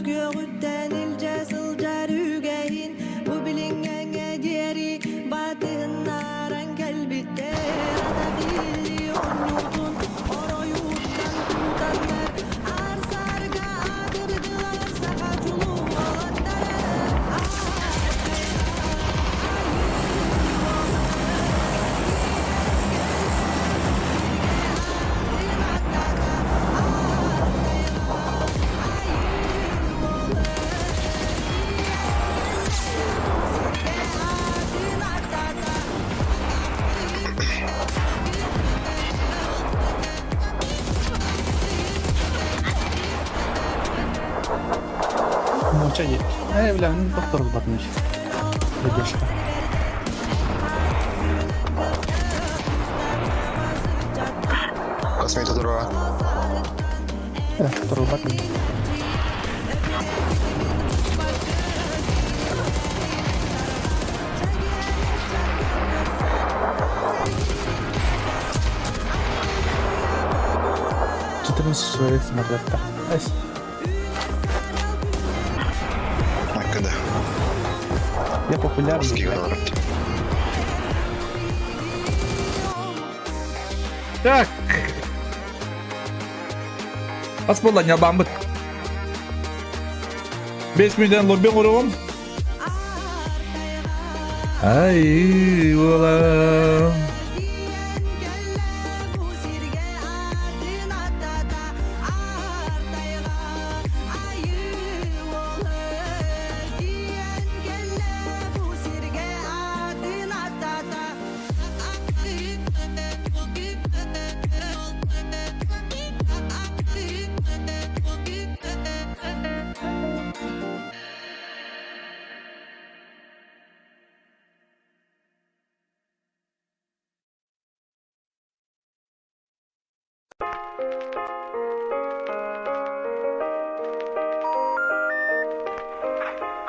Күөҕүттэн илдьэ сылдьар үгэһин бу билиҥҥэҥҥэ диэри батыһыннаран кэлбиттэр. Ата били оонньуутун оройуттан тутаннар аар-саарга аатырдылар саха чулуу уолаттара. Нуучча Э, бля, ну тохторулбатын Выдержка. Космета дура. Э, торулбатын. 14 человек смотрят. Ась. Майкада. Я популярный. Русский блядь. город. Так. Ас буолла ньалбааммыт. 5 мүнүүтэн лобби оҥоруом. Ай, уола.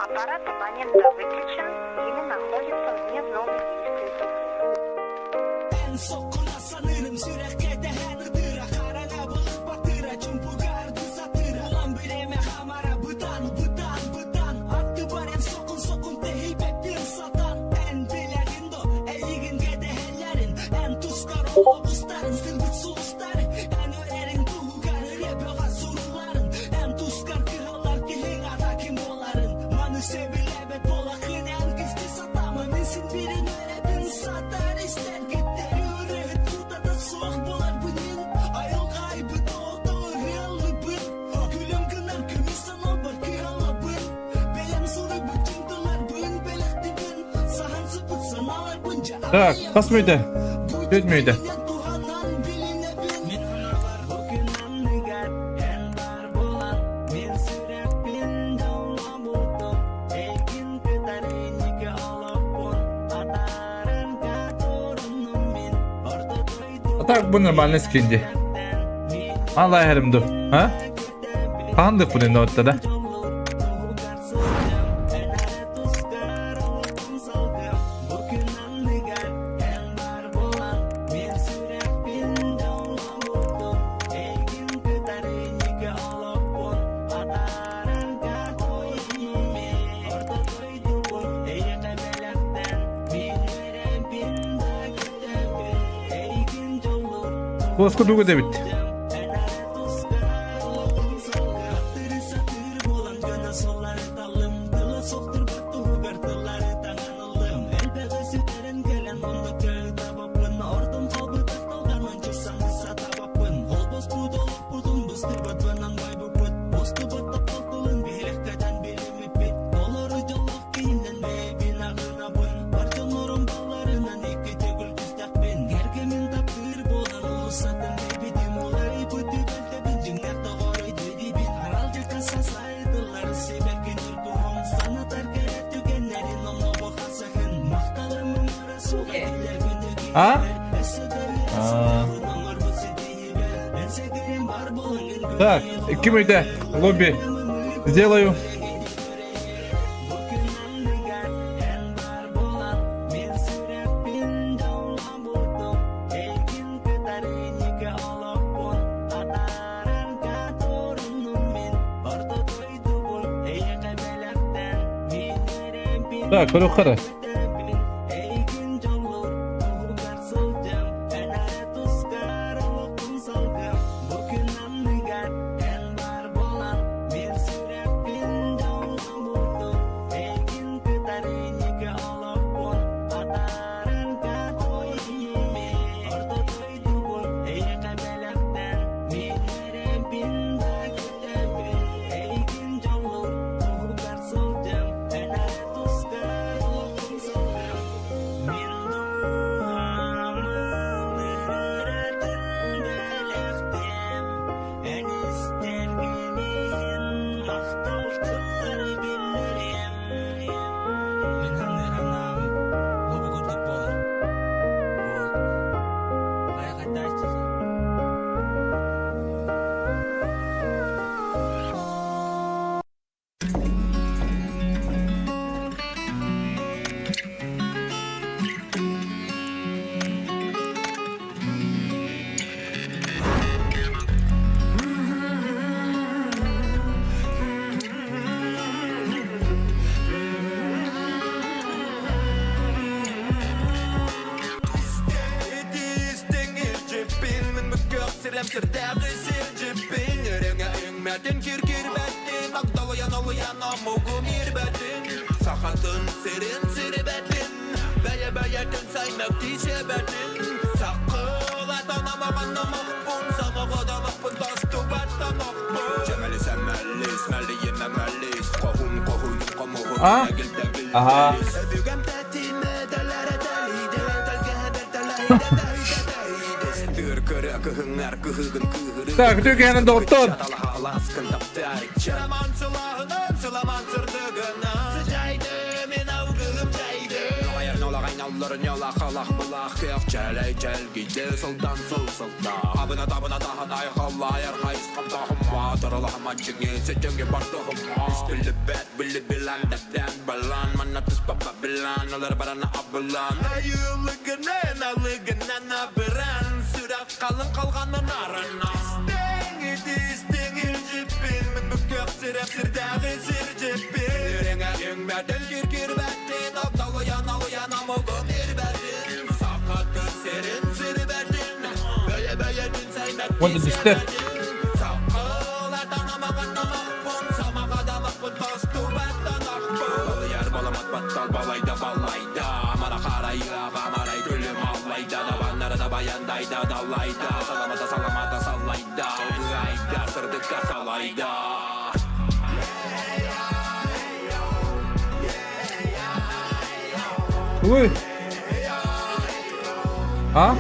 Аппарат абонента выключен или находится вне зоны действия сети. Так, хас мүнүүтэ? Төрт мүнүүтэ. А так бу нормальный скин дии. Алла эһэрим ду. А? Хаһан да ноотта да? Куоска дуга дэбит. А? А. Так, ким өйдө? Лобби. Сделаю. Так, көрүөххэ эрэ. А? Аһаа. Так, күтү доҕоттор. Уонна түстэр. Ой. А?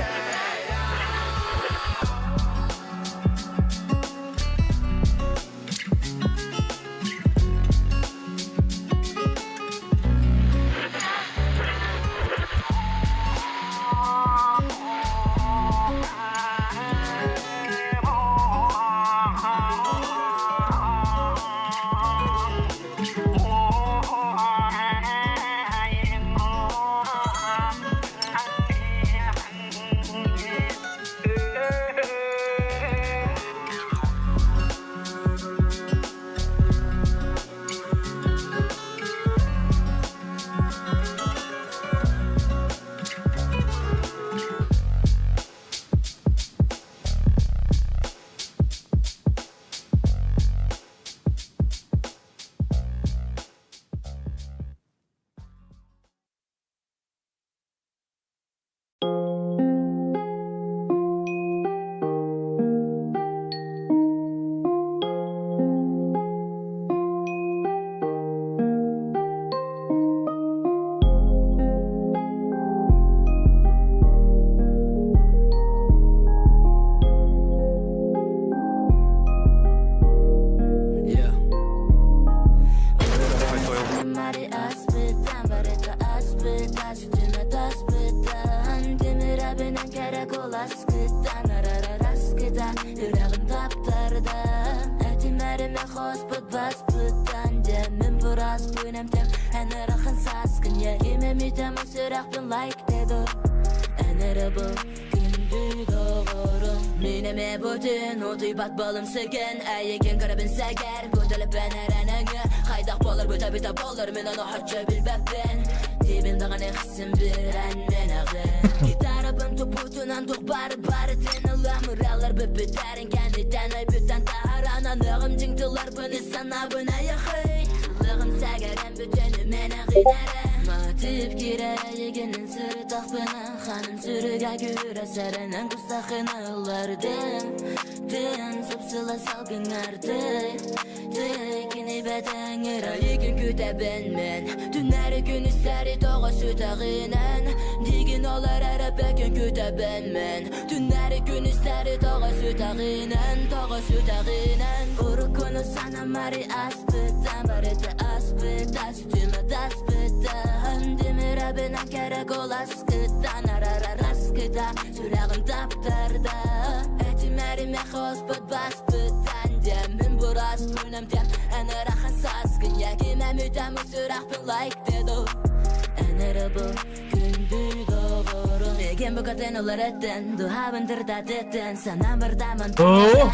Оо!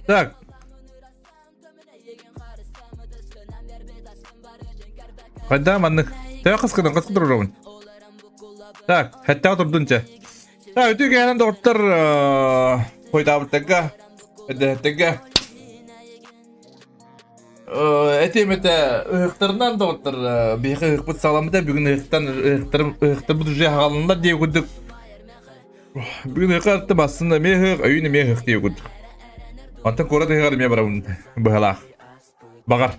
Так. Хайда маннык. Төһө қысқыдан қысқы туруробун. Так, хэттэҕэ турдун чэ. Так, үтүө кэһэнэн доҕоттор хойдаабыттарга, эрдэһэттэргэ этиэм этэ ыһыктарынан доҕоттор биһиэхэ ыһыкпыт саҕаламмыта бүгүн ыһыктан ыһыктарым ыһыктарбыт уже хаалыннар диэ курдук бүгүн ыһыкка артым бастын эмиэ ыһык өйүн эмиэ ыһык диэ курдук онтон куорат ыһыгар эмиэ барабын быһалаах баҕар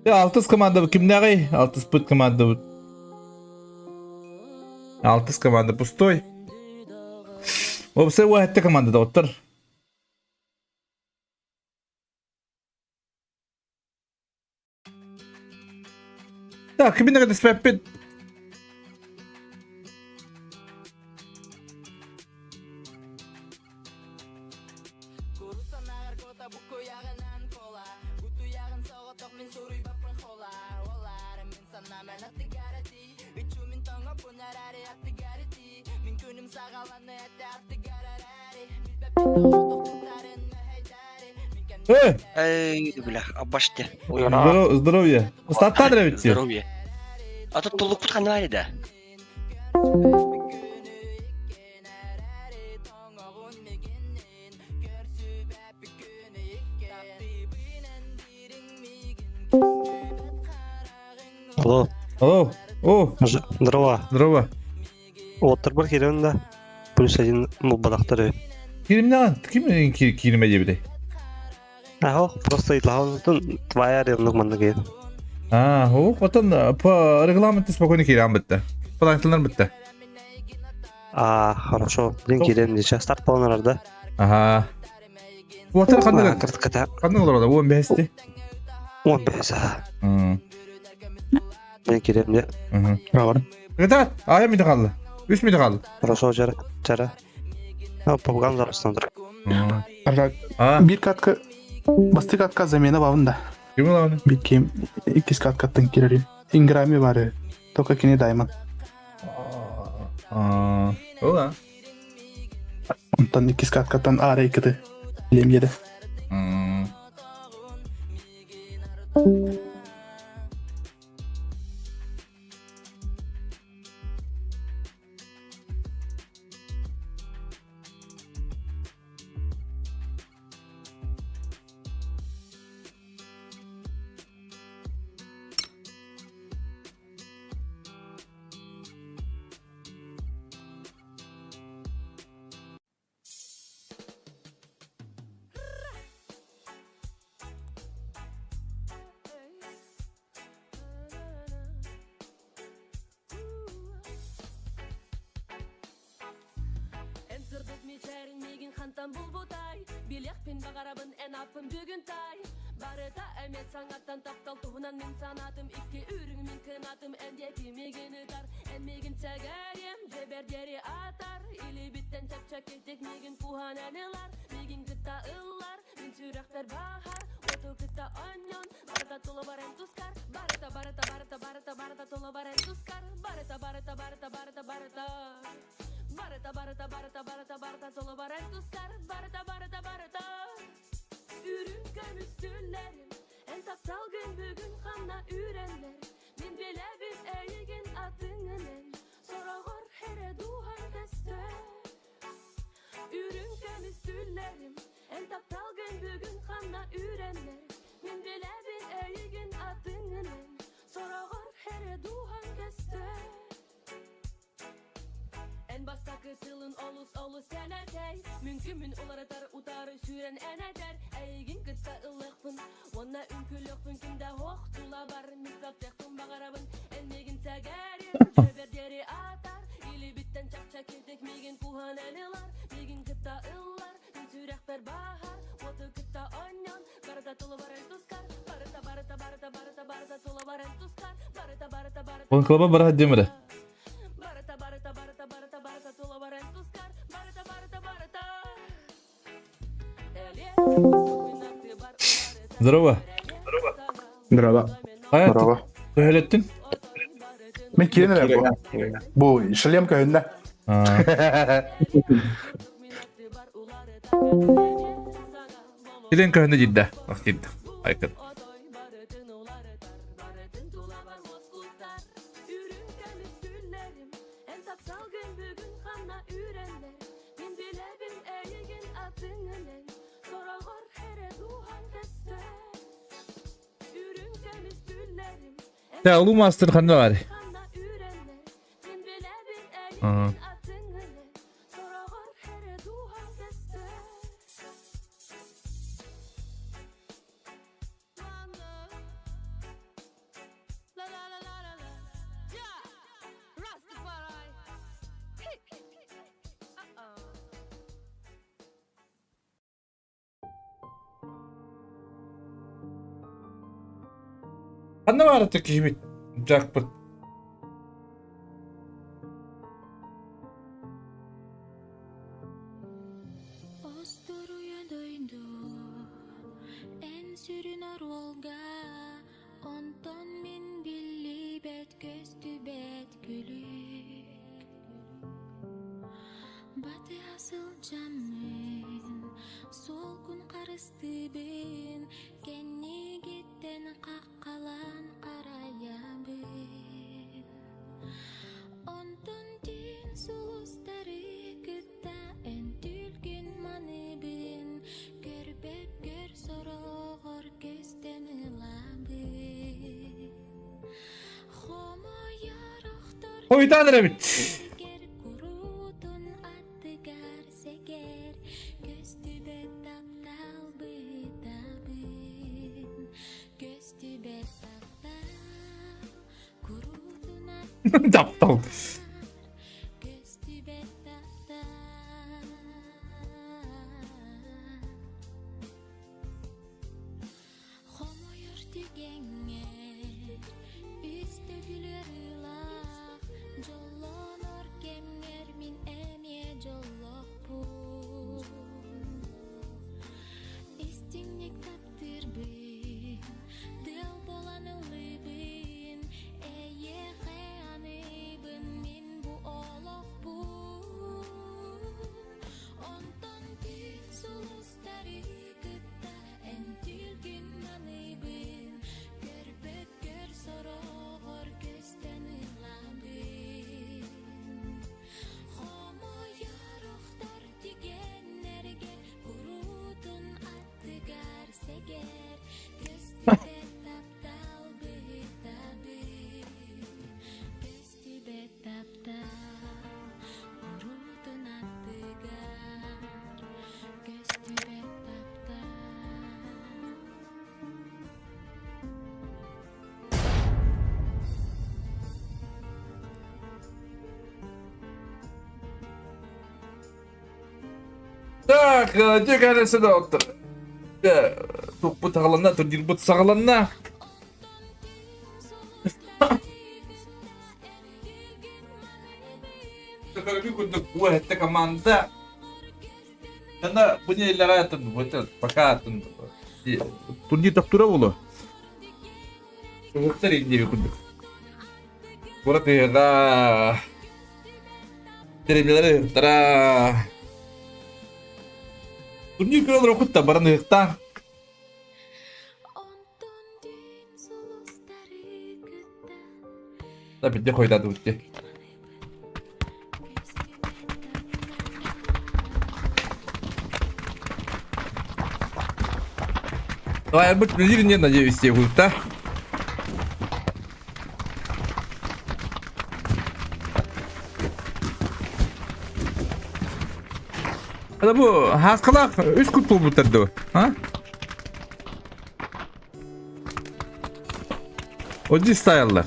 Алтыс команда кимнээҕий? Алтыспыт командабыт. Алтыс команда пустой. Уопсай уоһэтте команда доҕоттор. Так, кимин кытыспэппит. Эй! Эй, бля, абаште. Здорово, здоровье. Статтадыр эбит Здоровье. А тут туллукпут ханна бар да? Алло. Алло. О. Здорово. Здорово. Уоттарбар киирэн да плюс один булбатахтар Киримнэҕин? Ким кииримэ диэбитэй? Аһо, просто ыйыталаһан твоя рынок манна киир. А, о, потом по регламенту спокойно киирэн битте. Плантылар битте. А, хорошо. Блин, киирэн дича старт боланар да. Ага. Уотар ханнык Кыртката. ханнык олорор уон бэһисти. Уон бэс. Мен киирем де. Браво. Ребят, ая мүтө қалды. Үс мүтө қалды. Хорошо, жара. Жара. А, попган запустан Бир катка бастык катка замена бабын да. Ким ылабын? Бир ким иккис каткаттан кирери. Инграми бары. Только кини дайман. Ола. Онтон иккис каткаттан ара иккити. Лем еди. Хантан булбутай, билиэхпин баҕарабын эн ааппын бүгүн тай. Барыта эмиэ саҥаттан таптал туһунан мин санаатым икки үрүҥ мин кынатым эн диэки миигин ытар эн миигин сэгэриэм дьэбэр диэри атар илиибиттэн чэпчэкитик миигин куһан эн ылар миигин кытта ыллар мин сүрэхпэр баһар оту кытта онньон барыта тула баран тускар барыта барыта барыта барыта барыта тула баран тускар барыта барыта барыта барыта барыта Барыта, барыта, барыта, барыта, барыта, тула баран тускар, барыта, барыта, барыта. Үрүҥ көмүс түллэрим, эн тапталгын бүгүн ханна үрэллэр. Мин билэбин эйигин атыҥынан, сороҕор эрэ дууһаҥ көстөр. Үрүҥ көмүс түллэрим, эн тапталгын бүгүн ханна үрэллэр. Мин билэбин эйигин атыҥынан, сороҕор эрэ дууһаҥ көстөр. Эн бастакы тылын олус олус сэнэтэй Мүҥкүмүн уларытар утары сүүрэн эн этэр Эйигин кытта ыллыахпын уонна үҥкүүлүөхпүн ким да һуох тулабар мин таптыахпын баҕарабын Эн миигин сэгэрин дьэбэр диэри атар Илиибиттэн чэпчэкитик миигин куһан эн ылар Миигин кытта ыллар мин сүрэхпэр баһар Уоту кытта онньон барыта тула баран тускар Барыта барыта барыта барыта барыта тула баран тускар Барыта барыта барыта Он клаба бараха демере. Барыта барыта барыта барыта барыта тула баран тускар Барыта барыта барыта Здорово. Здорово. Хайа Здорово. төһөлөттүн? Мен киирэн эрэр бу. Бу шлем көһүннэ. Килен көһүннэ дийдэ. Ах дийдэ. Айкын. Тэ улуу мастер ханна бар? Аа. Ханна баарыта киһибит дьаакпыт? Остуруйа дойду эн сүрүн оруолга онтон мин биллибэт көстүбэт күлүк Батыһа сылдьаммын суолгун харыстыыбын кэннигиттэн хаххалаан харайабын Онтон түүн сулустары кытта эн түлкүн маныбын көрбөккөр сороҕор көстөн ылабын Хомойор охтор Хойутаан эрэбит. куруутун аттыгар сэгэр көстүбэт таптал быытабын көстүбэт таптал куруутун Таптал. көстүбэт таптал Хомойор түгэҥҥэ үс төгүл ыарыылаах дьоллонор кэмҥэр мин эмиэ дьоллоохпун Истиҥник таптыырбын, тыал буолан ыллыыбын, эйиэхэ аныыбын мин. Так, дьэ кэлэсэ да оттор. Туппут саҕаланна, турнирбут саҕаланна. Көрбүт курдук бу эһэтте команда. Ана бу неделяҕа атын, вот пока атын. Турнир тохтура болу. Сылыктар индиэби курдук. Куорат ыһыаҕа Дэриэбинэлэр ыһыктара Турнир көрө олороккут да баран ыһыктаан. Да бирде хойдадыбыт дии. Давай, будет турнир не надеюсь, тебе будет, да? Ада бу хааскалаах үс кут буолбуттар дуо? А? Оди стайллар.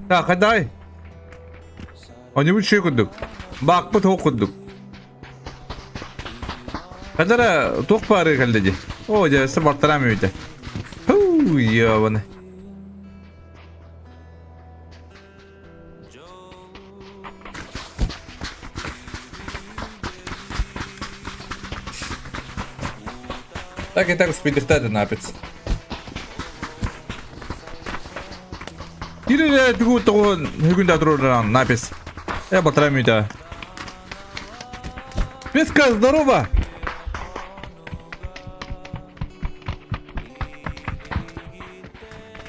Так, хадай. Они үчүгэй курдук. Баакпыт ол курдук. Хадара туох баары кэллэ дии. Оо, дьэ, өссө бартараам үүтэ. Хуу, ёбаны. Так и так успейдихтаады напец. Кире тугу тоҕо бүгүн да тураран напис. Я батарам үйде. Песка, здорово!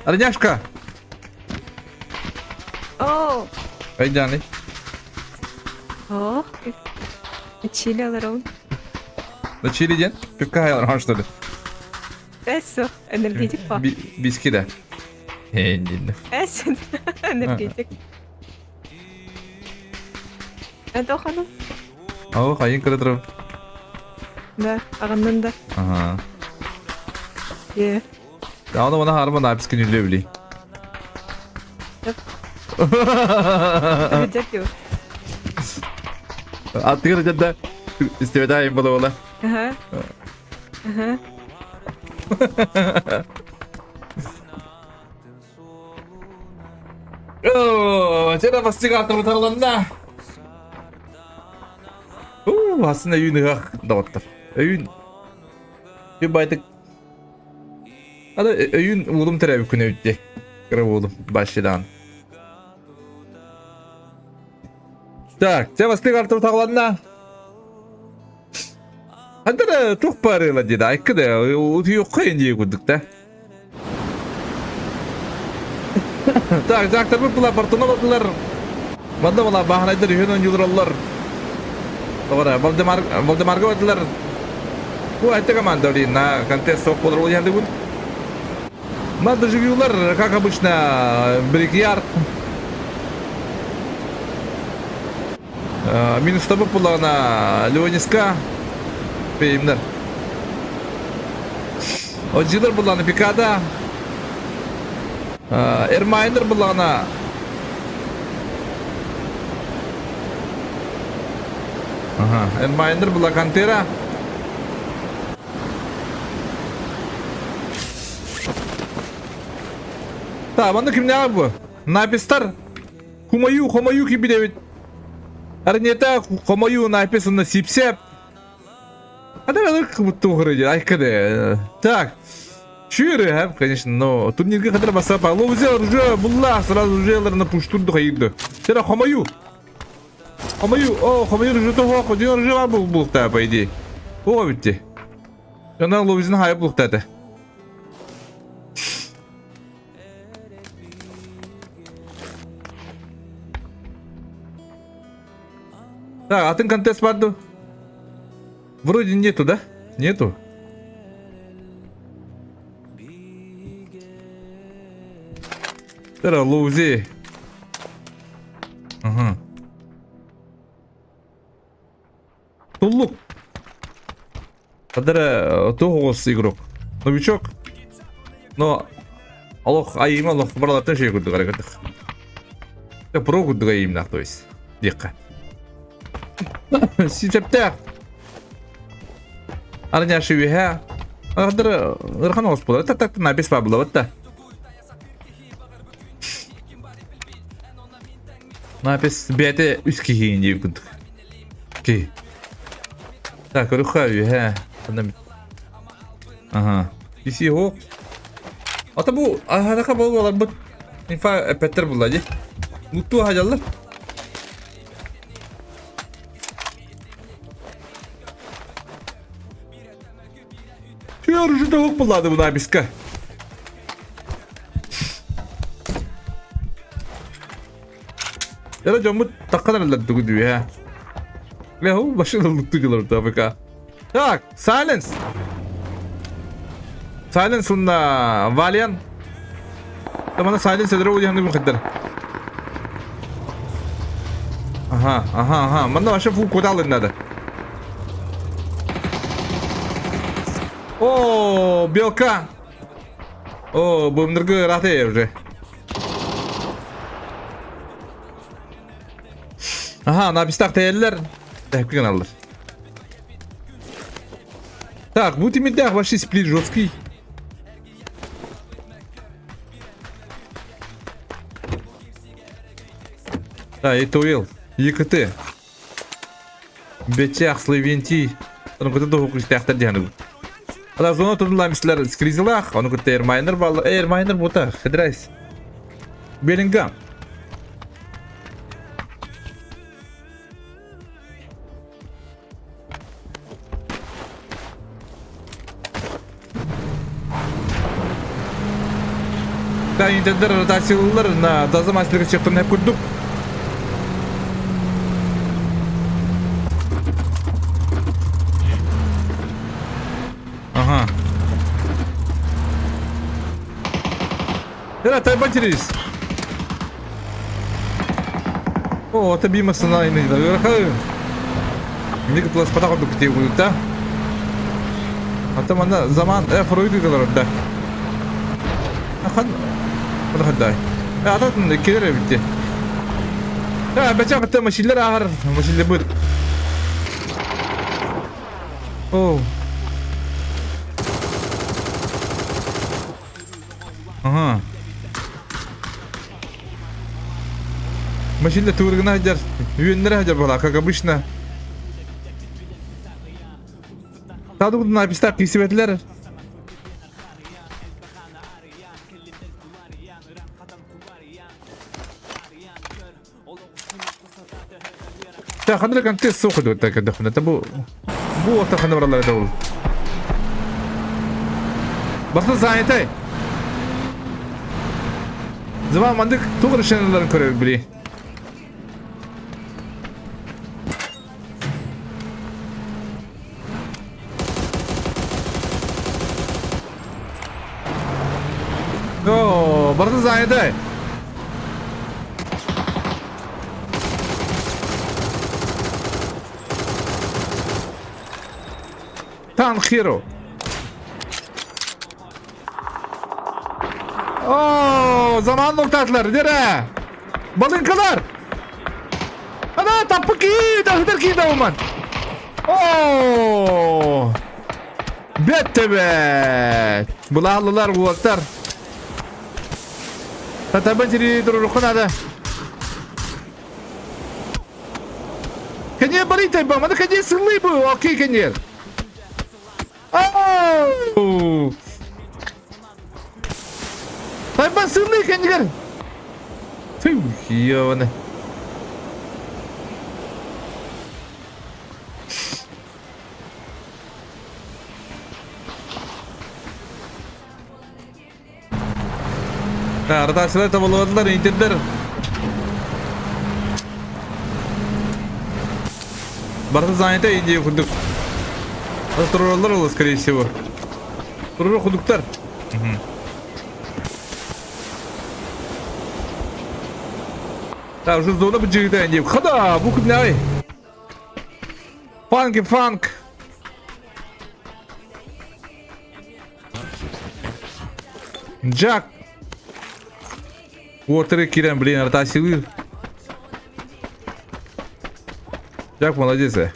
Арняшка! Оо. Айданы. Оо. Чили аларон. Да чили ден? Пивка хаялар что ли? Эссо, энергетик па. Биски да. Э, Эссо, энергетик. Это ханым. Ау, хайын кыры Да, ағаннан да. Ага. Е. Аны оны харма напис күнүлү били. Аттыгар жадда истебетайым бола бола. Ага. Ага. Оо, чера бастыга атырбытарланна. Уу, асын өйүн ыһах доҕоттор. Өйүн байтык Ада өйүн уулум төрөөбүт күнэ бүтте. Кыра уулум башыдан. Так, те бастык артыр тағланна. Хандара тух барыла деді, айкы да, утуйуққа енді күдік та. Так, жактарбыт була бартына бардылар. Манна була баһанайдар үһүн оонньуулар Тоҕо Валдемар Валдемарга бардылар. Бу айта команда блин, на контест соқ болар ол бүгін. Надо живюлар, как обычно, Брикьярд. Минус табы буллаҕына Леониска Пеймнер. Оджидер буллаҕына Пикада. Эрмайнер буллаҕына Ага, Эрмайнер була Кантера. Так, манна кимнээҕэ бу? Напистар Хумаю, хомою кибидэбит. Арнета хомою написано сипсеп. А давай как будто угрыди, айкады. Так. Чүрі, конечно, но турнирге қадар баса палу взял уже булла сразу уже на пуштурду хайды. Тера хомою. Хомою, о, хомою уже того, ходин уже бар был булта, по идее. О, битти. Жана ловизин хайып булта это. Так, атын контест бар ду? Вроде нету, да? Нету. Тара лоузи. Ага. Туллук. Хадара тоғыз игрок. Новичок. Но олох айыма олох баралаттан шей курдук арагытых. Про курдук айымнах то есть. Диэххэ. Ситептээх. Арняшы үһэ. Ардыр ырхан оҕус буолар. Так так на бес бабылабыт да. Напис бэйэтэ үс киһи диир курдук. Ки. Так, көрүххэ үһэ. Ага. Иси хоқ. Ата бу аһарака болаларбыт инфа эппеттер булла ди. Мутту хаjallar. Şu tavuk bulladı buna biska. Яра дьоммут таххан эрэллэр тугу дүү Ле ол машина лутту ТВК. Так, Silence. Silence уонна Valiant. Тамана Silence эдэр уйаһаны хиддер. Ага, ага, ага. Манна вообще фу куда надо. О, белка. О, бумныргы раты уже. Аха, напистах тэйэллэр. Тэпки гыналлар. Так, бу тимирдээх вообще сплит жесткий. Да, Этуил, ЕКТ. Бечах, Славентий. Ону кытта туһу күстээхтэр диэн. Ала зона тудулла мислер скризилах, ону кытта Эрмайнер балла, Эрмайнер бута, хедрайс. Беллингам. Да, интердер ротациялар на таза мастерга чыктым hep курдук. Ага. Эра, тайба терис. О, это бима сына Миг плас пата курдук тип да. Ата манна заман э Фройд да. Ахан Хаддай. Атын кирер битти. А, бача кытта машинлер ахар, машинлер бут. О. Ага. Машина тургана хадjar, үйеннер хадjar была, как обычно. Таду написать кисибетлер. Та ханна контест сух дута кадахна табу бу ота ханна баралар дабул. Баста занятый. Zaman мандык тугы решенияларын көрөбүт били. О, барда занятый. Тан Хиро. О, zaman noktatlar, nere? Balınkalar. Ana tapı ki, tahdır ki da О! Бетте бет. Булааллар уолаттар. Татабын сири турурукка надо. Кене барытай ба, мана кене сыллый бу, окей кене. Оу! Тайбан сыллый кенегер. Тю, ёбаны. Ротациялар табылыбадылар, интердер. Барыта занята Индия курдук. Туруралар ол, скорее всего. Турур кудуктар. Так, уже зона бу Индия. Хада, бу күннәй. Фанки фанк. Джак! Уотеры киирэн, блин, ротациялыыр. Джак молодец, э.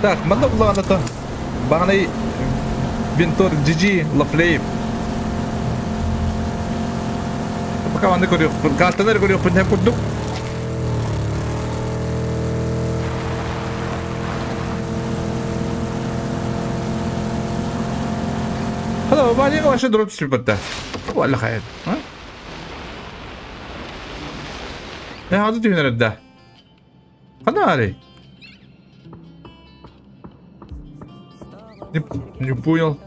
Так, манна буллаҕына Бағанай Винтор GG Лафлеев. Пока манны көрүөхпүн, картаны эрэ көрүөхпүн тэп курдук. Хала, Ваня вообще дроп түспүт Валла хайат. Э, хады түһүнэр эрдэ. Хана Не, не понял.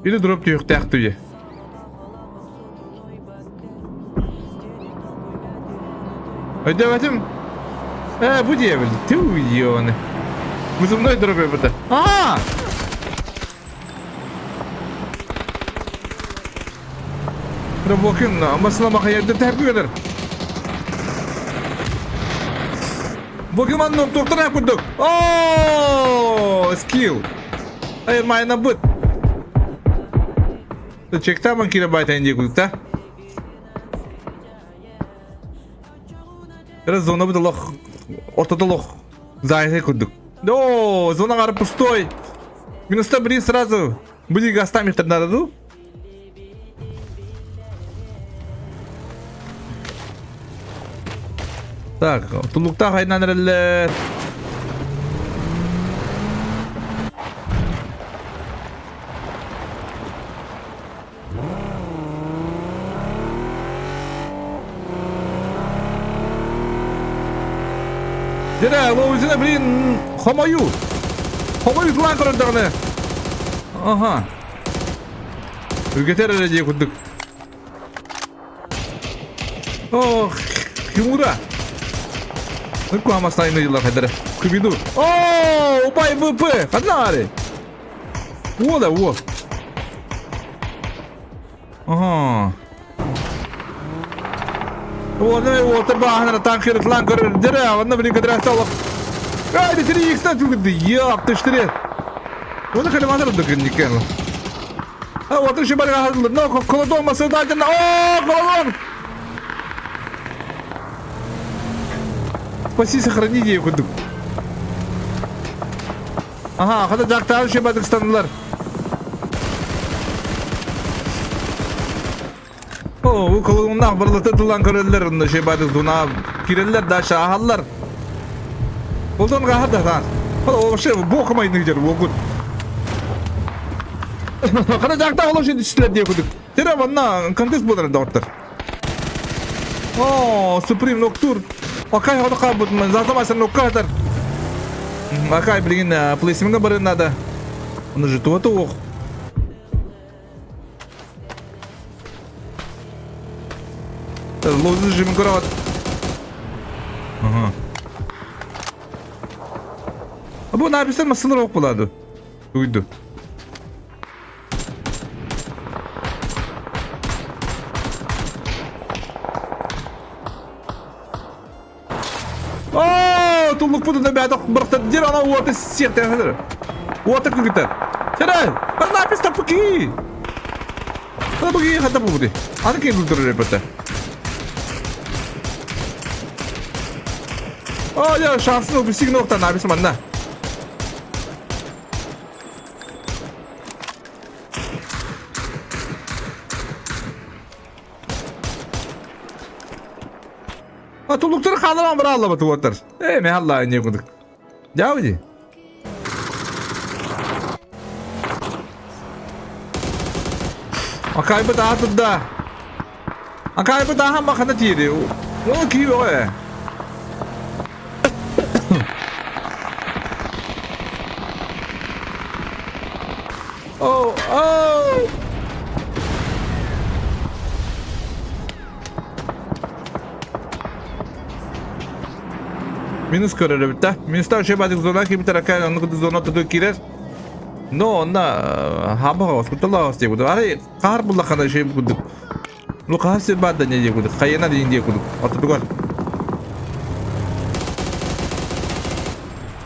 Или дроп түһүөхтээх түе. Өйдөөбөтүм. Э, бу диэбил. Түү ёны. Вызывной дроп эбитэ. Аа! Рабокин, масла махаярды тәпкі кедер. Бокин манны тоқтар курдук. О, скилл. Ай, майна быт. Чектаман кире байтайын дей курдук та. Раз зона быт лох. Ортада лох. Зайхай курдук. О, зона қары пустой. Минуста блин сразу. Были гастами надо, ну? Так, тулуктаах айынан эрэллэр. Дere, лоузина, блин, хомою. Хомою тылаан көрөрдөҕүнэ. Ага. Үргэтэр эрэ дии курдук. Ох, Кимура. Ну куамастайны дьыллар хайдара. Кубиду. О, убай ВП! Ханнаары. Уола, уо. Ага. Уонна уота бааһына танкер тлан көрөр дere, онно блин кадрasta олох. Ай, 3 икс түгүдү. Яп, төштүре. Оны калематор дүкін никен. А вот еще барга но колодон масыда О, колодон! Спаси, сохрани дии курдук. Аха, хата жактаары шебадык станылар. О, бу колоннах барлыты тылан көрөллөр, онно шебадык дуна киреллер дальше ахаллар. Колдон гахар да таар. О, вообще боком айны жер, огут. Кара жакта оло ши түстүлөр дии курдук. Тере манна контест болар доктор. О, Суприм Ноктур. Акай хода кабыт мен зазамайсан ноккатар. Акай билигин плейсминге барын надо. Оны же туата ох. Лозы жим көрөт. Ага. Бу написано сыныр ок болады. Уйду. Оо, туллукпутун да бэйэтэ бырахта дир ана уота сиэхтэн Уота күгүтэр. Сэрэ, напис тапыки. Тапыки хата бубути. Аны ким күлдүрөр эбэтэ. Оо, я шансын убисигин октан напис манна. А тулуктар хааларан бырааллабат уоттар. Э, мен алла не кудук. Дяуди. Акайбыт аатырда. Акайбыт ахан махана тиери. Оны кийбе Oh, oh! Минус көрөр эбит да. Минустар үчүгэй баадык зона киирбитэр акай онно кытта зона туту киирэр. Но онно хаамаҕа кутталаах диye курдук. Арай хаар буллаххана үчүгэй курдук. Ну хаһан сир баар да диye курдук. Хайана диэн диye курдук. Ортотугар.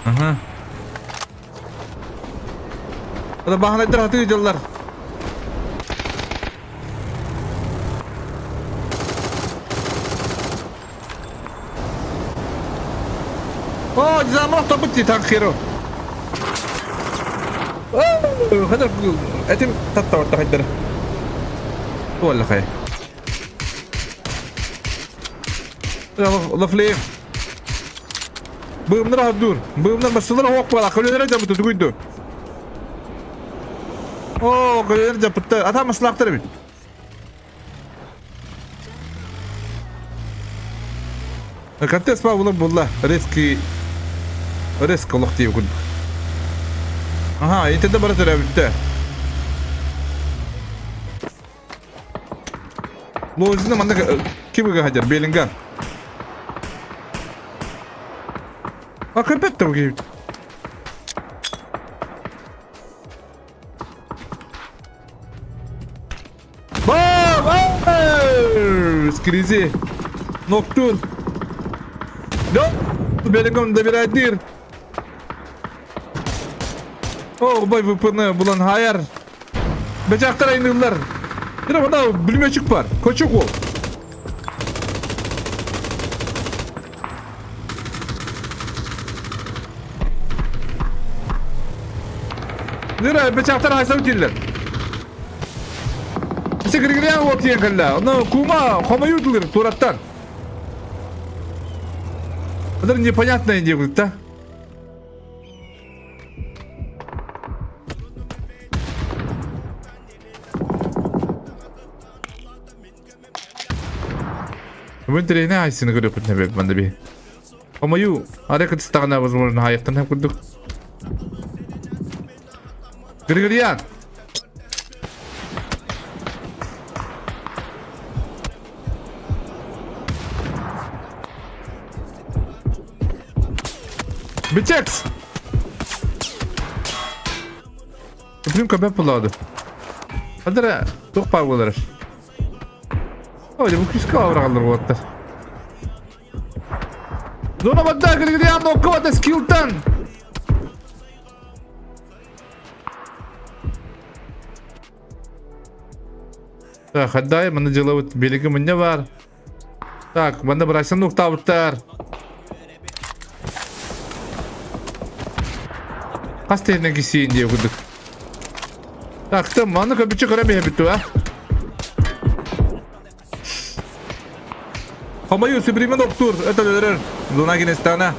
Аха. Баһанайдар хатыы дьыллар. О, замок тобут танкеро. Хадar этим таттаварта хайдара. Туолла хай. Лафлеев. Быымнар аһардуур. Быымнар массыылар оһох буола. Көлөлөрө дьабыты тугуйду. Оо, көлөлөр дьаппыттар. Ата маслаахтар эбит. Контест баа булар булла. Резкий резко олох диye курдук. Аха, итинде бара төрөбүттэ. Лозина манна ким ыга хадьар? Белинган. А көпөт да бу Бам! Скризи. Ноктур. Да! Белинган добирает О, бай ВПН булан хайар. Бэчээхтэр айныыллар. Дьэ, мына бүлүмөчүк бар. Кочук ол. Дьэ, бэчээхтэр хайсам дииллэр. Ise Григорян вот тиэн кэллэ. Ону кума хомойуудулар тураттан. Это непонятное не будет, да? Бу интэриэһинэй айсыны көрүөхпүт нэбэт манна би. Хомойуу, арай кытыстаҕына возможно хаайыктан курдук. Григорьян! Битекс! Блин, көбөп булады. Хадара, туох баар буолар. Ой, бу күүскэ аврагалар буолаттар. Зона вода, Григориан, нокко, скилтан! Так, отдай, манна делают белиги мне бар. Так, манна брайсан уктабыттар. Хас тиһинэн кисиин диye курдук. Так, тым, маны көбүччү көрө биһэбит а? Хомойуу, сүбүрүмэн оптуур, өтө өлөрөр. Луна кинестана.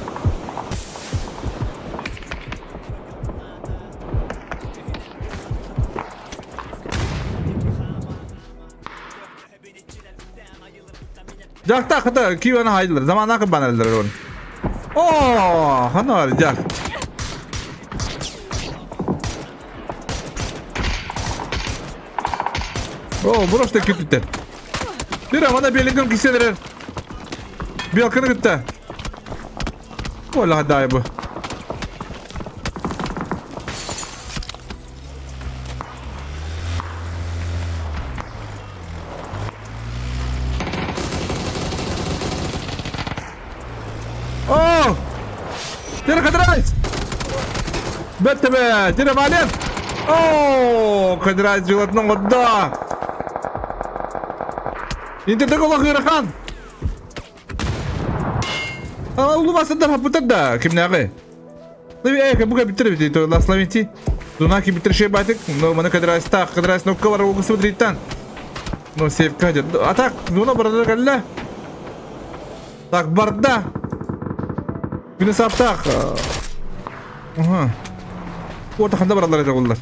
Дьахта хата киеваны хайдылар, замана кырбаналлар он. О, ханар дьах. О, просто күтүттэр. Бир амана белингем киселер. Белканы кытта. Ола дай бу. О! Тире кадрайс! Беттебе! Тире малет! О! Кадрайс жилотның отда! Интердек олох ыарахан! Улубасындар хаппытар да кимнээҕи? Э, бука биттер бити, то лаславити. Дунаки биттер шей батик, но маны кадрайстах, кадрайс нокка бар оғы смотриттан. Но сейфка дед. А так, дуна барда калла. Так, барда. Күнү саптах. Ага. Орта ханда баралар это олар.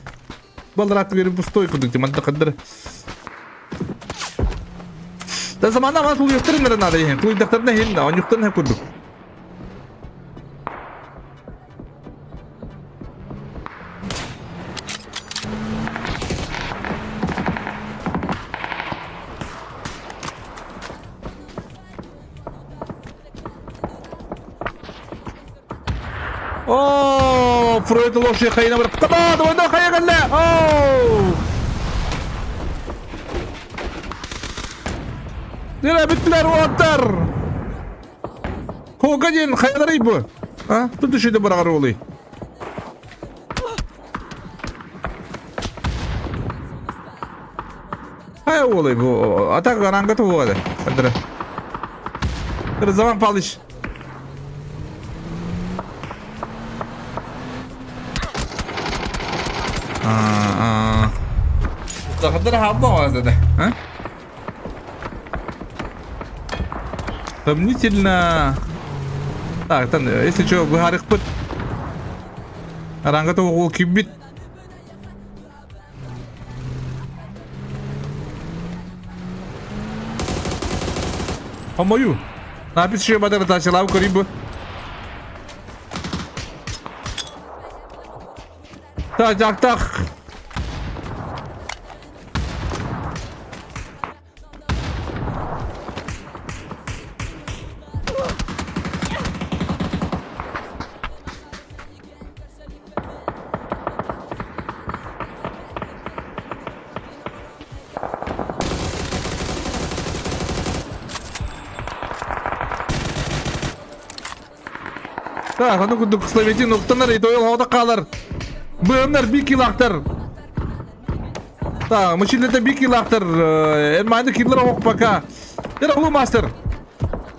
Балдар аты беріп пустой кудык, манта кадыр. Да замана мана тулуйуктарын надо ехен. Тулуйдактарына хин, онюктарын курдук. О, Фройд лоши хайна бар. Таба, давай, давай, хайа галла. О! Дила биттилер уолаттар. Хога диэн хайаларый бу? А? Тут үшүйді бараҕар уолуй. Хайа уолай бу? Атак аранга туһуга да. Кадра. Заман Палыч. Тахадыр хабба да. А? Сомнительно. Так, там, если что, быһаарыкпыт. Аранга туһугу кимбит. Хомойуу. Напис еще бадар тачылау көрүй бу. Так, так, так. Так, ону курдук Словетин уктанар, итойл хода хаалар. Быһымнар бик килахтар. Так, мучилете бик килахтар. Эрмайды киллер ок пока. Дера улу мастер.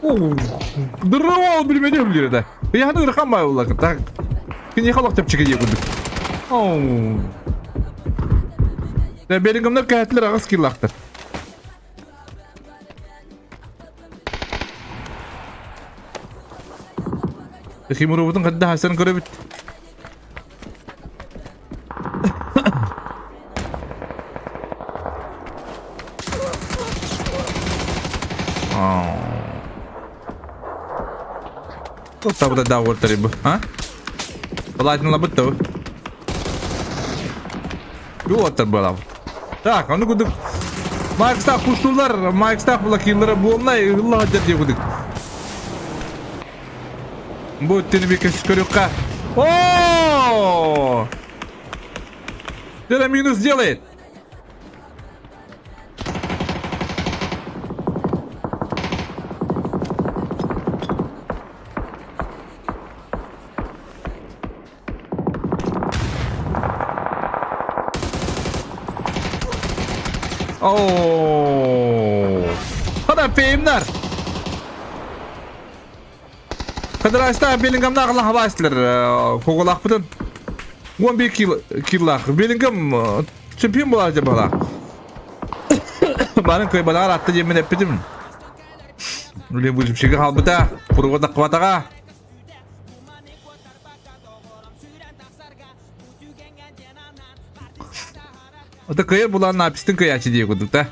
Дыры билмеде билер да. Яны ырхан бай улар. Так. Кини халак тепчиге дие курдук. Оу. Белингамнар кәһәтлер агыс киллахтар. Химурубутун кадда хасан көрөбүт. Табыда да ортары бу, а? Балайтын лабыт табы. Бу балам. Так, аны кудук. Майкстах куштулар, Майкстах була киллера буолнай, ылла хадер диye кудук. Бу өттүнү bir көс көрүкка. О! Это минус делает. Оо! Хана феймнар. Кыдыраста Беллингамна ағла хабастылар. Коголақпытын. 11 кил киллах. Беллингам чемпион болар деп бала. Барын көй балар атты демен эппитим. Үлен выжившиге халбыта. Куруга қватаға. Ата кыйыр булан напистин кыячы дие курдук да.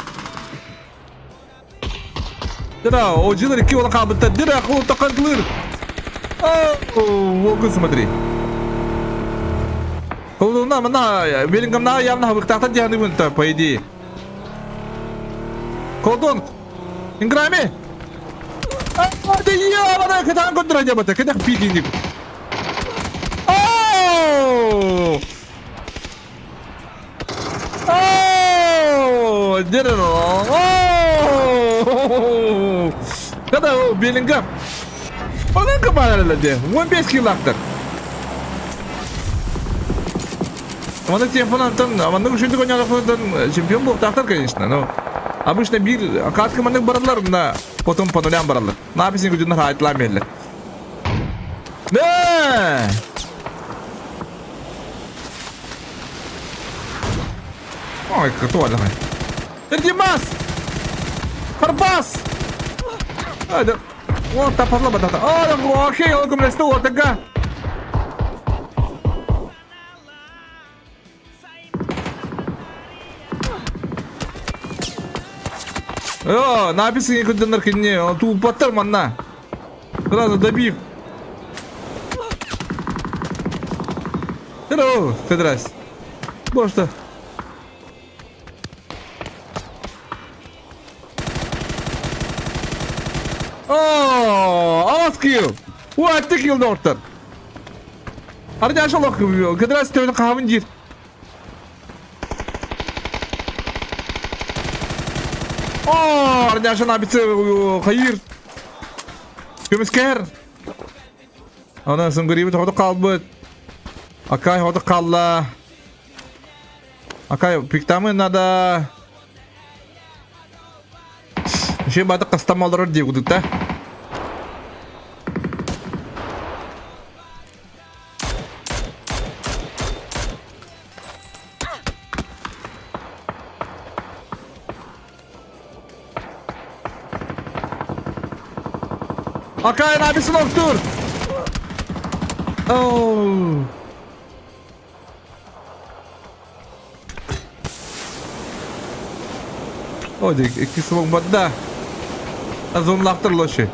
Дира, о жилер ки olan кабытта. Дира, кол такантылыр. О, вот смотри. Колуна мына Беллингамна явно хабыктахта дианы вынта, по идее. Колдон. Инграми. А, да я, бана, катан кондра дебата, кадах пикинг. Оу! Оу! Дерен Оу! Когда Беллингам. Onun кымарылады. 15 килактыр. Маннык телефонтан, маннык үшүнтүк ойнолохтон чемпион буолтаахтар, конечно, но обычно бир катка маннык бараллар, на потом по нулям бараллар. Написин күдүнөр хаайтылаан биэллэр. Да! Ой, кто давай. Димас! Карбас! А, да. О, та пошла батата. О, да, окей, он көмөлөстү ортага. О, написано күндөнөр кинне, туулбаттар манна. Сразу добив. Hello, Федрас. Бошта. О, аз килл. О, ты килл доктор. Арда шолох, Федрас төбөнү кабын жир. О, Арда шана битсе хайыр. Көмүскер. Онан сынгырыбыт ходу калбыт. Акай ходу калла. Акай пиктамы надо. Еще баты кастам олорор дии кудукта. Акайын абисын октур! Oh. О, икки сылың бадда. Азонлахтыр лоши.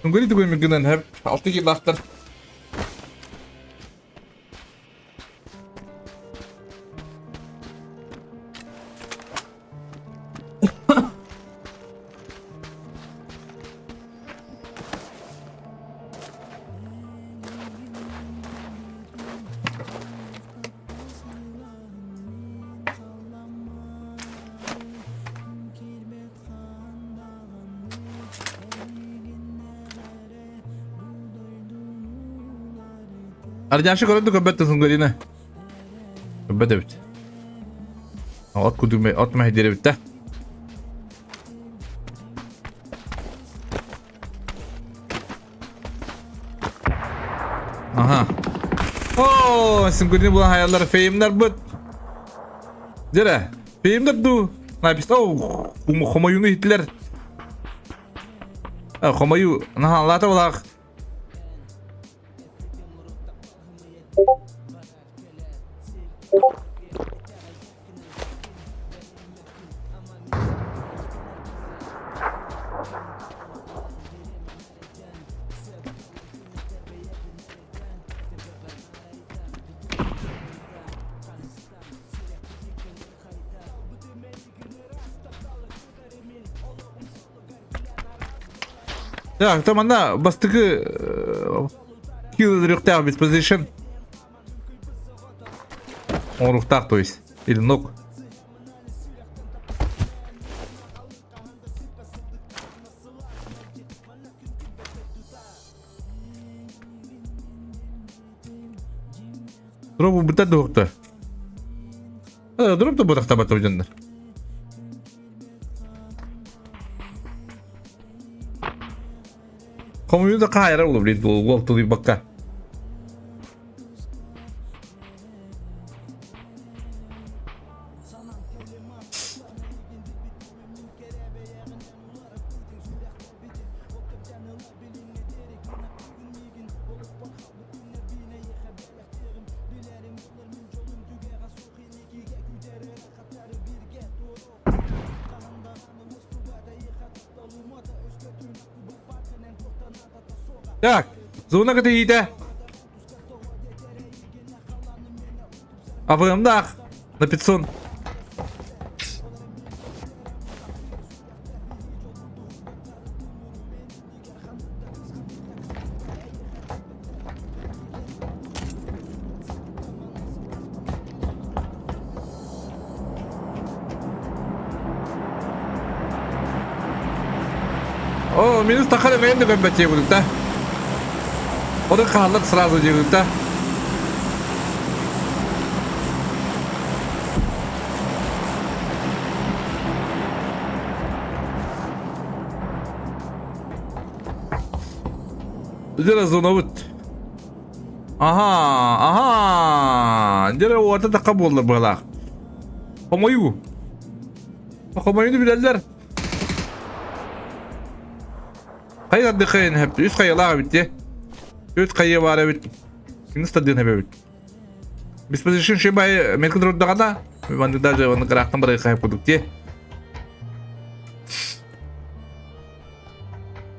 Түнгөри түгөн мигинен хеп алты килахтыр. Арняшы көрөндө көбөт Сунгарина. Көбөт эбит. От кудуме, от мәһдире бит да. Аха. О, Сунгарина булан хаяллар феймнер быт. Дere, феймнер ду. Напис, о, хомаюны итлер. Хомаю, наха, лата булах. Так, там она бастыкы килл без position. Оруктах, то есть. Или ног. Дробу быта дуохта. Дроп да бутахта бата уденнер. Хомую да кайра улу, блин, гол тулы бакка. Так, зона кытыйда. АВМ-дах на 500. О, минус тахары мен де көмбәт жебудук да. Оны кааллар сразу жебудук да. Дера зона бут. Аха, аха. Дера уата такка буолла быһалаах. Хомойуу. Хомойууну билэллэр. Хайа дыхайын хэп. Үс хайалаах эбит дии. Үт хайа баар эбит. Кини стадион хэп эбит. Диспозишн шибай метка турдаҕына, маннык даже маннык ыраахтан барыга хайып курдук дии.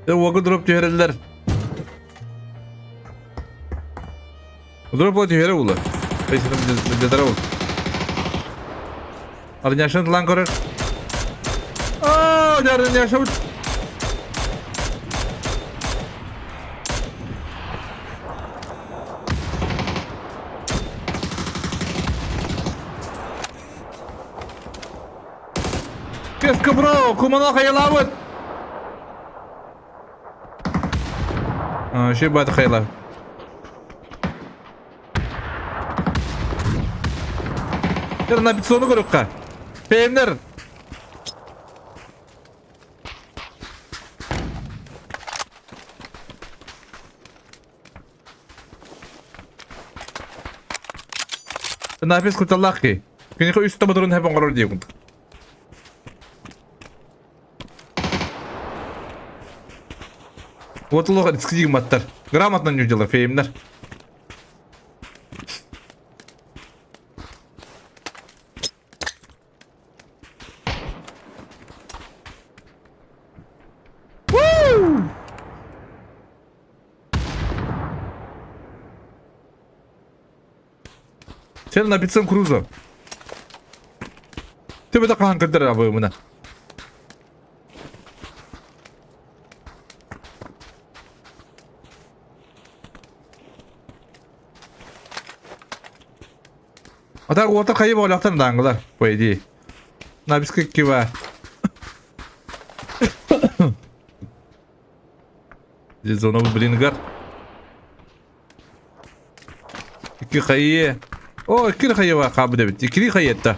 Уогу дроп түһэрэллэр. Дроп түһэрэ була. Бэйсэтин ол. Арняшын тылан көрөр. Оо, Арняша Кеска бро, кумана хайалабыт. Ши бат хайла. Тер на пиццону көрүкка. Пеймнер. Напис куталлаах киһи. Киниэхэ үс тоботорун хэп оҥорор диye курдук. Вот олох ицкидигматтар. Грамотно не дела феймнер. Сен на пиццам Крузо. Ты бы такахан кырдыр абы мына. А так уота хайы болақтан даңғылар, по идее. На бискик кива. Здесь зона блингар. Икки хайы. О, икки хайы бар қабы дебит. Икки хайы етті.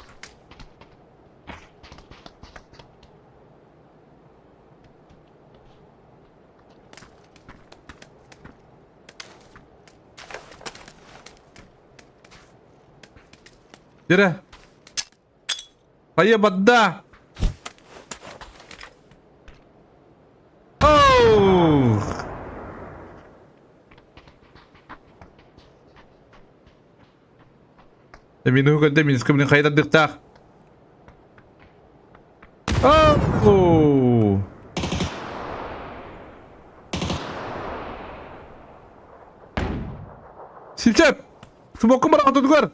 Дere. Хайа бадда. Оу! Мин көрдө мин скымын хайдардыктаах. Оу! Сипсеп! Смокку баран тутугар!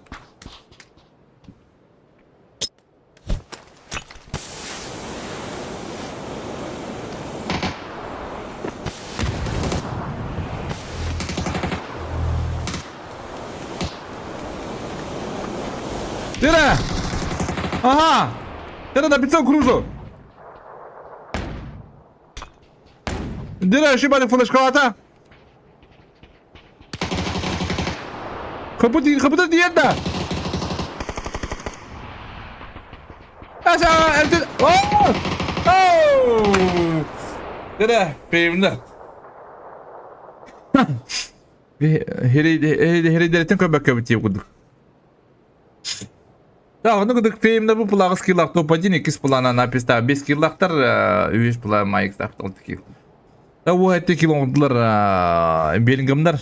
Дere! Ага! Дere на пиццу крузу! Дere, шибали флешкалата! Хапути, хапути диета! Аса, Оо! Дere, бейімді. Херейдереттен көбәккә битеп кудук. Да, оны кудук феймде бу пулагы скиллах топ 1, 2 пулана написта 5 киллахтар, 3 пула майк 6 килл. Да, у әтте килл оңдылар Беллингемнар.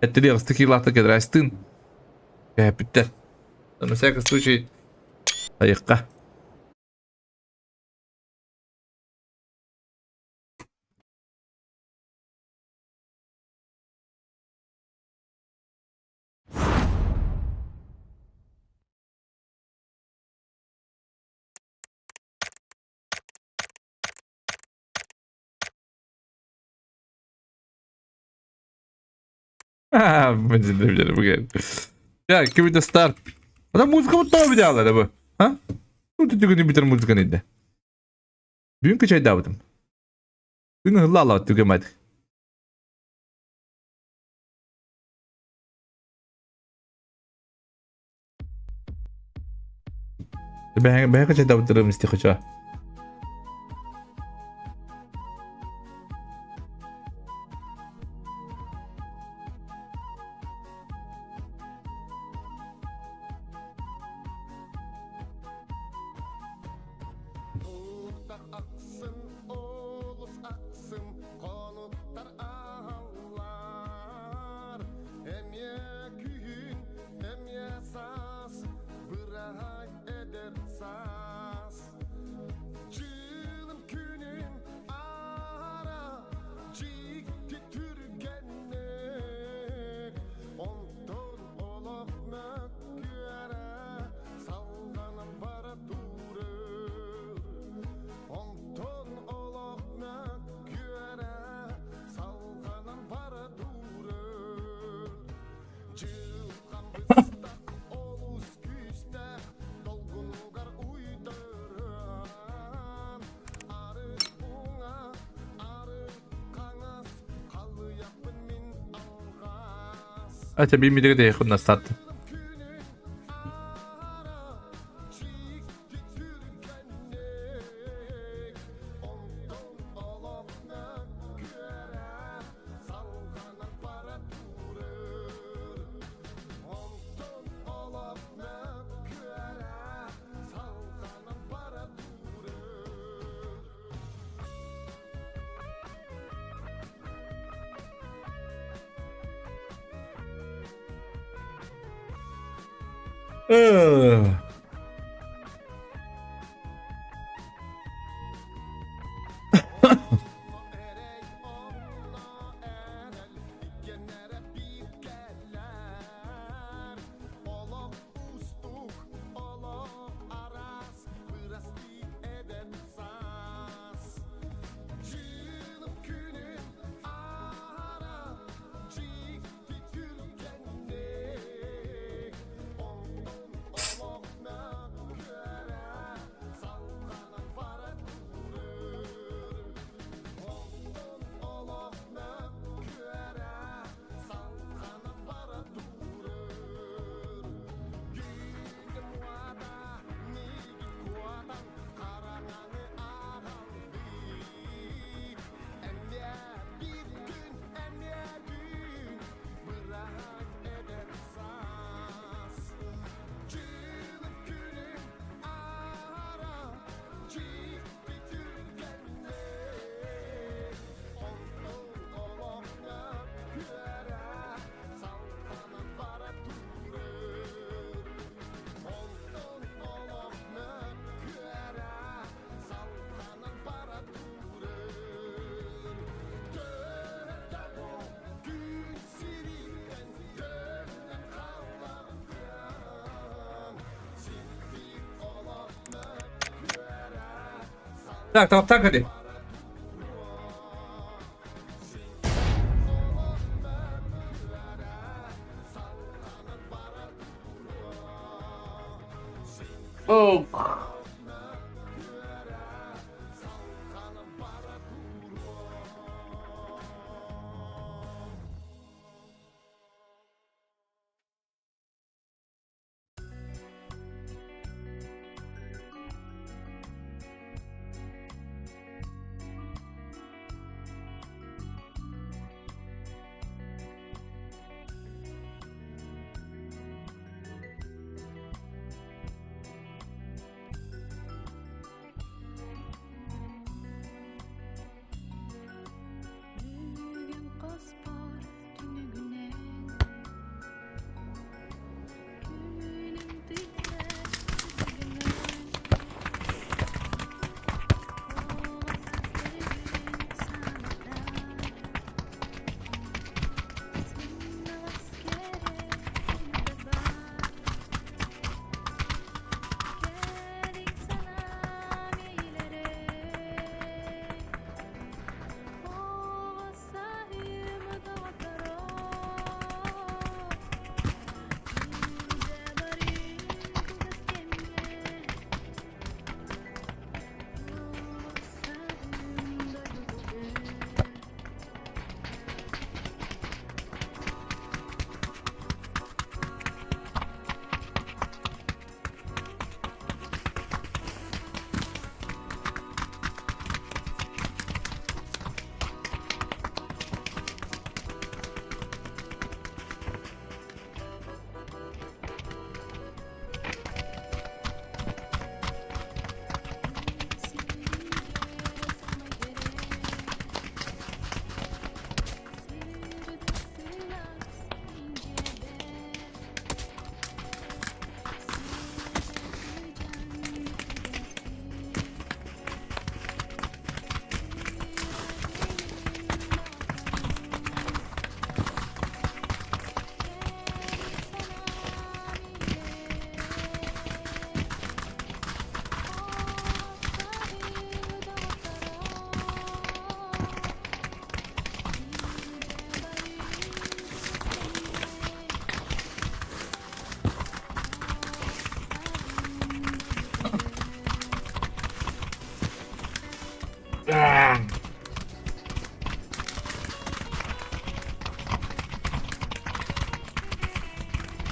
Әттеле 6 киллахтар кедрастын. Кәпиттер. На всякий случай, аяққа. Я, кем старт. Ада музыка вот того видела, да бы. А? Ну ты түгін битер музыка нейді. Бүгін качай давыдым. Бүгін хылла түгемәдік. Бәһә качай давыдырым исти хочу. Ата бимидеге де худна старт. Так, так, так, hadi. Oh. Бүгүн хоспор түнүгүнэн Күнүм тыгар сырдыгынан Оҕо сааһым санатар Сымнаҕас кэрэ күндэ баар Кэлиҥ санаам иилэрэ Оҕо сааһым доҕотторо Илдьэ барыҥ кылгас кэмҥэ Оҕо сааһым дойдутугар.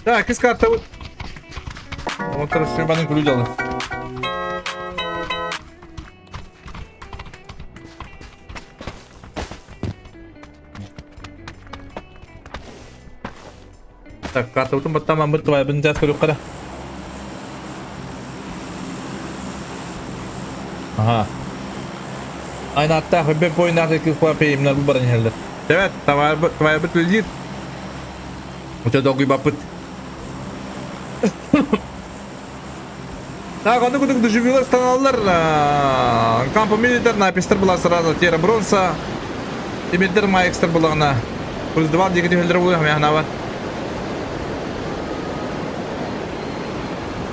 Так, кис карта вот. Оттор шибанын күлүү жалын. Так, картабытын баттаамаммыт твайбын жас көрүөххэ Аха. Айнаттаах өбөп бойнаах кыыс пейимнер бу баран иһэллэр. Evet, твайбыт үлэлиир. Өтө долгуйбаппыт. Так, ону кудук дежавюлар станаллар. Кампо Милитар, напистер была сразу Тера Бронса. Тимирдер Майкстер булағына. Плюс 2 диэки түһэллэр буолуо хамыйахнаабат.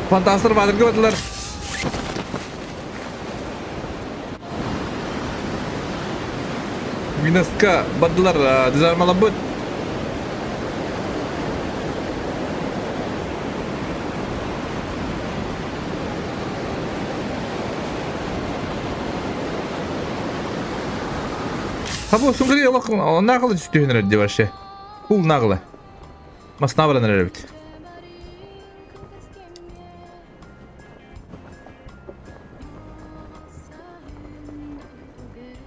Фантастер баатырга бардылар. Минаска бардылар, дизармалабыт. Хабы сунгри олох нагылы түстүһүн эрэр вообще. Кул нагылы. Масна баран эрэр эбит.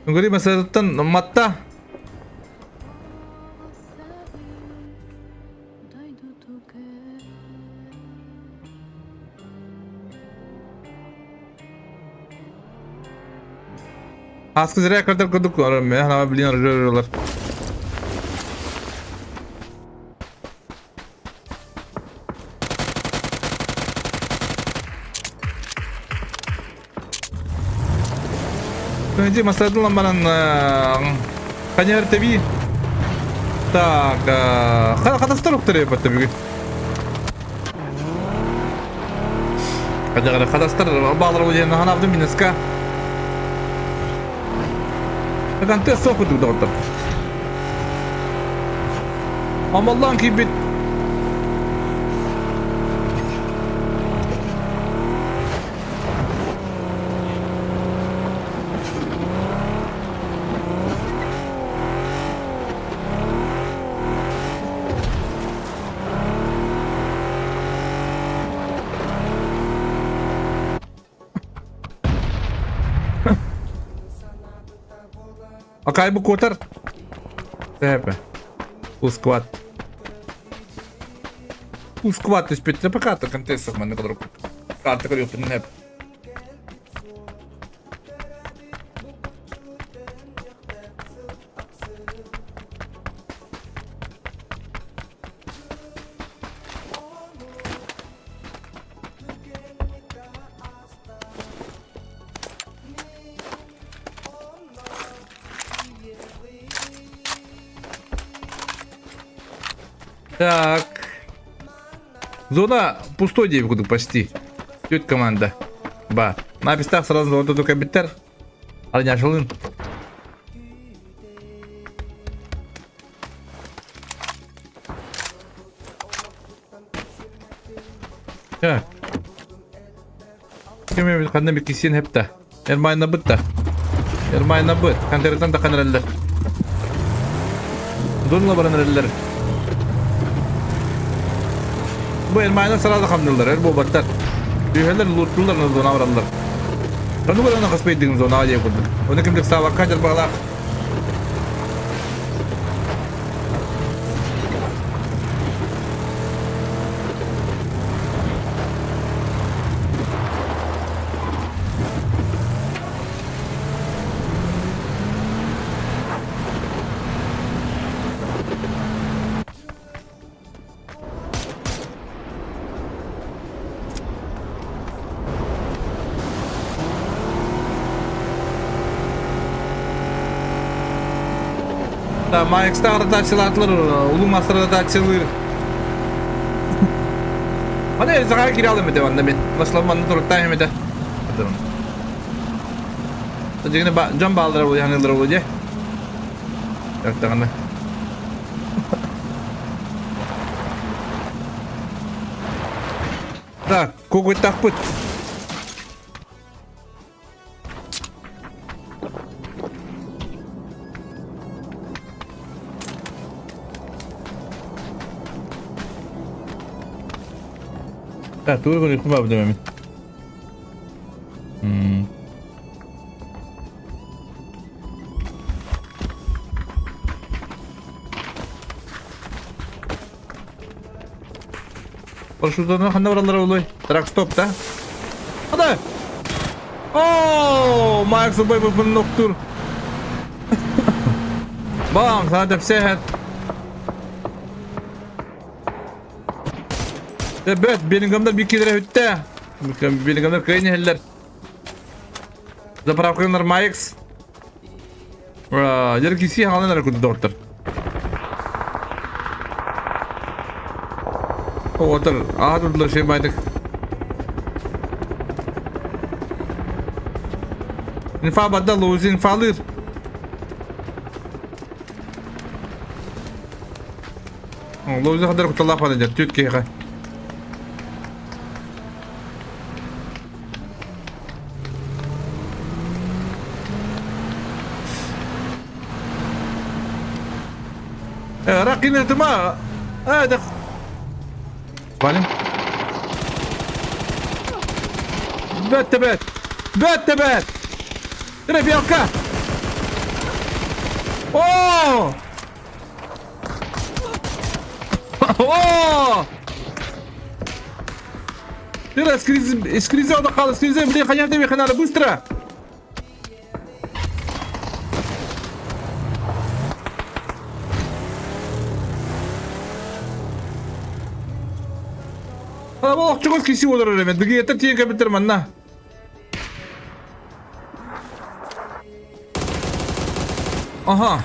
Сунгри масатыттан матта. Аскы зря картар курдук мен блин оружие Önce masadan баран Канер теби. Так, хатастар уктар эпатта бүгүн. Хадагара хатастар баалар диэн ханаабдым минуска. Канте соку доктор. Амаллаан киирбит Акай бу куотар. Тэпэ. Ускват. Ускват түспүт. Пока контест манна кодрук. Карта көрүөхпүн нэп. Так. Зона пустой диэбит курдук почти. Түт команда. Ба. Напистах сразу золотой кабиттер. Арняшылын. Так. Ким эбит ханна биккисин хепта. Эрмайна бытта. Эрмайна быт. Контертан да канараллар. Дурла баран эрэллэр. Бу Эрмайна сразу хамнылар, эр буолбаттар. Түһэлэр луттулар зона бараллар. Ону көрөн хаспайдыгын зона диye курдук. Оны кимдик саабакка дьарбагалаах. Да, Майкстар ротациялаатылар, улуу мастер ротациялыыр. Аны саха кире алым этэ манна мин. Маслам манна туруктаах этэ. Дьиҥинэ дьон бааллара буолуо, ханыыллара буолуо дии. Даҕаны. Так, кугуйтахпыт. Так, тугу гыныхпын баабытым эмин. Парашютынан ханна бараллара буолуой? Трак-стоп, да? Ада! Оо, Макс убай бупун ноктур. Бам, саата псэһэт. Бөт, Беллингhamдар bir килere үттэ. Беллингhamдар кыайын иһэллэр. Заправкалар Майкс. Дьэр киси хаалан эрэ курдук доҕоттор. Оҕотор аһа турдулар шей байтык. Инфа бадда лоузи инфалыр. Лоузи хадыр куталаах бада дьэр түт киһиэхэ. Ракин тыма. Да. Валим. Бэт бэт. Бэт бэт. Ребелка. О! О! Ира, скризел дохал, скризел, блин, ханя тебе надо быстро! Олох чугас киси олорор эбит. Дыгыйаттар тиийэн кэлбиттэр манна. Аха.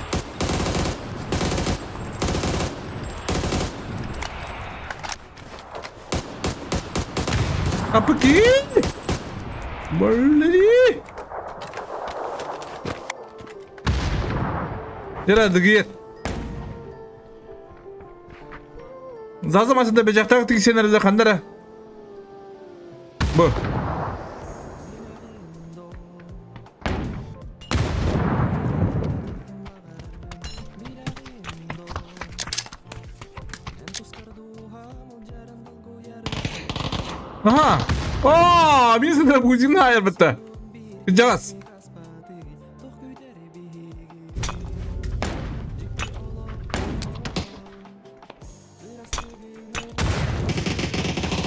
Апыки! Блин! Ира, дыгыйат. Заза масында бежақтағы тиксенерде қандара? Бу. Аха! О, мин сендер бузина айырбытта. Жас.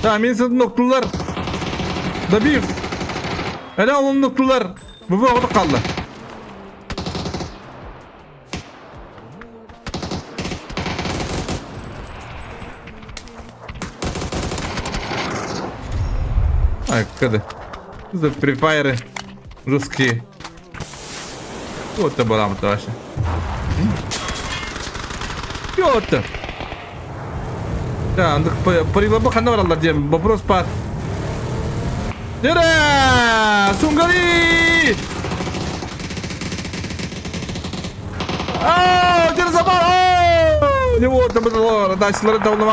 Tamam мин ноктулар. Добив. Әле onun ноктулар. Бу оҕото қалды. Ай, кады. За префайры жесткие. Вот это барам вообще. Петр. Да, андык парилаба ханна бараллар диэн вопрос бар. Дere! Сунгали! Аа, дere забар! Аа! Не вот там было, дачылары таулы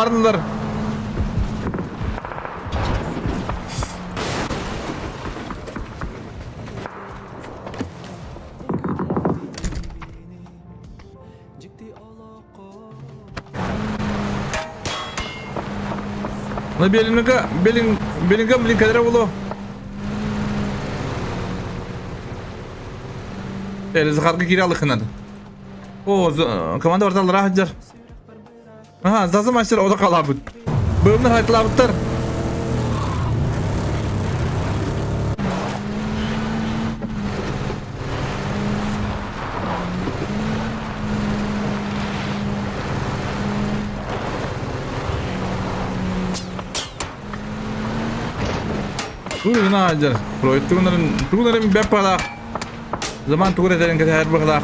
На Беллинга, Беллинг, Беллингем, блин, кадра болу. Эле Захарга кире алыхынады. О, команда бартал рахджар. Ага, зазы мастер ода қалабыт. Бөлімнер айтылабыттар. Тугунарын аджар. Про тугунарын тугунарын беп пала. Zaman тугур этерин кэтэр бахлах.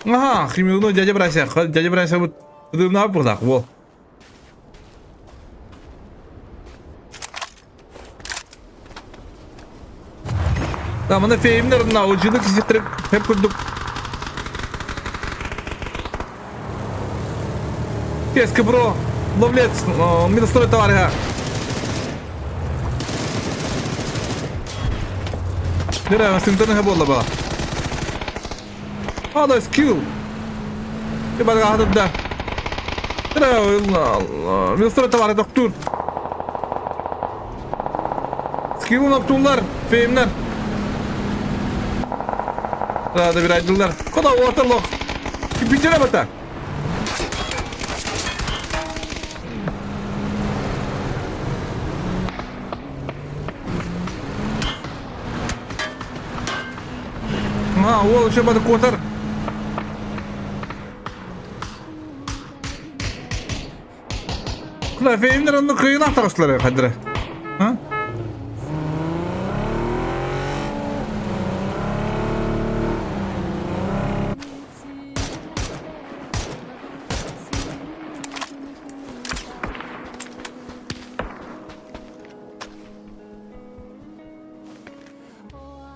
Ага, химилно дядя Брася, дядя Брася вот дымна бахлах, во. Да, мына феймнер мына ожилык ситтирip hep курдук. Теска бро, ловлец, минустой товарища. Нера, синтон бола ба. А, скилл. Ты бага да. Нера, минустой товар доктор. Скиллын оптулар, феймнер. Да, да bir aydınlar. Koda waterlock. Bitirem ata. А, уол еще бады куотар. Куда феймдер онну кыйын ахтарыслар хадыра. А?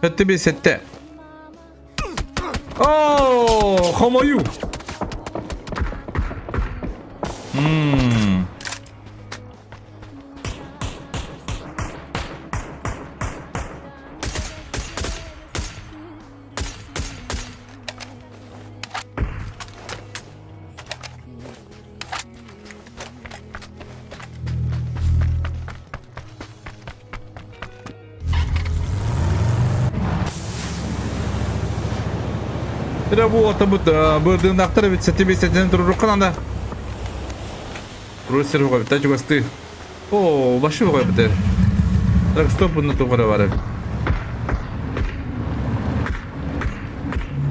Сэттэ би сэттэ. Оо, хомойуу. Мм. Эрэ бу отабыт бырдыындаахтар эбит сэти сэтинэн турурукка надо. Русер хугабыта чугасты. О, башы хугабыта. Так стоп на тугара бар.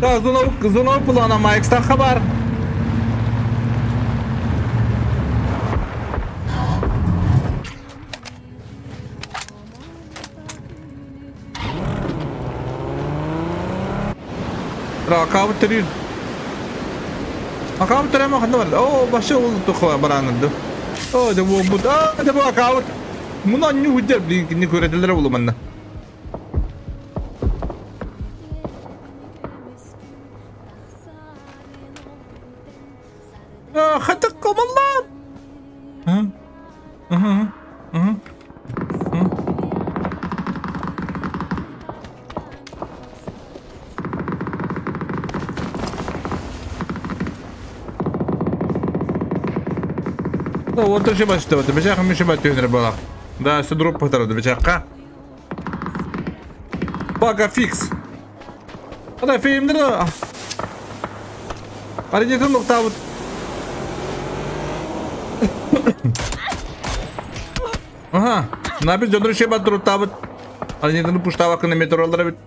Да, зона зона плана Майкстан хабар. Акаабыт төрүүр. Акаабыт төрөөмө ханна бар. Оо, башы ол тухла баранырды. Оо, да бу бу. Аа, да бу акаабыт. Муну анню хүдер блин көрөдөлөр болу манна. Хатык комаллаан. Вот еще бачите, вот бечах ми ще бачите була. Да, все дроп потарду бечахка. Бага фикс. Ада феймдер. Аренетин нуктабыт. Аха, набир дьоннору шебат туруттаабыт. Аренетин пуштаабаккына метроллар эбит.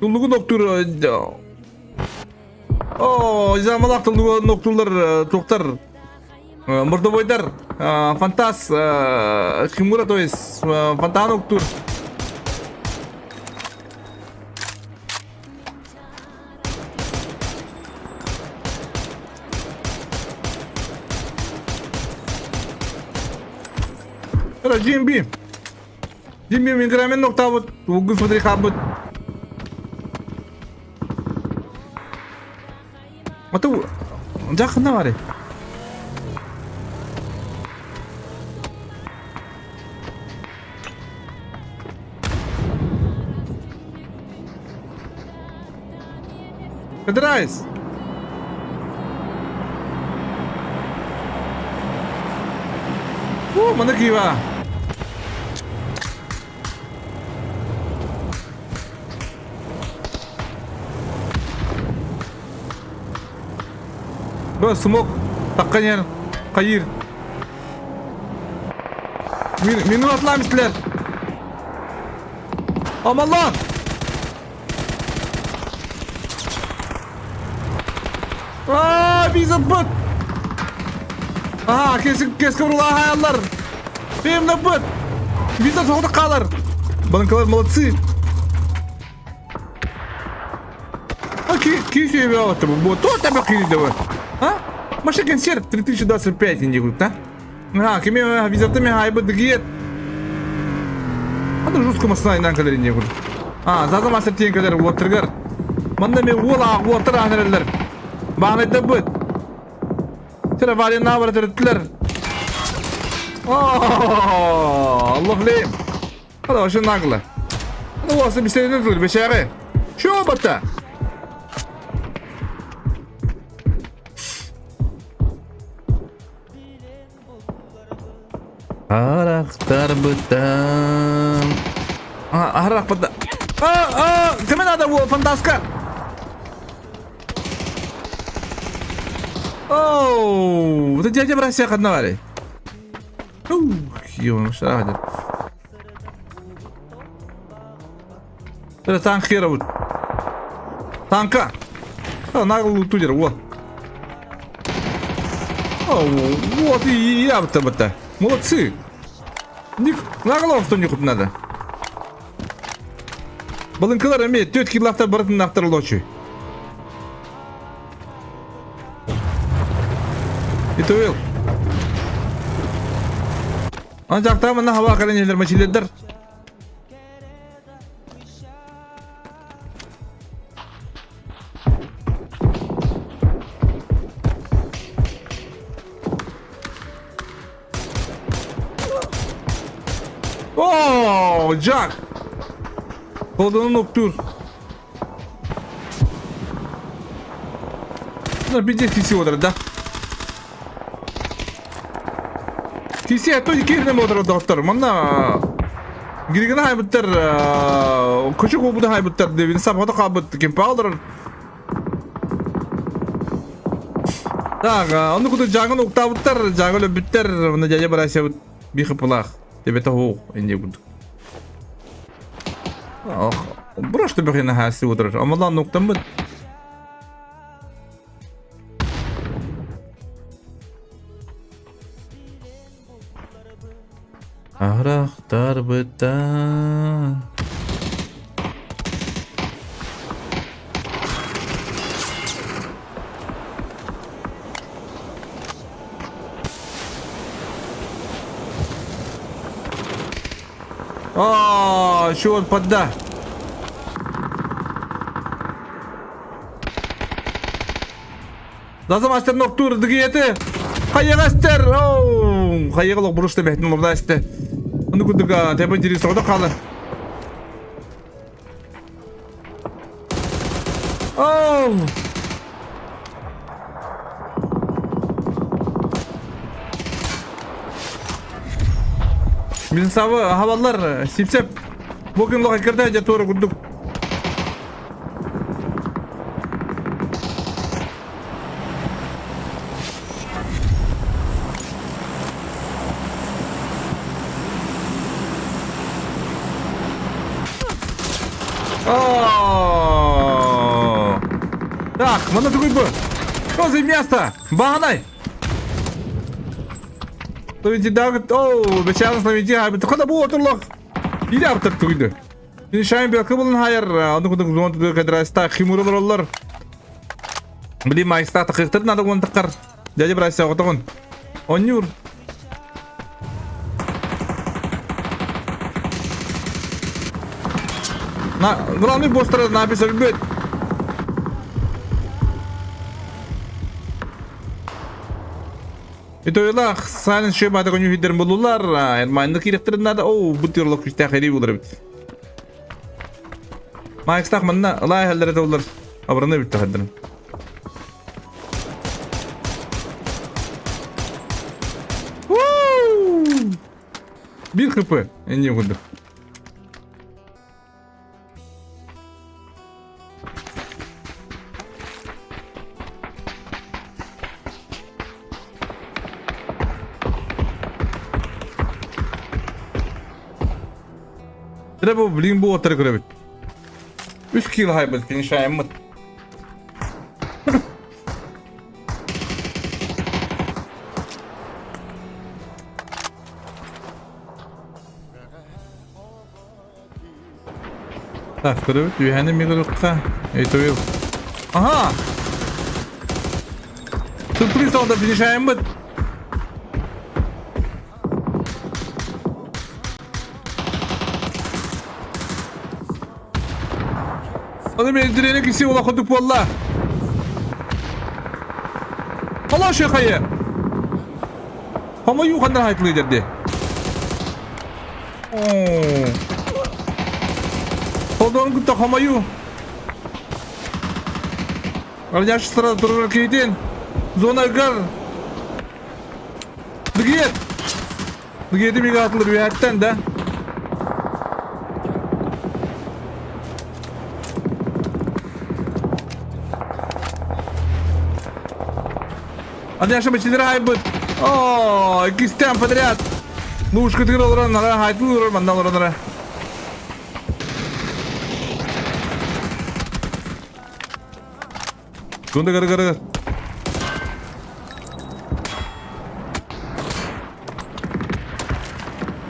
Туллугу ноктур. О, замалак туллугу ноктурлар туктар. Мордовойдар, Фантаз, Химура, то есть Фонтан октур. GMB. GMB миграмен ноктабыт, угун смотри хабыт. Ата жақында бар. Кадрайс. О, маны кива. Бө, смок таққан қайыр. Мені атламыстылар. Амаллан! Aa, виза быт! Ага, кесик кеске урула хаяллар. Бемне быт! Виза соғды қалар. Банкалар молодцы. А ки ки себе вот бу то тебе ки деп. А? Маша концерт 3025 инди да? А, кеме виза теме хайбы дгиет. Аны жестко масына инан кадер инди А, заза мастер тиен кадер уоттыргар. Манда мен уол уоттыр ахнерелер. Бағанайда быт. Тире вален набар төрөттүлөр. Аллах лейм. Hadi başın нагло. Hadi olsa bir sene dur beşeri. Şu batta. Харахтар бытам. А, харах бытта. А, а, кеме надо бу фантаска. Оу, это дядя Россия одновали. Ух, ё, что Это танк хера вот. Танка! Наглый тудер, вот. Вот и я бы Молодцы! Нагло что не надо. Балынкалар эмиэ түөрт килаахтар барытын ахтар олочу. Итоил. Анжақтағы мына хава кэлэн иһэллэр мачилердер. О, Джак! Колдунун уктуур. Ну, пиздец, киси отырар, да? Киси, а то кирнем отырар, доктор. Манна Гиригин хайбыттар, көчүк болбута хайбыттар, деп сапата калбыт, кемпе алдырар. Так, ону куту жагын уктаабыттар, жагы өлөбүттэр, мына дядя Барасябыт бихы пылах. Тебете хоох, инде курдук. Брошты бөхіне хасы отырыр. Амалан уктаммыт. Арахтарбыттан. А, еще он подда. Назым астер ноктур дыгиети. Хайыгастер. Оу, хайыгылык бурушты бэхтин лурда исте. Оны кудуга тэбэн дири соҕда хаалар. Оу! Мин сабы хабаллар сипсеп. Бу күн лоха кирде же туора курдук. О! Так, мана тугуй бу. Что за место? Бағанай! Оу, бечаны словити, хада бу отурлох. Или аптар тугуйду. Шайын белки булын хайыр, аны кудук зон тугуй кадраста химурулар олар. Блин, майста тақықтыр надо вон таққар. Дядя брайся отоғын. Онюр. На, главный босс написал бит. Итойлах, Silent Shape атагын юхидерин булулар, Эрмайнды киректерин оу, бу тюрлок күстә хәри булыр бит. Майкстах манна ылай хәлләре дә булыр. Абраны бит хәлләрен. Бир хп, не буду. Треба блин бу отыр көрөбүт. Үс килл хайбыт финишаеммыт. Так, көрөбүт үһәни мигрукка. Эйтоил. Ага! Сюрприз алда финишаеммыт. Оны мен дирене киси ола кудук болла. Ала шехайы. Хама юхандар хайтлы дерди. Холдон кутта хамаю. Арняш сразу турар кейтен. Зона гар. Дгет. Дгети мига атылыр үйәттен да. Аняша бачилер айбыт. О, кистен подряд. Лушка тыгыр олорон, ара хайтыл олорон, манна олорон ара. Кунда гары гары.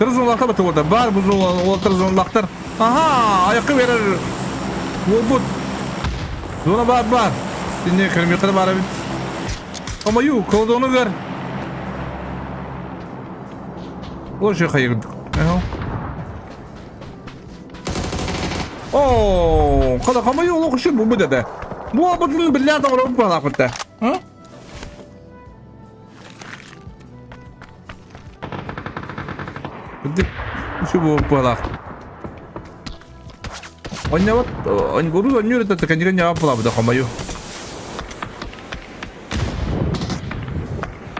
Тырзынлахтар бытыбыта. Бар бу ол тырзынлахтар. Аха, айакка берер. Буолбут. Зона бар бар. Синне кырмыйкыр бар эбит. Омаю, колдону бер. Ол же хайырдык. Оо, kada хамайы олох үшін бұл деді. Бу абытын біле адам орын балапытта. А? Şu bu балах. Онньабат, оньгуру онньур это кэннигэн ньаба булабыта хомойу.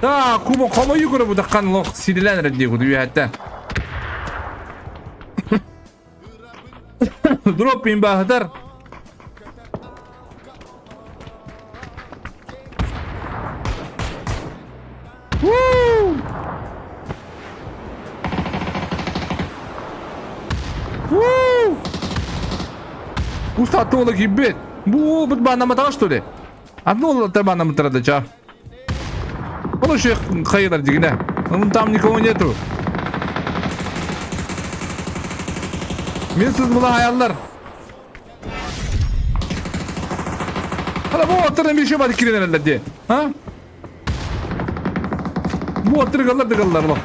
Да, куба хомойу көрө бутаккан лох сирилэн эрэ дии куду үһэттэн. Дроп имбаһытар. Woo! Woo! Устатолог ебет. Бу бут банаматаҕа что ли? Одно банаматара ча. Он еще хайдар дигинэ. Ну там никого нету. Мен сіз мұны аяллар. Hala bu atların bir şey var kirin herhalde diye. Ha? Bu atları kallar da kallar bak.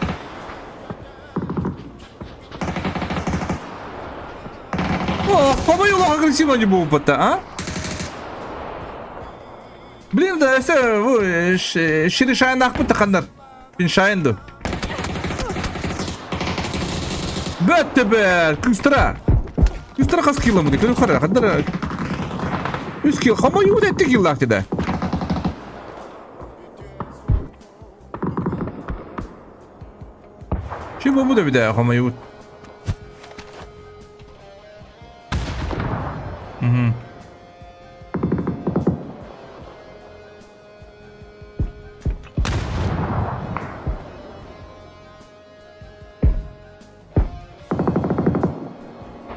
О, по-моему, агрессивно не был бы а? Блин, да, все, шири шайын ақпы тақандар. Пин шайынды. Бәтті бәр, күстіра. Күстіра қас кило мұны, көрі қара, қандар. Үс кило, қама юы дәтті кило ақтыда. Şimdi bu da bir daha қама юы.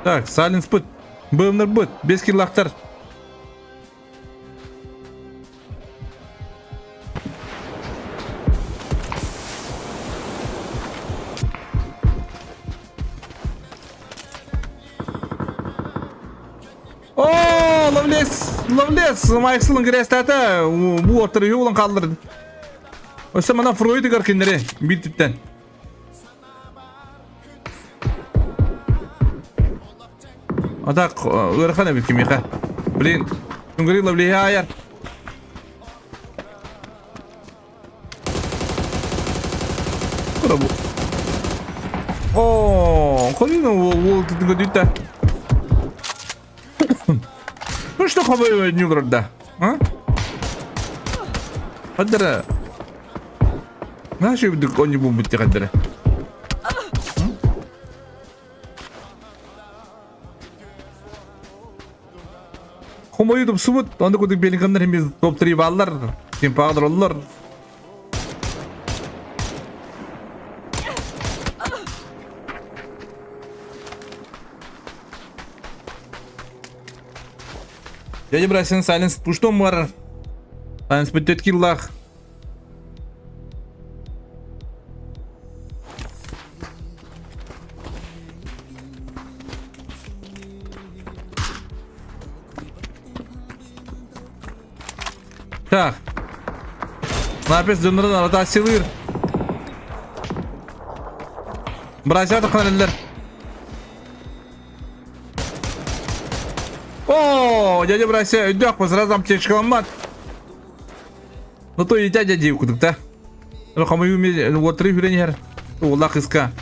Так, Silence быт. Бымныр быт. Бес киллахтар. О, ловлес, ловлес, Майксылын кирестата, бу ортары юлын калдырды. Өсө мана Фройды киндери бир типтен. Атак ыарахан эбит кимиэхэ. Блин, Тунгри ловлеһэ айар. Бу. О, холина уол түтүгө Ну что хабай нюлрда? А? Хаддара. Наши бдык они бу битти хаддара. Хомойу тупсубут, онда кудук белингамнар хеми топ-3 баллар, тимпагдар оллар. Дядя Брайсон Сайленс пуштом бар. Сайленс бүтет киллах. Так. Напис дөннөрөн арата силыр. Бразия тақанеллер. О, дядя Брася, өйдөк по сразу аптечкаламмат. Ну то и дядя див да. Ну хамы уме вот три хүренер. Ола кыска.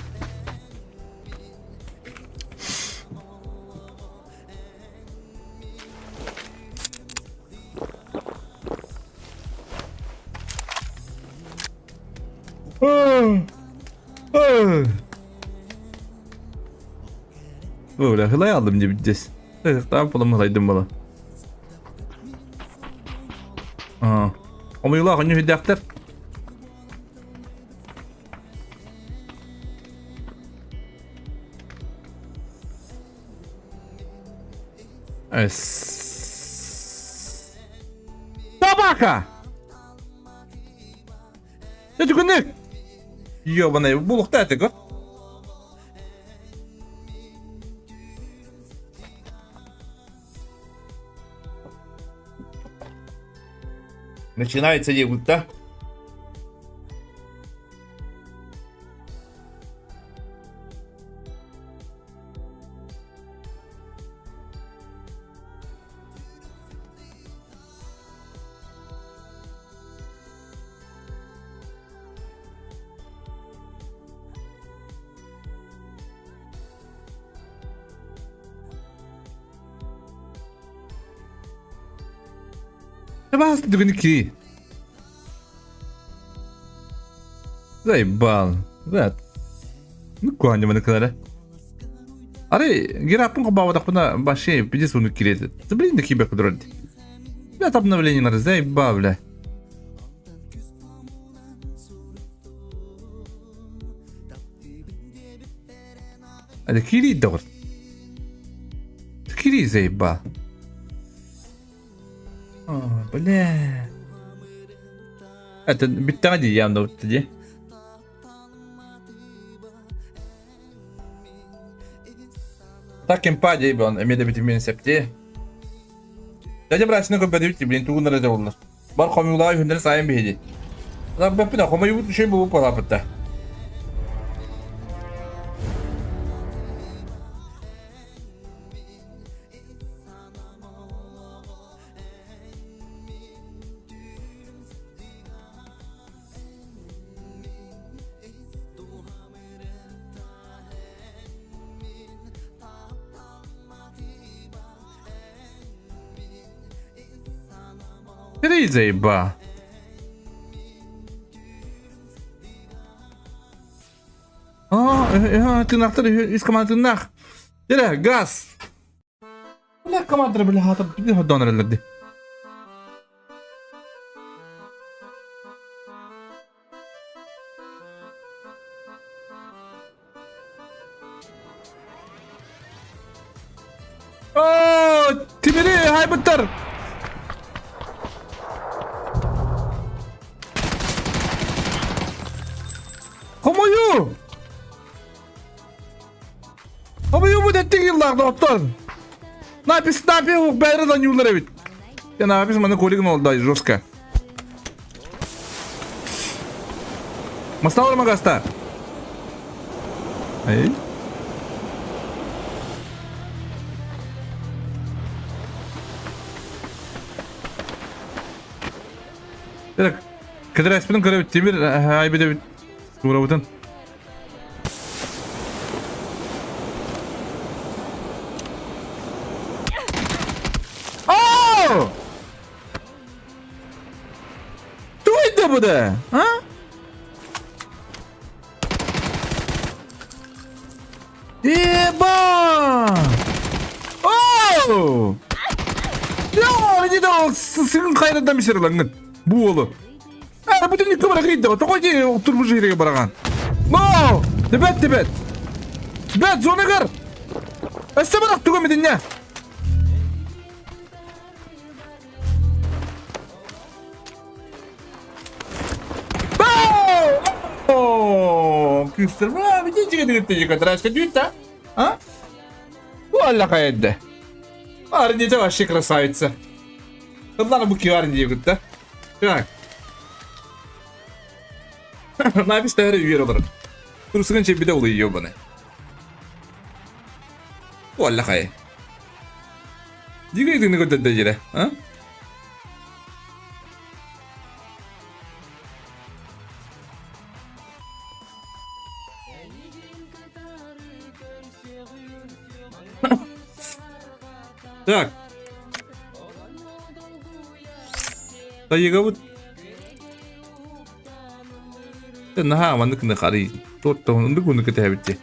Бля, хылай алдым деп здесь. Там полом хылайдым бала. А. Омыйла хоню хидяктер. Эс. Собака! Это күнүк! Ёбаный, булукта это гот. Начинается дебют, да? Баас бүгүн кири. Заебал. Брат. Ну куанья маны кылара. Ары гераппын кобаабатахпына вообще пиздец уну кирет. Да блин, да кибер кудурар. Блядь, обновление надо, заебал, бля. Это кири доҕор. Кири заебал. О, бля. Это бүттэҕэ дии явно дии. Так импа дии бон, эмиэ да битимин септии. Дядя брасина көрбөтүбүт блин тугуннара дьоллор. Бар хомуулаах үһүннэри сайын биһиди. Бэппин хомойубут үчүгэй буолуп буолааппытта. Три заеба. Аа, тыынахтар үс команда тыыннаах. Дere, газ. Бля, команда бля, хата бля, донор эрэллэр Оо, тимири хайбыттар. Хомойуу! Хомойуу эттик йыллаах доҕоттор. Напис напи бэйрэ да ньуулар эбит. Я напис маны колигин олда жестко. Масталар магаста. Эй. Так, кыдыраспын көрөбүт Тимир айбыт Туурабытын. Оо! Туй да буде, а? Еба! Оу! Я, не дал, сыгын хайрадан бисер лаңын. Бу олу. А, бүтүн икки бара кийди. Тоқой ди турмуш жерге бараган. Но! Дебет, дебет. Бет, зона көр. Өссө барак тугу мединне. Кыстырма, видите, как А? Валля хайда. Арни, это вообще красавица. Ладно, буки Арни, да? Так. Напис тәһәрі үйер олар. Турсыгын чебиде олы ебаны. Валля хай. Диге идин көтөдө жере, а? Так. Тайыгабыт. Наһаа маннык нахари. Туоттоһун күнү кэтэһэбитти.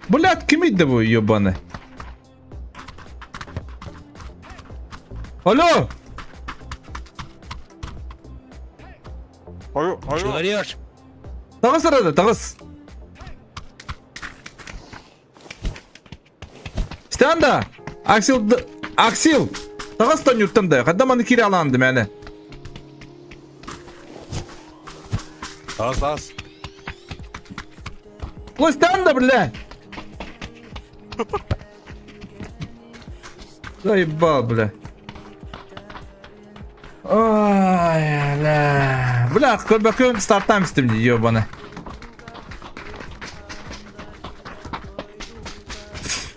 Блядь, ким иди бу ебаный? Алло! Алло, алло. Говоришь? Таҕыс арада, таҕыс! Станда! Аксил, Аксил! Таҕыс тонньуттан да, хадда маны кире алаанды мэне. Таас, таас. Ой, станда, бля! Заебал, бля. Ой, бля. Бля, көрбөкүн стартаан истим дии, ебаны.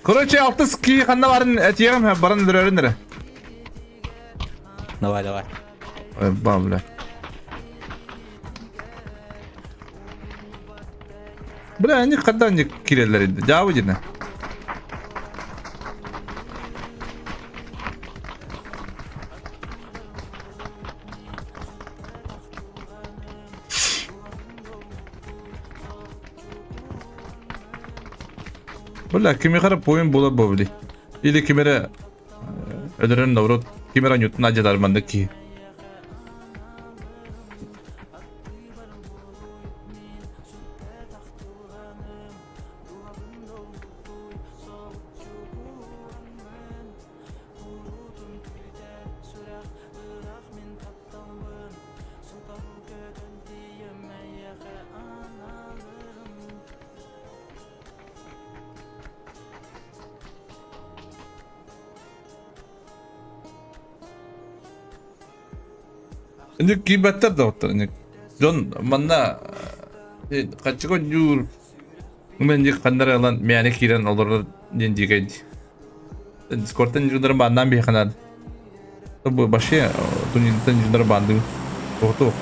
Короче, алтыс ки ханна барын этиэҕим баран өлөрөрүн эрэ. Давай, давай. Ой, бля. Бля, они когда они киреллер Дьаабы дьинэ. Бля, кимиэхэ эрэ поин буолар буолбут Или ким эрэ өлөрөн наоборот ким эрэ анньуттун адьатар маннык киһи. Инник киирбэттэр да оттор инник. Дьон манна хаччыга ньуур Мен ханнара ылан мээнэ киирэн олорор диэн дьиикэй Дискордтан дьоннорун бааннаан биһиэхэ наада. Бу вообще турниртан дьоннору баандыы. Тоҕото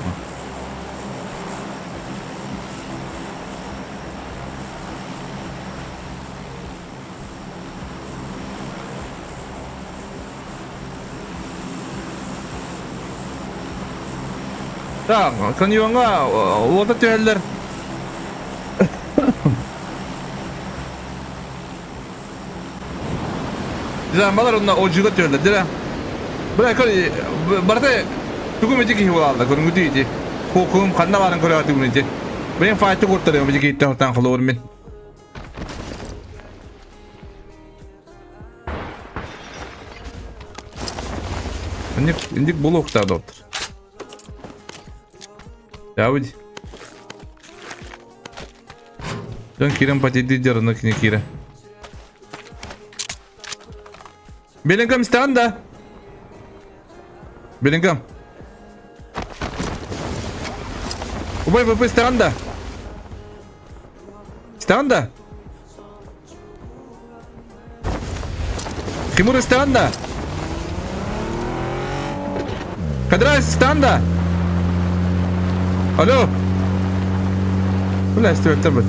Так, каньоҥҥа уота түһэллэр. Драмалар онно одьуга түһэллэр, дира. Бля, барыта тугум ити киһи буолалла, көрүҥүтүй ити. Куокуум ханна баарын көрөөтүгүн ити. Блин, файты куртарыам ити киһиттэн хотан холобур мин. Инник, инник булуохтаах доктор. Давид. Дьон киирэн патиди дьарына кини киирэ. Белингам истэҕин да? Белингам. Убай ВП истэҕин да? Истэҕин да? Тимур истэҕин да? Кадрайс истэҕин да? Алло. Бля, истибэттэр быт.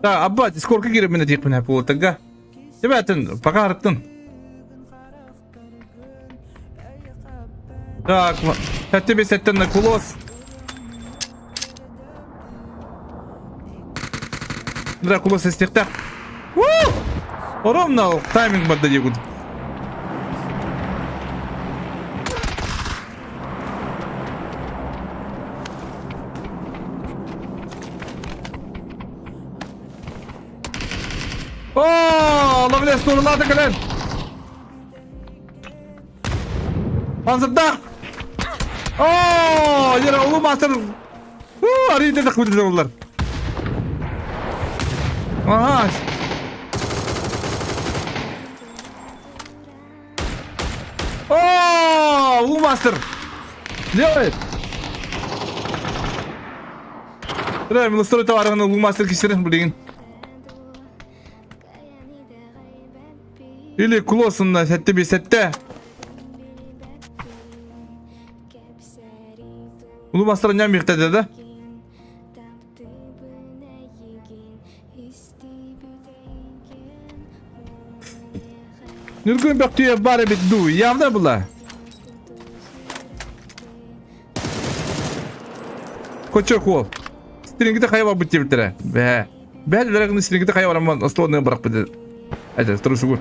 Да, абба, сколько киирэммин этиэхпин буолтарга. Тебәтин, пока арыттын. Так, тебе сеттен на кулос. Да, кулос эстихтах. Ровно тайминг барды дегут. Оо, Лавлес тууралаата кэлэн. Панзырдаах. Оо, яра улуу мастер. Уу, арыйда да күлдүлэр. Ага. О, улуу мастер. Делает. Бля, милострой товарыгын улуу мастер кисерин билигин. Или кулосунна сетте би сетте. Улуу мастер ням михтеде да? Нүргүн бөхтүйэ бар эбит дуу, явно была. Кочок уол. Стрингите хайа барбыт диэбиттэрэ. Бээ. Бээ дэрэгин стрингите хайа барамман остуолны бырахпыт. Эдэ, турусугу.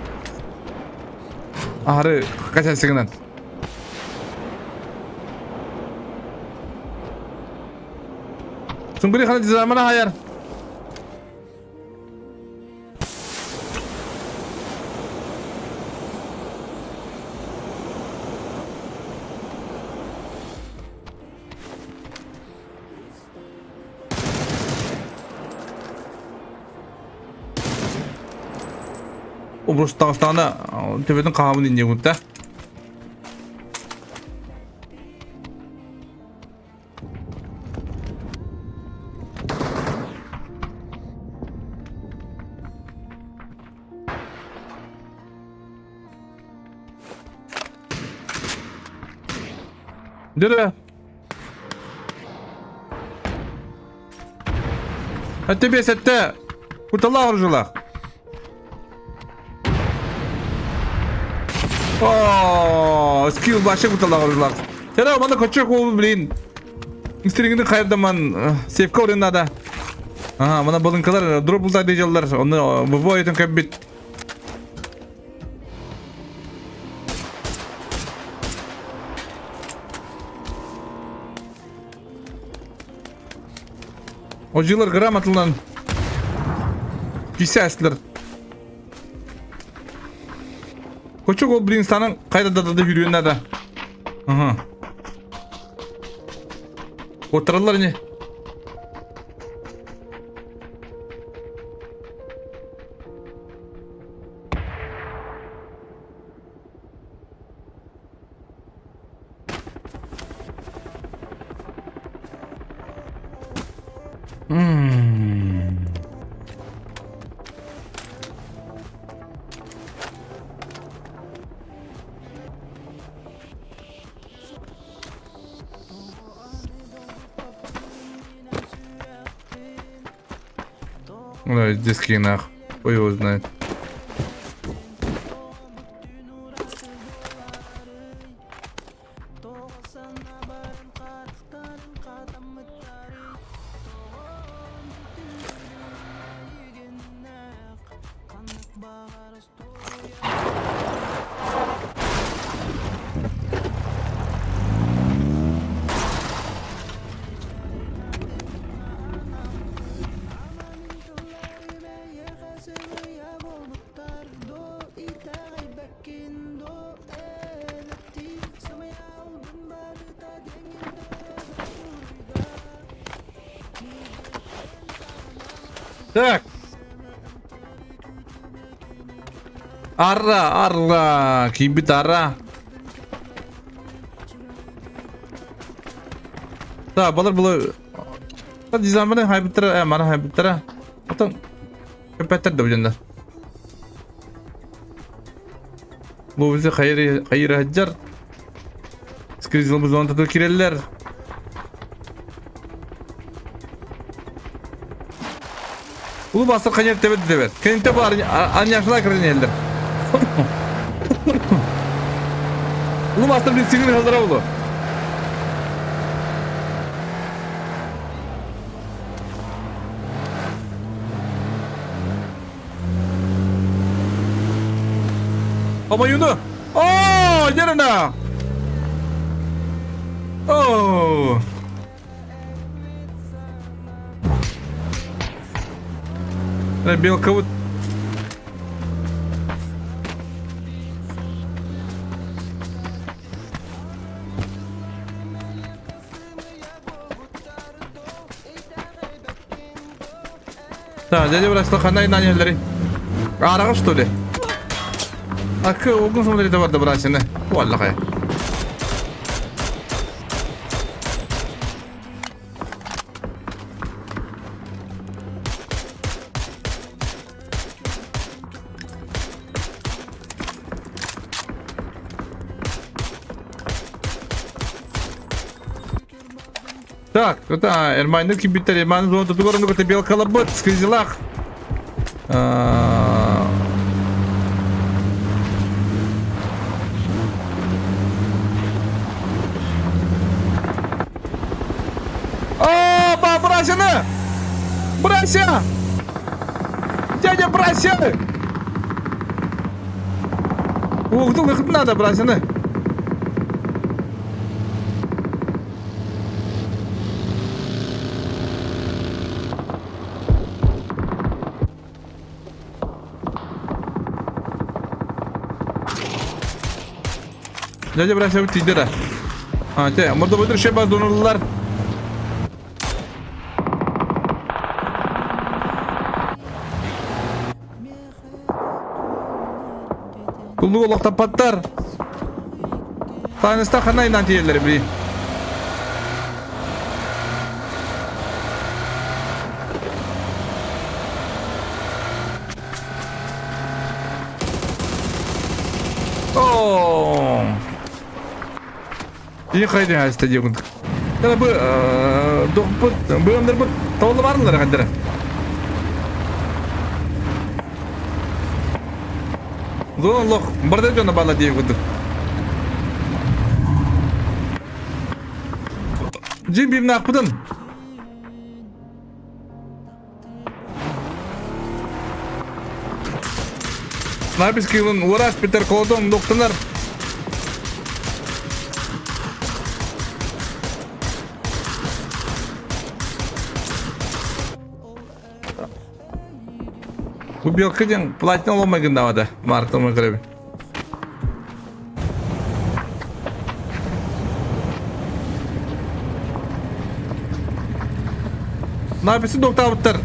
Ахары качан сыгынан. Сунгури хана дизамана хаяр. Обрус таҕыстаҕына төбөтүн хаһабын инньэ гунта. Дөрө. Әтте бес әтте. Курталаах оружалаах. О, скилл вообще курталаах оружалаах. Тера, мана кочок ол, блин. Стрингini кайырдаман сейфка орын надо. Ага, мана балынкалар дроп булда дежаллар. Оны ВВ айтын кәббит. Ожилар грамоталан кисәслер. Кочук ол блин станың қайда да да жүрүөн да. Ага. Отыралар не? Ну, диски нах. Хуй его знает. Так. Арра, арра, кийбит арра. Да, балар булы. Дизаманы хайбыттара, мана хайбыттара. Атын көпәттер да бүженде. Бу bizi hayır hayır haccar. Скризилбыз онта киреллер. Улу бастыр канер тебет тебет. Кенте бар аняшла киренелдер. Улу бастыр бир сиңир хазара улу. Амаюну. О, Нерена. О. Белка вот. Так, дядя Брасла, хана и наняли. Араға что ли? Акы огун смотрите бар да брасины. Валлахай. Так, это Эрмайны кибиттер, Эрмайны зона тутугорну кыты белкалабыт, скризилах. О, ба, брасины! Брася! Дядя, брася! Ух, их надо, брасины! Дядя Брася тиийдэ да. А, те, мордобойдор еще бас донордулар. Туллук олохтоппаттар. Таныста ханайынан тиэллэр били. О! Ии хайдын хаста диэкун. Тара бу дохпут быамнарбыт толлумарылар хандара. Зон лох барда жона бала диэкун. Жин бимна акпытын. Напис кыылын уорас питер колотон доктанар. Бу белка диэн платина оломай гыннаабата. Марта омой көрөбүн. Написи доктаабыттар.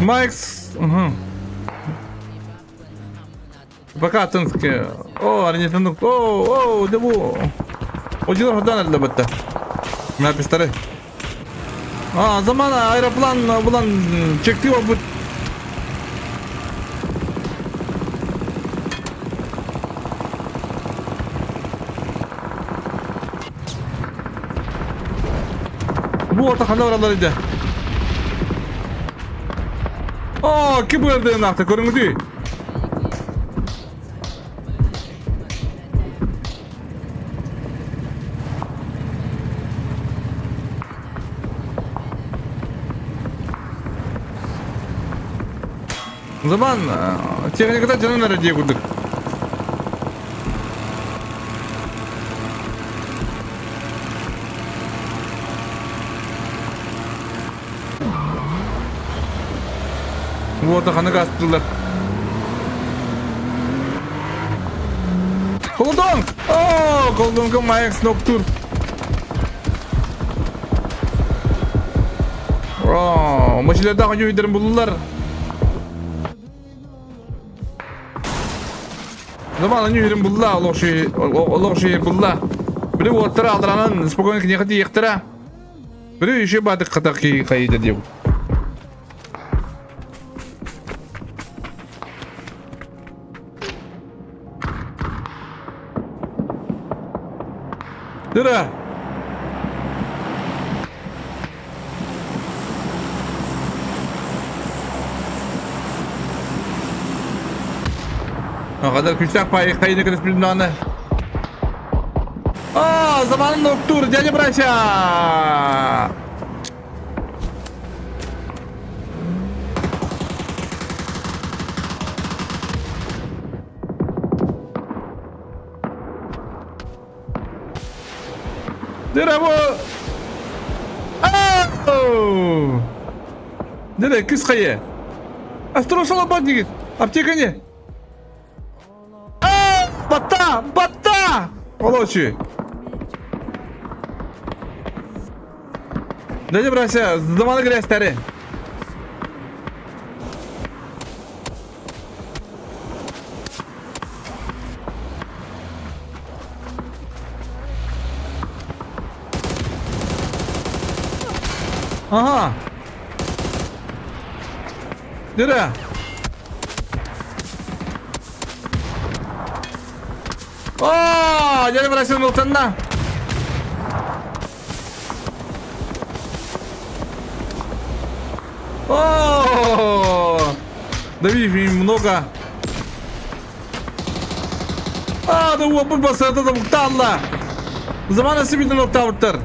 Майкс. Угу. Пока атын О, арнетын. О, о, дебу. Одилар ходан элде бетте. Напистары. А, заман аэроплан булан чекти бу. Бу орта ханна баралар иде. О, ки бу жерде нахта көрүңүдүй. Заман техниката дьонун эрэ дии курдук. Вот ханнык астылар. Колдон! О, колдонка Майкс Ноктур. О, машиналарда ханю булдулар. Заман аню үйден булла, олох ши булла. Бiri уоттара алдыранан спокойно киниэхэ тиийэхтэрэ. Бiri еще баатык хатах хайыта диэбит. Дыра! Kadar күүстээх паайы хайыны кырыс билнааны. А, заманын октур, дядя братья! Дыра бу! Ау! Дыра, кыс хайа! Астрошала бат Аптека не? Батта! Батта! Олочи! Дядя братья, заманы грязь Ага. Дыра. О, дядя братья, мылтанна. О, да видишь, много. А, да уопут басырда да букталла. Замана сибиден октавыттар.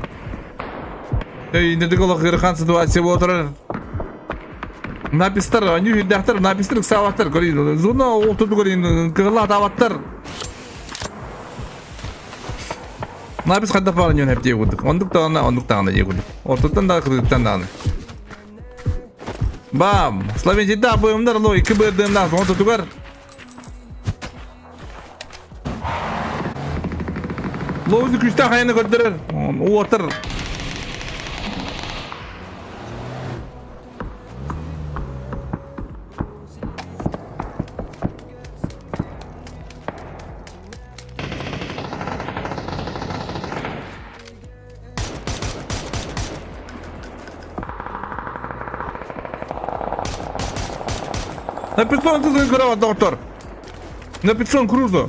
Эй, не олох ыарахан ситуация буолар. Напистар, они үрдэхтэр, напистар ыксаабаттар, көрейін. Зона отурду көрейін, кыгылла атаабаттар. Напис хайдах баар ньон хэптиэ курдук. Ондук даҕаны, ондук даҕаны диэ курдук. Ортоттон да, кыргыттан даҕаны. Бам! Словентийда быымдар ло икки бырдыыннаах ортотугар Лоузу күүстээх айаны көрдөрөр. Уотар. На пятьсот тысяч доктор. На 500 Крузо.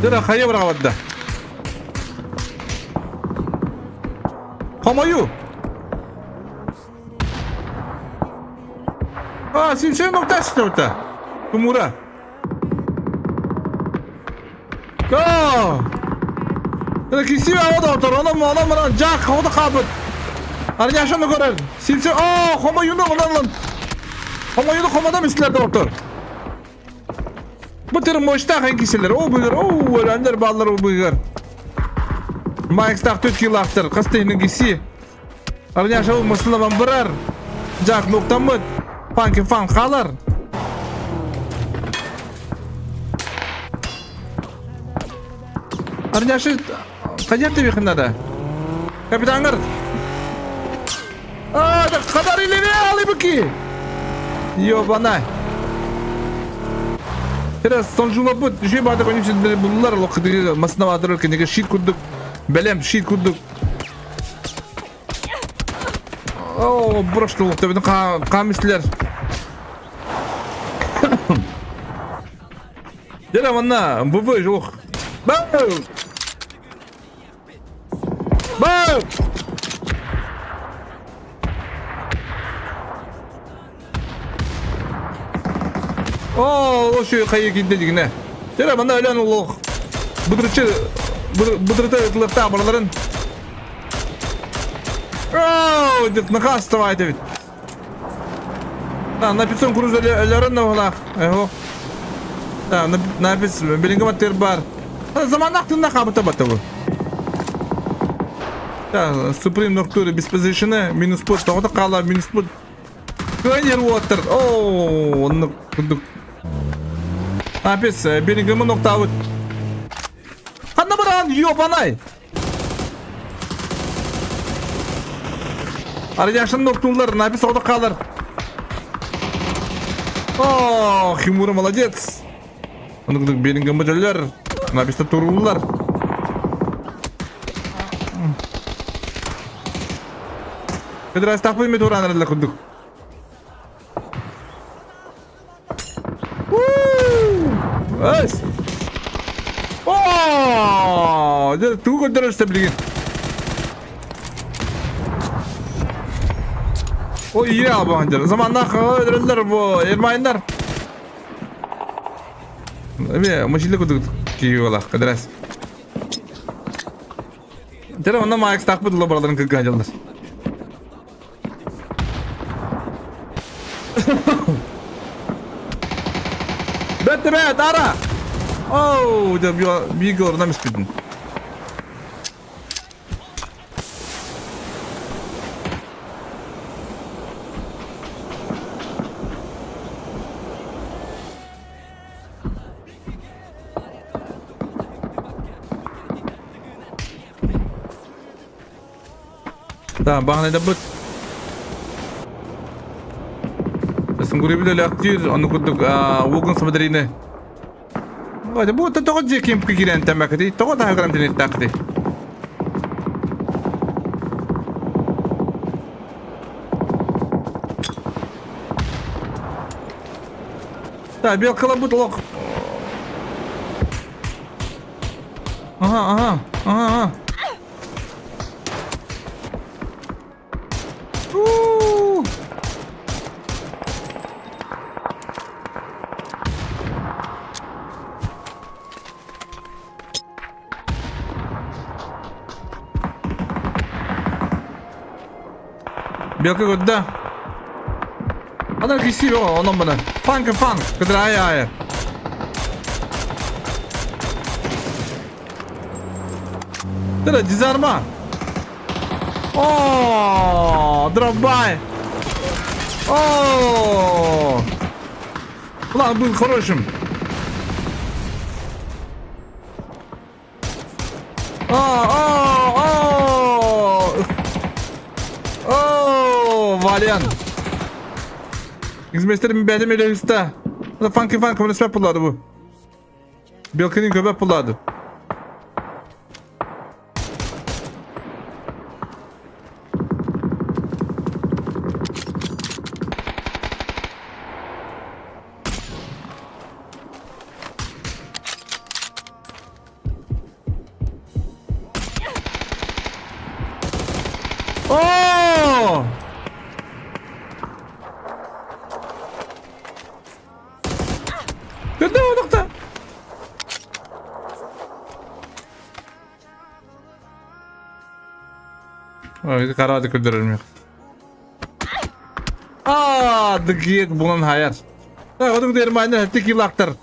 Дыра хайа быраҕабарда. Хомойуу. А, симсен ноктасты Кумура. Go! Кисиbe o da otur. Ona ona ona Jack o da kabut. Arya şunu görür. Simse o homo yunu ona lan. Homo yunu homoda misler de otur. Bu tür moşta kisiler. O buyur. O ölenler ballar o buyur. Mike tak tüt kilaktır. Kastehinin gisi. Arya şunu Müslüman birer. Jack noktamıt. Funky fun kalır. Арняшы қайда тебе надо? Капитан Гар. А, да қадар илеме алыбыки. Ёбана. Teraz сонжула бут, жүй бады конюксы буллар лоқды масына бадыр кенеге шит курдук. Белем шит курдук. О, брошты лоқты бідін қамислер. Дера манна, ВВ жоқ. Бау! Бау! О, ошо хайы кийде дигине. Дера манна өлөн улух. Бұдырчы бұдырты ытылықта бараларын. Оу, деп накастывай деп. На, на пиццон куруз өлөрөн на Эхо. Да, на на пиц белингематтер бар. Заманах тына хабыта бата бу. Да, Supreme Nocturne без позишена, минус пут, тоғыта қала, минус пут. Көнер отыр. Оу, оны күндік. Апес, белингемі ноктабыт. Қанда баран, ёбанай. Араяшын ноктулар, напис оғда қалар. О, Химура молодец. Оны күндік белингемі жөлер. Написта турулар. Кыдырас тақпай ме тураныр күндік. Өс! О, тугу көтөрөстө билген. О, ие албан Заманнах өдөрөлөр бу, эрмайындар. Эме, машина күдүк кийип алак, кыдырас. Тере онда Макс тақпы дылы бараларын кырган жылдар. Бетті бет, ара! Оу, деп биге орнам испедин. Да, бағана бұт. Сынгури биле лактир, аны курдук угун самадрины. Ой, бу та того диким кирен тамакти, того та грам тени такти. Да, белка бут лох. Ага, ага, ага, ага. У. Белка говорит, да. Она красиво, он бана. Фанк фанк, кыдрая. Да, дизарма. О, дробай. О! План был хорошим. О, о, о! О, Валян. Xmester бәдем элегиста. Фанки фанк bunu sebep buladı bu. Belkinin köpek buladı. Оо! Көрдө одохта. Карады көрдөрөр Аа, дыгиет булан хайар. Так, одук дермайны хәтте килактар.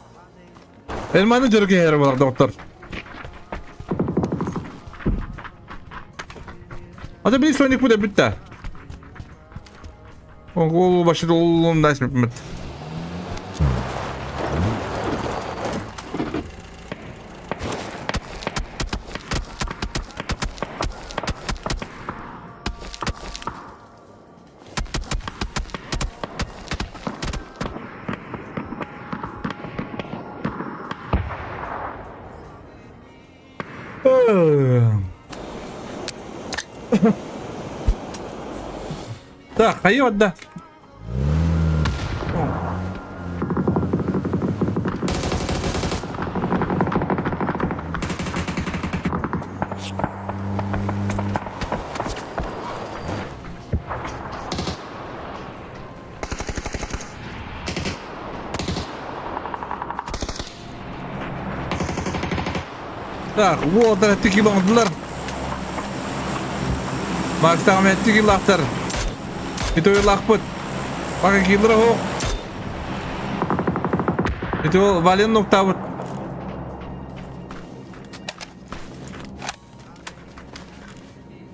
Эрманы дөргө хәйер болар доктор. Ата били соник буде бүтті. Ол башы олым да смепмет. Так, хайы отда. Так, уолаттар эттик кило оҥордулар. Макстаҕым эттик килаахтар. Ити ойулаахпыт. Бака килра оһох. Ити ол Вален нуктаабыт.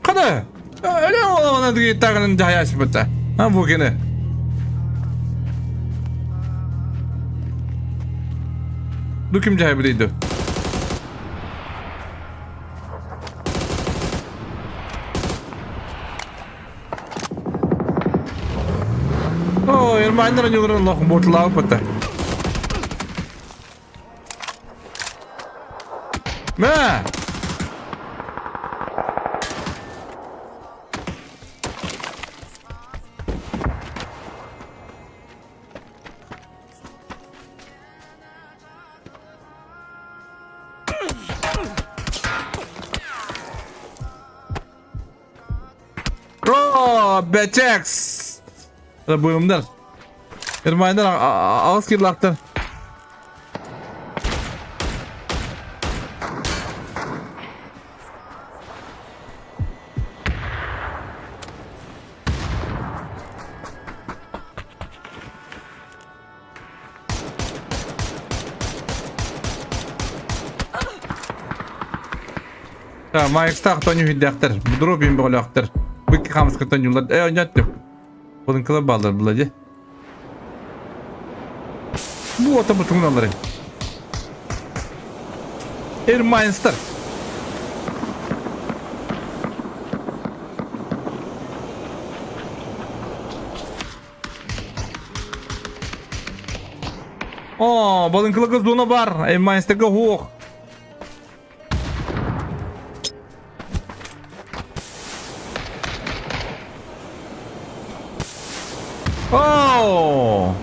Хана! Өлө оҕолоҕуна тагынан дьаһайааччыбыта. А бу кини. Бу ким дьаһайбыт ду? О, Ермайнар ньугурун лох ботулаабыта. Мэ! О, Бэчэкс! Быымдар. Эрмайнар аҕыс кирлаахтар. Майкстаах тоню хүддээхтэр, будуруо биин бөҕөлөөхтөр. Бу икки хаамыска тонньулар. Э, онньоттум. Булынкылар бааллар була дии. Бу ата бутуҥун алларый. Эрмайнстар. О, балыҥкылыгы зона бар. Эрмайнстарга хуох. Оо!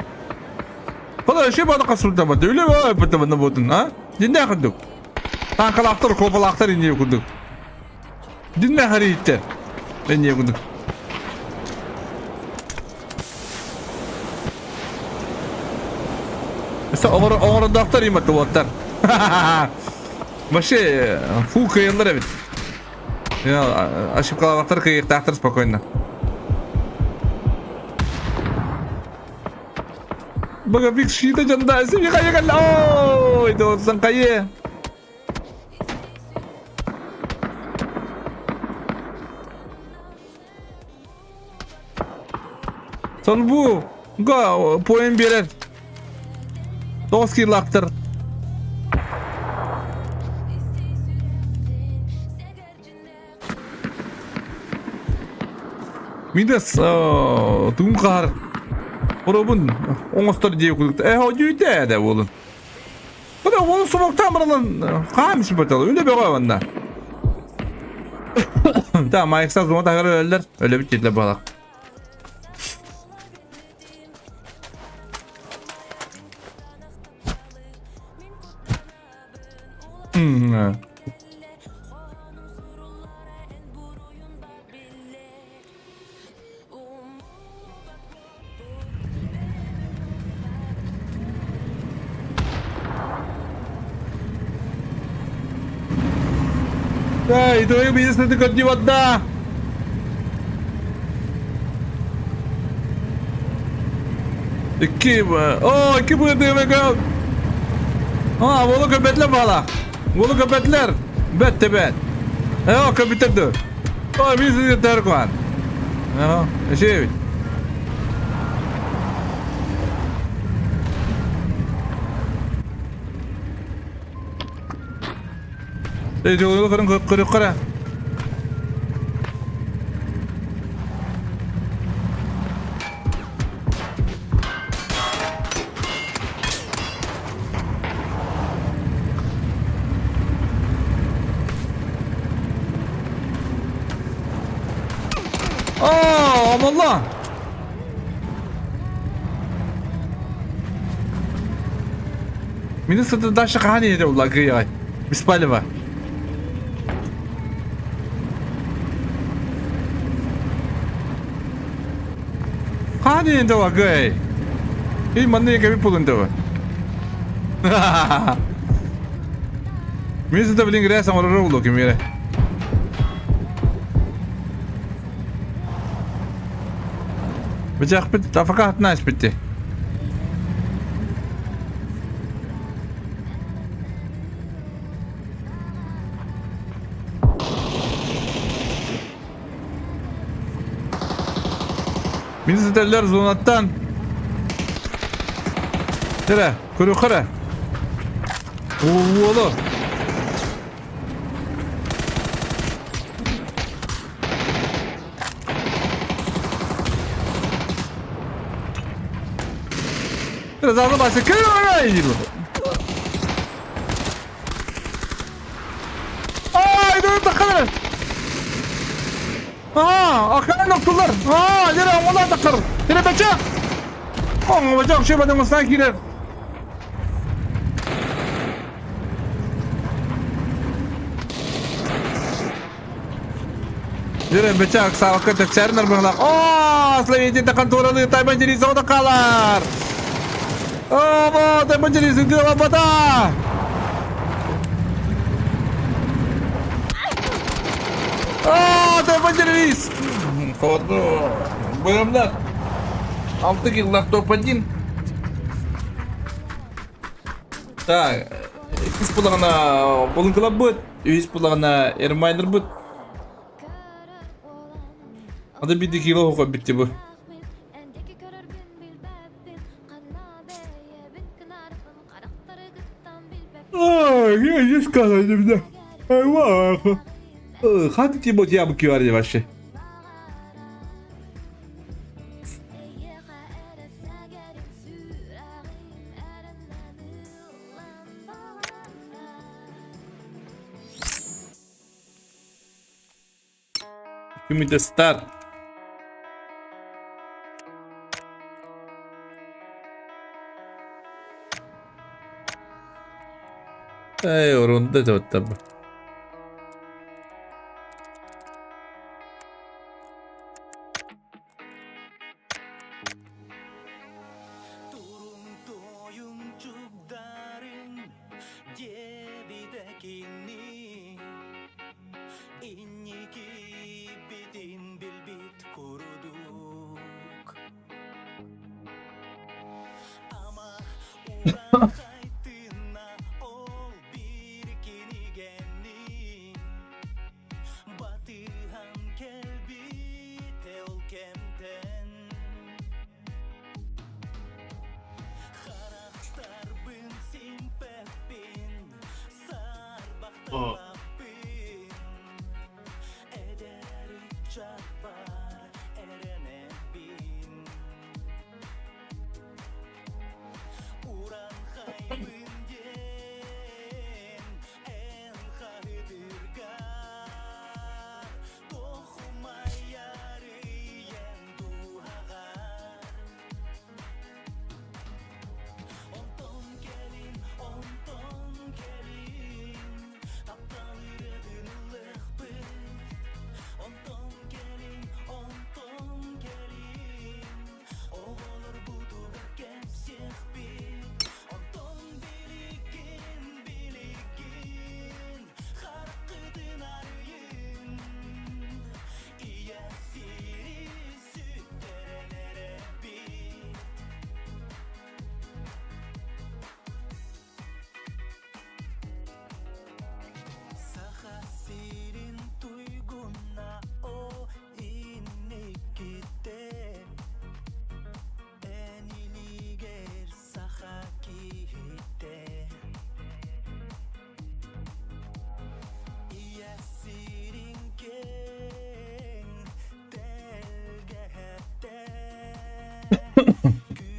Подожди, бада касурда бада. Үле бай бата бана ботун, а? Динне курдук. Танкалаахтар, куопалаахтар инне курдук. Динне харииттер. Инне курдук. Оҥордоохтор имат уоттар. Вообще, фу кыайаллар эбит. Ошибкалаабаттар кыайыахтаахтар спокойно. Бага шита жанда семи кайы калла. Ой, досан кайы. Сон бу га поем берер. Тоски лактыр. Мидас тугум хаһар оробун оҥостор дии курдук. Э, одьүйдэ да буолун. Бада уолун сумоктаан баралан хаам сипатал. Үлэ бөҕө манна. Та майыкса зона таһыгар өлөллөр. Өлөбүт диэтилэр баалах. Эй, твою бизнес ты көрдүү барда. Икки, о, икки быдыгы А, уолу көбөтлөр бала. Уолу көбөтлөр. Бөт тебет. Э, көбүтөрдү. О, бизнес төр куан. Ага, эшебит. Эй, жолу көрүн көрүк кара. Aa, aman lan. Мин сыты дальше хаһан иһитэ буолла кыйаҕай. Беспалево. Хаһан иһитэ буолла кыай. И манна кэби пулун төбө. Мин сыта билин грязь оҥорор буолуо кимиэрэ. Бычахпыт афака хатына испитти. Мин сыталлар зонаттан. Тера, көрүөххэ Уолу. Залы басы көр Ай, dur takılır. Aa, akar noktalar. Aa, yere onlar takır. Yere bacak. Oğlum bacak şey bana sanki girer. Yere bacak sağlıklı tepserler bırak. Aa, Slovenya takan turalı Tayvan jerisi o da kalar. Aa, Tayvan jerisi diyor bata. Aa, Tayvan jerisi. Kordu. Bölümler. 6 yıllar top 1. Так, үс булағына булыңкылап бұт, үс булағына Эрмайнер бұт. Ады bir kilo хоқып бітті bu. Ай, я не сказал, не знаю. Хаты тебе вот яблоки варили вообще. Give me the start. Эй, орунда деп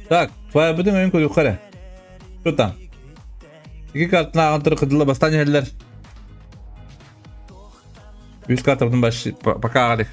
Так, фаербытын өйүн көрүөххэ эрэ. Что там? Ики картын ааҕан турар кыдыла бастаан иһэллэр. Үс картабытын пока ааҕа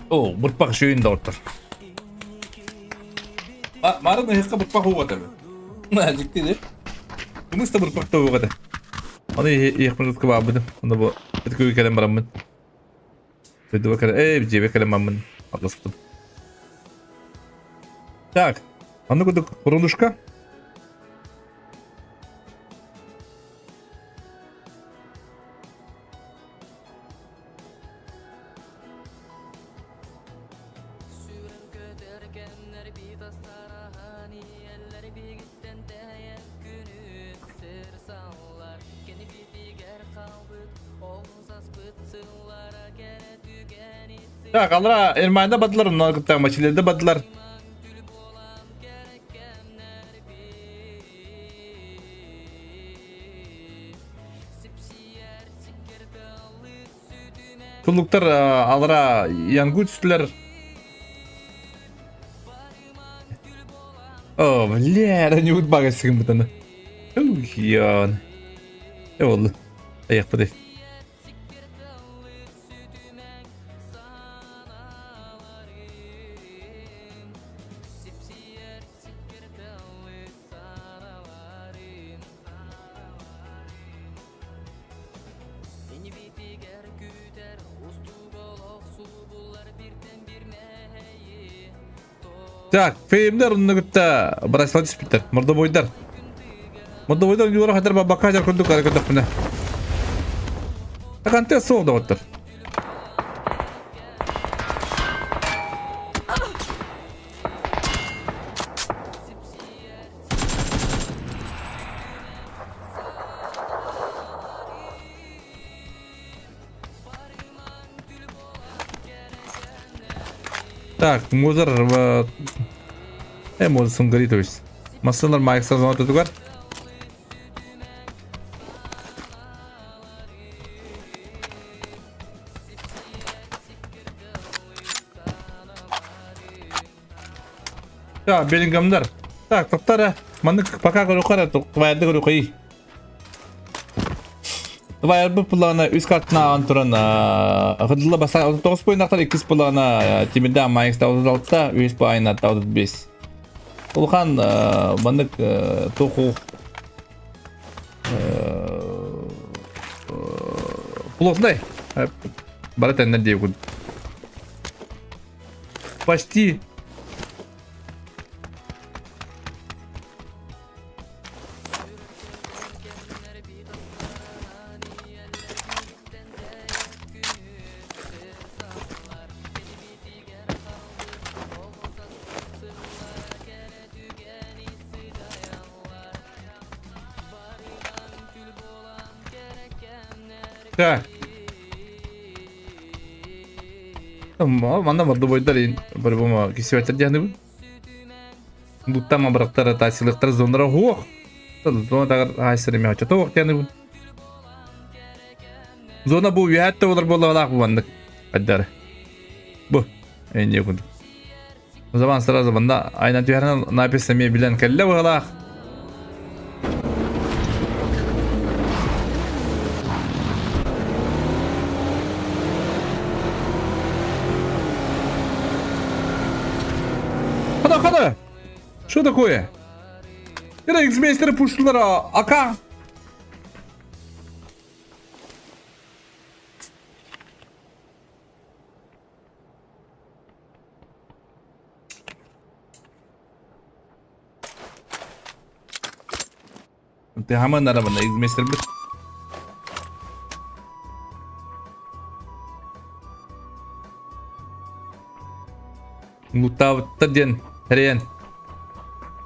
Оо, бырпах үчүгэйин доҕоттор. Марын ыһыкка бырпах ууга этэ. Дьикти дии. Кымыс да бырпах да ууга этэ. Аны иэхпин утка баабытым. Онно бу ытыкы кэлэн бараммын. Дойдуга кэлэн, ээ, дьиэбэ кэлэн бараммын атласпытым. Так, аны курдук рунушка. Так, алра Эрмайда бадылар, оннан кытта Мачилерде бадылар. Туллуктар алара Янгу түстүлэр. О, бля, не утбага сыгымбытаны. Уйон. Э болду. Аяқпыды. Так, феймдер онно кытта браслет түспүттэр. Мордобойдар. Мордобойдар юра хатар бабака хатар курдук ары көрдөхпүнэ. Аканте суох доҕоттор. Так, Музар... Э, Музар Сунгари, то есть. Массалар Майк сазон тутугар. Так, Беллингамнар. Так, тоқтара. Маннык пока көрүөххэ твайарды көрүөххэй. Твайарбы плана үс картына ааҕан туран хыдылла бастаан 39 пуойнахтар иккис плана Тимирдээх Майкста 36 үһүс пуойнатта 35. Улахан маннык туох плотный бары тэннэр диэбит Почти. Так. Манна мордобойдар по-любому кисибэттэр диэхнибин. Буттан мабырактар тасилыктар зонара хуох. Зона тагар айсыр эме очото уох диэхнибин. Зона бу үһәт болар болалаах бу маннык. Айдары. Бу. Энне курдук. Заман сразу мында айна түһәрен напис эмиэ билэн кэллэ быһылаах. Хана, хана! Что такое? Это X-мейстеры пуштылар, ака! Тыһамын арабына изместирбит. Луттаабыттар диэн эрэйэн.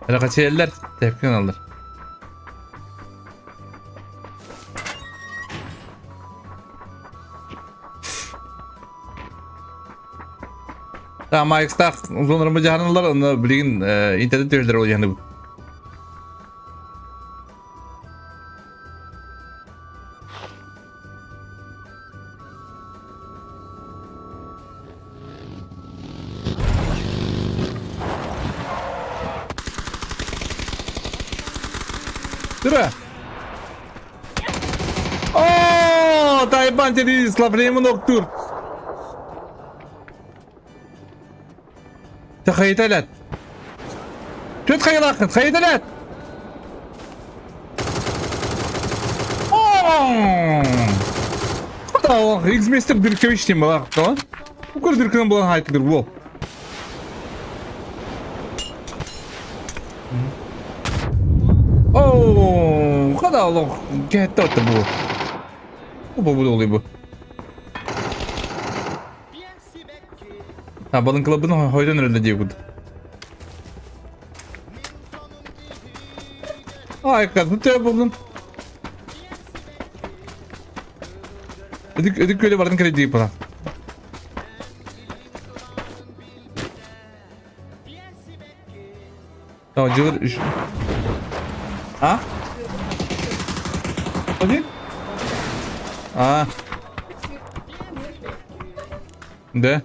Эрэ тэпкин алар. Маайкстаах зонарымы дьаһаналар, онно билигин интернет түһэллэр ол дьаһаныбыт. Тура! О, Тайбан террорист Лавремон Октур! Тахайталат! Түт хайылааххын, хайыталат! X-Master Дыркович диэн балаахтаҕа. Укр дыркынан булан хаайтылыр буол. Оо, хада олох кэһэтте отта бу. Бу бу бу бу. А балыҥкаларбын хойдон эрэллэ диэбит. Ай, kadın төбө булдум. Ödük ödük köyle бардын кэлэ диip бана. Tamam cılır üç. А? Один? А. Да.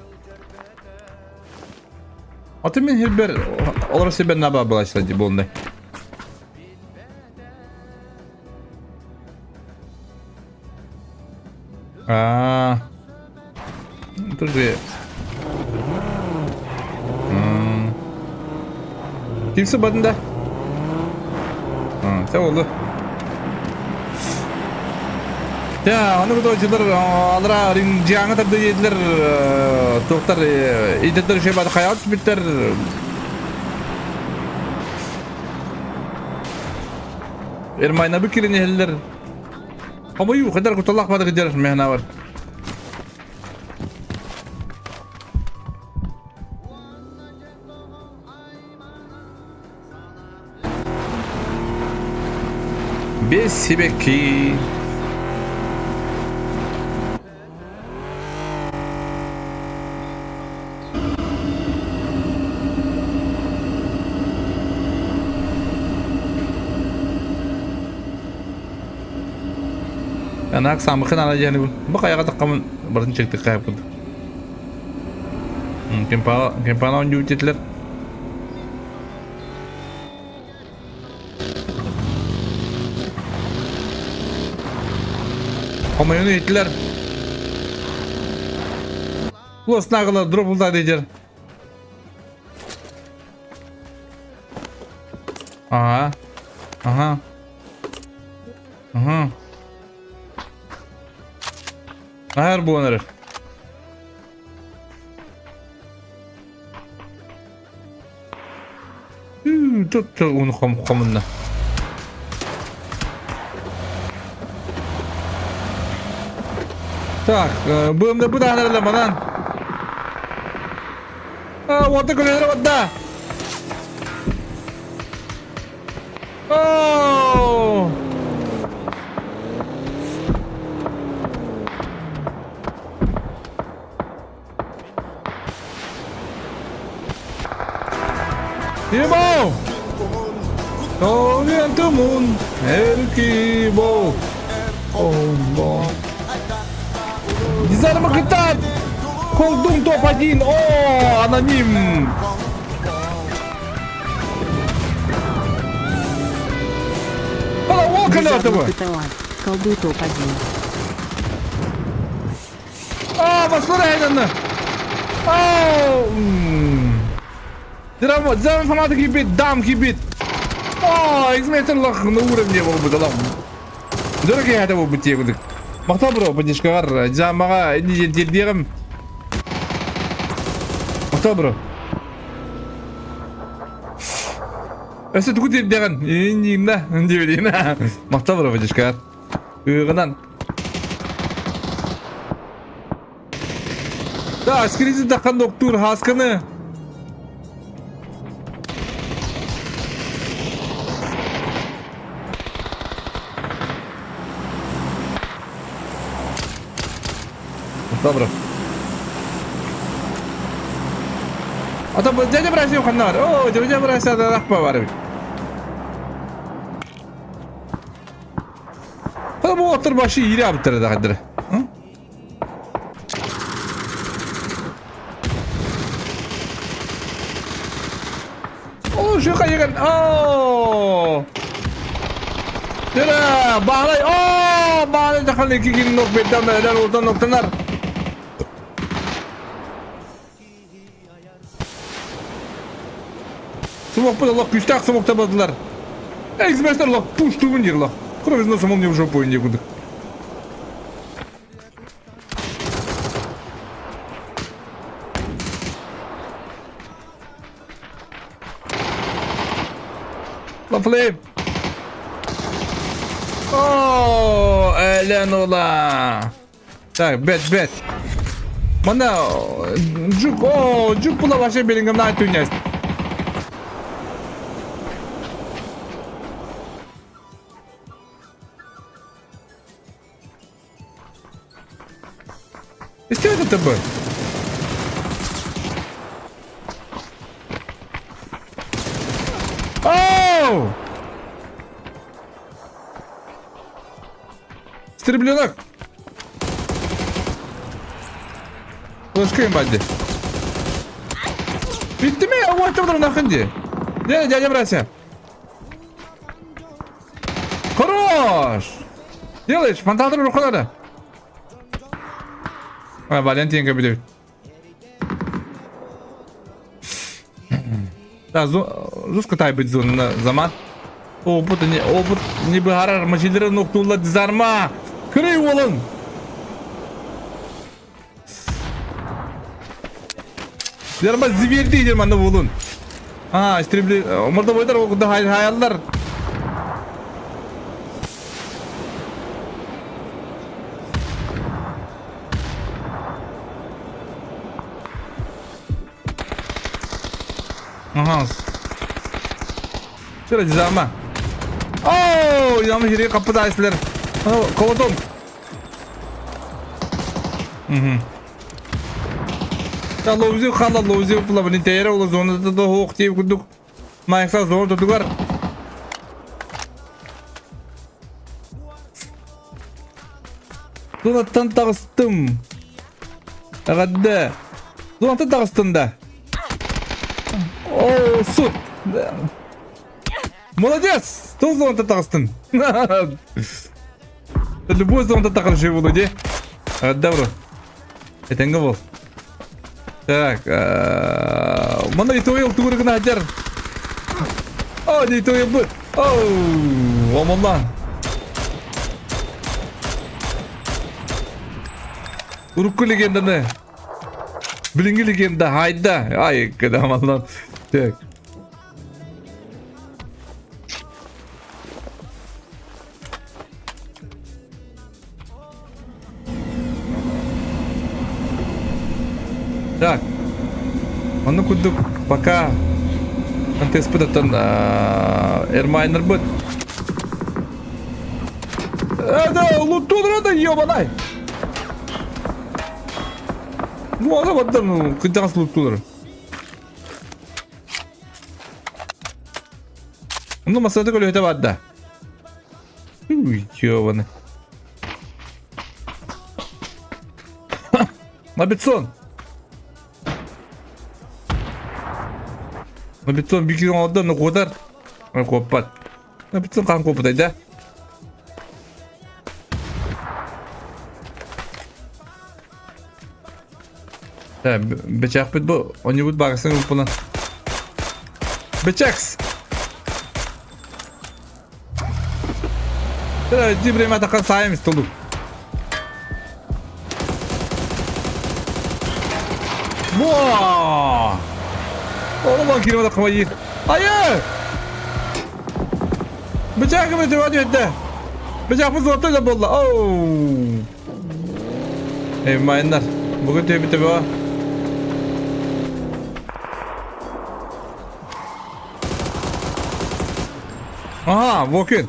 А ты мен хирбер олар себе наба была ди болндай. А. Тоже. Kimse badında. Ha, sen oldu. Ya аны кутуочулар алара дьаҥа тарда диэтилэр туохтар идэтэр үчүгэй баата хайаҕа түспүттэр Эрмайнабы кирин иһэллэр Хомойуу хайдар кутталлаах баата кыдьар мэхэнэ бар Бес сибэкки. Анаак самыкын ана диэни бу хайаҕа таххамын барын чыктык хаайпыт. Кемпана оонньуу диэтилэр. Хомойуну иһиттилэр. Лоснагылар дропулда дедер. Ага. Ага. Ага. Аар буолан эрэр. Тут уну хомунна. Так, быымда бу даанарла манан. А, вот көлөлөр барда. Оо! Ебал! Ториантумун эркибо Омбо Дизайн Макытат! Колдун топ-1! О, аноним! Колдуй топ-1. А, послушай, Ау! Драмо, драмо фанаты кибит, дам кибит. О, X-Meter лох на уровне был бы, да. Дорогие это был бы те, Махтал бро, поддержкалар, жамаға не дердерім. Махтал бро. Өсө тугу тиэрдэҕин? Иннинна диэбитин. Махтал бро, поддержкалар. Ыгынан. Да, скризи тахан доктор хасканы. Добро. Ата бу дядя Бразил ханна бар. О, дядя Бразил да рахпа бар эбит. Бу оттор башы ире абыттар да хадыр. О, şu кайыгын. О! Дөрө, баалай. О, баалай жахан iki gün nok беттен өлөр ултан ноктанар. Смок лох күстәк смок табадылар. Экс-мастер лох пуш тугун дир лох. Кроме носом он не в жопу некуда. Lovely. О, Эленула. Так, бет, бет. Мана, Джук, о, Джук була вообще Беллингемна түнес. Исти это ТБ? Оу! Стребленок! Флешка бадди. Bitti mi? O açamadım nakındı. Ne дядя братья? Хорош! Делаешь, фантазер рухалары. А, Валентин кабинет. Да, жестко тайбит зона заман. Опыт не опыт не быһарар машиналары ноктулла дизарма. Кырый уолун. Дизарма зверди дерманы уолун. А, истребли. Мордобойдар окуда хаяллар. Ага. Şöyle dizarma. Oo, yanlış yere kapıda isler. Kovadom. Угу. Та лоузи хала лоузи пула блин тейре ола зона да да хоқ тиеп күдүк. Майкса зона тутугар. Зонаттан таҕыстым. Эҕэрдэ. Зонаттан таҕыстым да. О, суд. Молодец! Тыл зонаттан таҕыстын. Любой зонда тахар жи буолуо дии. Эҕэрдэ бро. Этэҥҥэ буол. Так, манна итойл тугур гына сылдьар. О, не итойл бу. Оу, омонна. Урукку легенданы. Билиҥҥи легенда хайда. Ай, кыдамаллан. Так. Так. Онно курдук пока антеспыт оттон эрмайнербыт. Да, луттулар да ёбанай. Ну, ага, баттан, кыдьаҕас луттулар. Ну, масата көлөһөтө бар да. Ёбаны. Набитсон! Набитсон бикин оҥордо, но куотар. Куоппат. Набитсон хаан куоппутай да? Бэчээхпит бу онньубут баарысын ылпынан. Бэчэкс! Ди время атака саайым столу. Во! Ону кирмэ такмайы. Айы! Бычаагы бычаҕа үөдэ. Бычаахпыт золотой да буолла. Оу! Эй, майнар. Бүгүн төбүтэ баа. Ага, Вокин.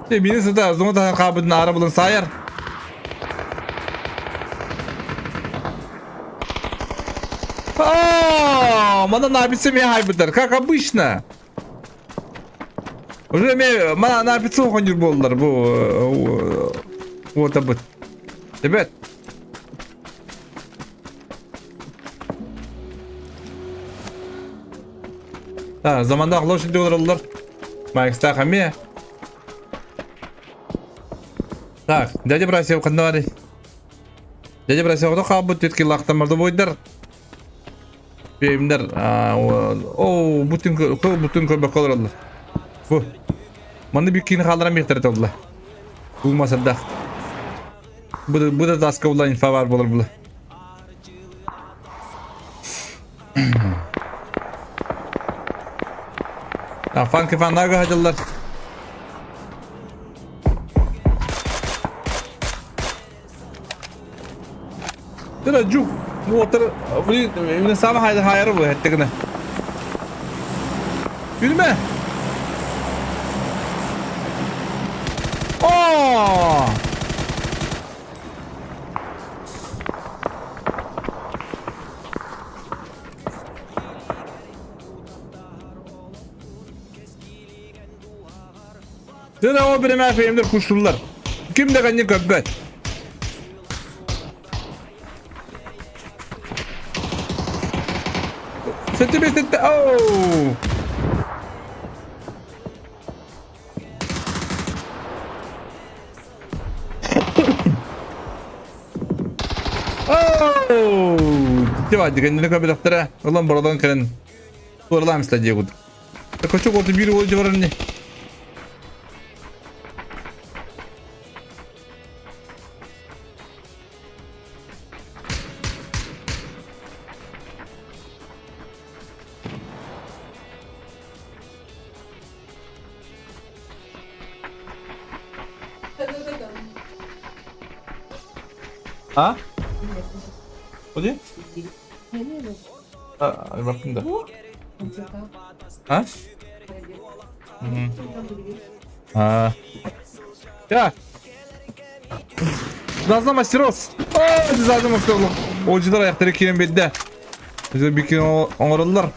Те мини сыта зома таһан хаабытын аара булан саайар. А, мана набится меня хайбытар, как обычно. Уже ме мана набится хонюр боллар бу вот абыт. Ребят. А, заманда лошадь олороллор. Майкстаах эмиэ. Так, дядя Брасев ханна барый? Дядя Брасев оҕото хаалбыт түт киллаахтан бойдар. Бэйимдер, оо, бутын бутын көрбөккө олороллор. Бу. Манны бүккини хаалларан биэхтэрэ толла. Булмасырдах. Бу бу да таска була инфа бар болар була. Фанки фаннага хадыллар. Тыра жук. Уотар, блин, именно самый хайда хайары bu хеттегіне. Yürüme. Aa! Дьэ, ол биримэ феймдер куштуллар. Ким да канньы көппөт. Сетте бестетте. Оу! Оу! Дива, дигеннини көбүтөхтөрө. Улан бородон кэлэн туоралаан истэ дии курдук. Көчөк оту биир уол дьыбарар ини. А? 어디? А, бардым да. А? А. Так. Наза мастерос. О, Заза мастерос. Олжылар аяқтары киирэн биэрдэ. Бикин оҥороллор.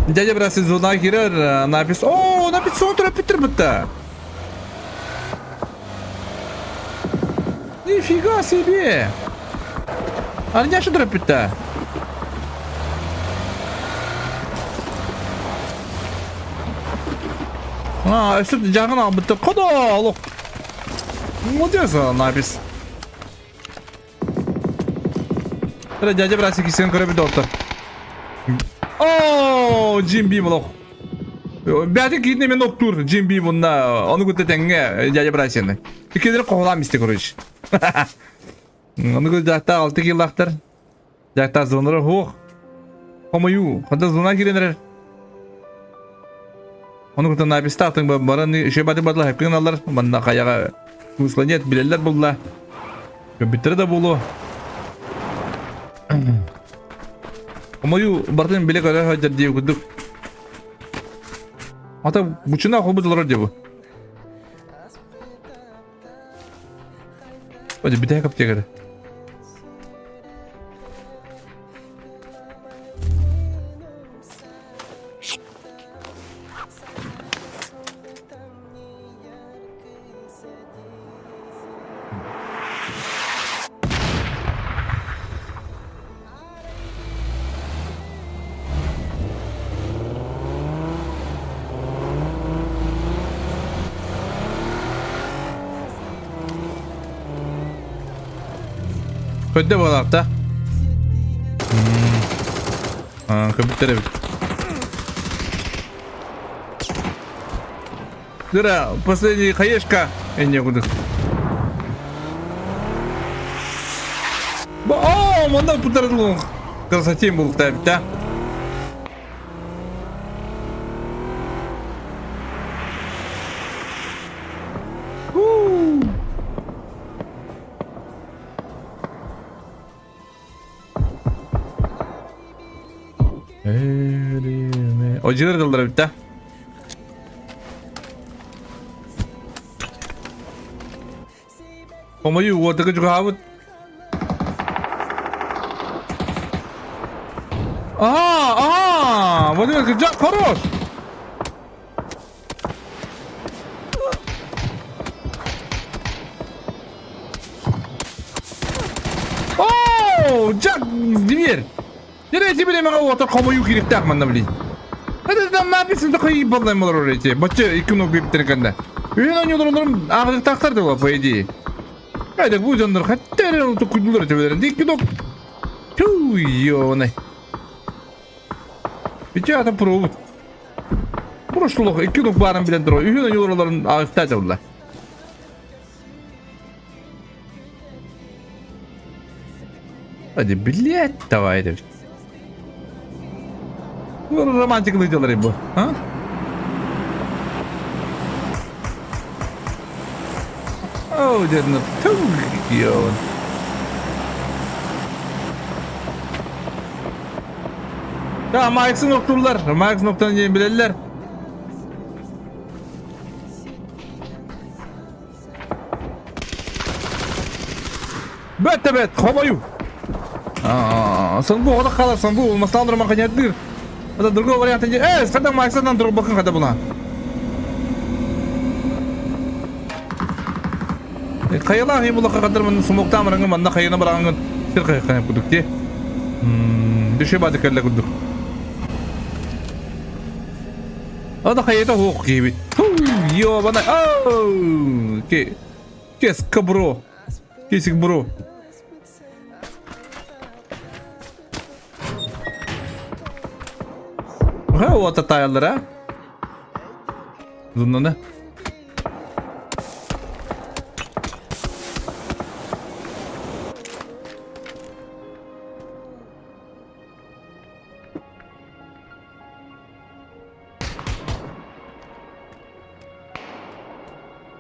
Дядя брат сезона кирер напис. О, напис сон төрөппүттэр бытта. Нифига себе! Арняша төрөппүттэ. А, өссө дьаҥын албыттар. Ходо, олох. Молодец, Набис. Эрэ дядя братик кисен көрөбүт доктор. О, Джим Би олох. Бәті киитне мен октур Джим Би мунна ону кытта тэҥҥэ дядя братьяны. Иккилери хоһулаан исти короче. Ону кытта алты киллахтар. Дьахтар звонора суох. Хомойуу, хата звона киирэн эрэр. Ону кытта напистаахтыҥ баран үчүгэй баты батла хэппин гыналлар. Манна хайаҕа смысла нет, билэллэр булла. Көбүттэрэ да буолуо. Хомойуу бартын билэ көрө сылдьар дии курдук. Ата бучуна холбут олорор дии бу. Hadi bir daha kapıya göre. Көддө буолаахта. Көбүттэр эбит. Дыра, последний хаешка. Энне кудук. О, манна путарылын красотень булукта эбит да. Одьылар дыллар эбит да. Хомойуу уотуга чугаһаабыт. Ага, ага, вот это Джак хорош. О, Джак, дверь. Дверь тебе мага уотар хомойуу киириктээх манна блин. Это там написано такой ебаный олорор эти. Бачча икки ног биэбиттэрин кэннэ. Үһүн оонньуулар ааҕыахтаахтар да по идее. Хайда бу дьоннор хатта эрэ туккуйдулар этибэлэрин. Икки ног. Туу, ёбаный. Ити ата пробут. Прошлох икки ног баарын билэн туруо. Үһүн оонньуулар ааҕыахтаах дьалла. Hadi блядь, давай деп. Романтикалык дьалар бу. А? Oh, didn't Tokyo. Ya Marx'ın noktalar. Marx noktanı diye bilirler. Бэт да бэт, хомойуу. Сонгу оҕото хаалар, сонгу улмастаан туран ханьардыыр. Это другой вариант. Э, когда Максадан друг бакын хата була. Хайалаах и булаха кадар манна сумуктаан бараҥҥын манна хайына бараҥҥын сир хайаххана курдук дии. Дүшө баады кэллэ курдук. Ада хайата хуох киһибит. Ёбана. Оу! Кес кабро. Кесик бро. Ха, уота таайаллар, а? Зуннаны.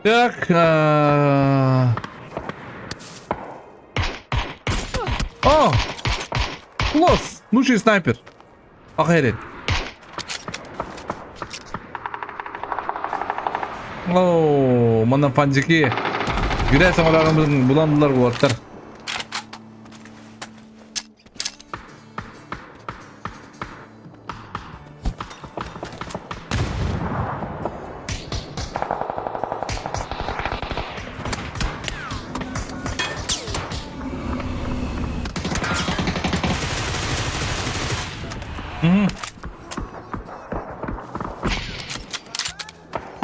Так. О! Лос! Лучший снайпер. Охереть. О, манна фанзики. Гүрэ саҥалааҕын буландылар уолаттар.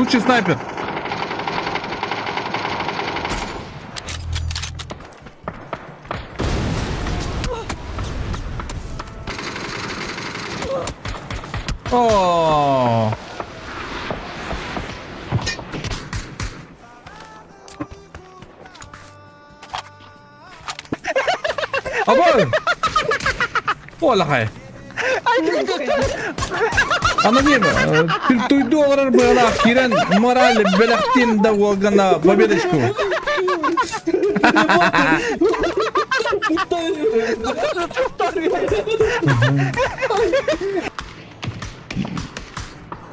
Лучший снайпер. О! Абай! Олахай. Аноним, туйду олорор быһалаах киирэн мораль бэлэхтин да уолгана победочку.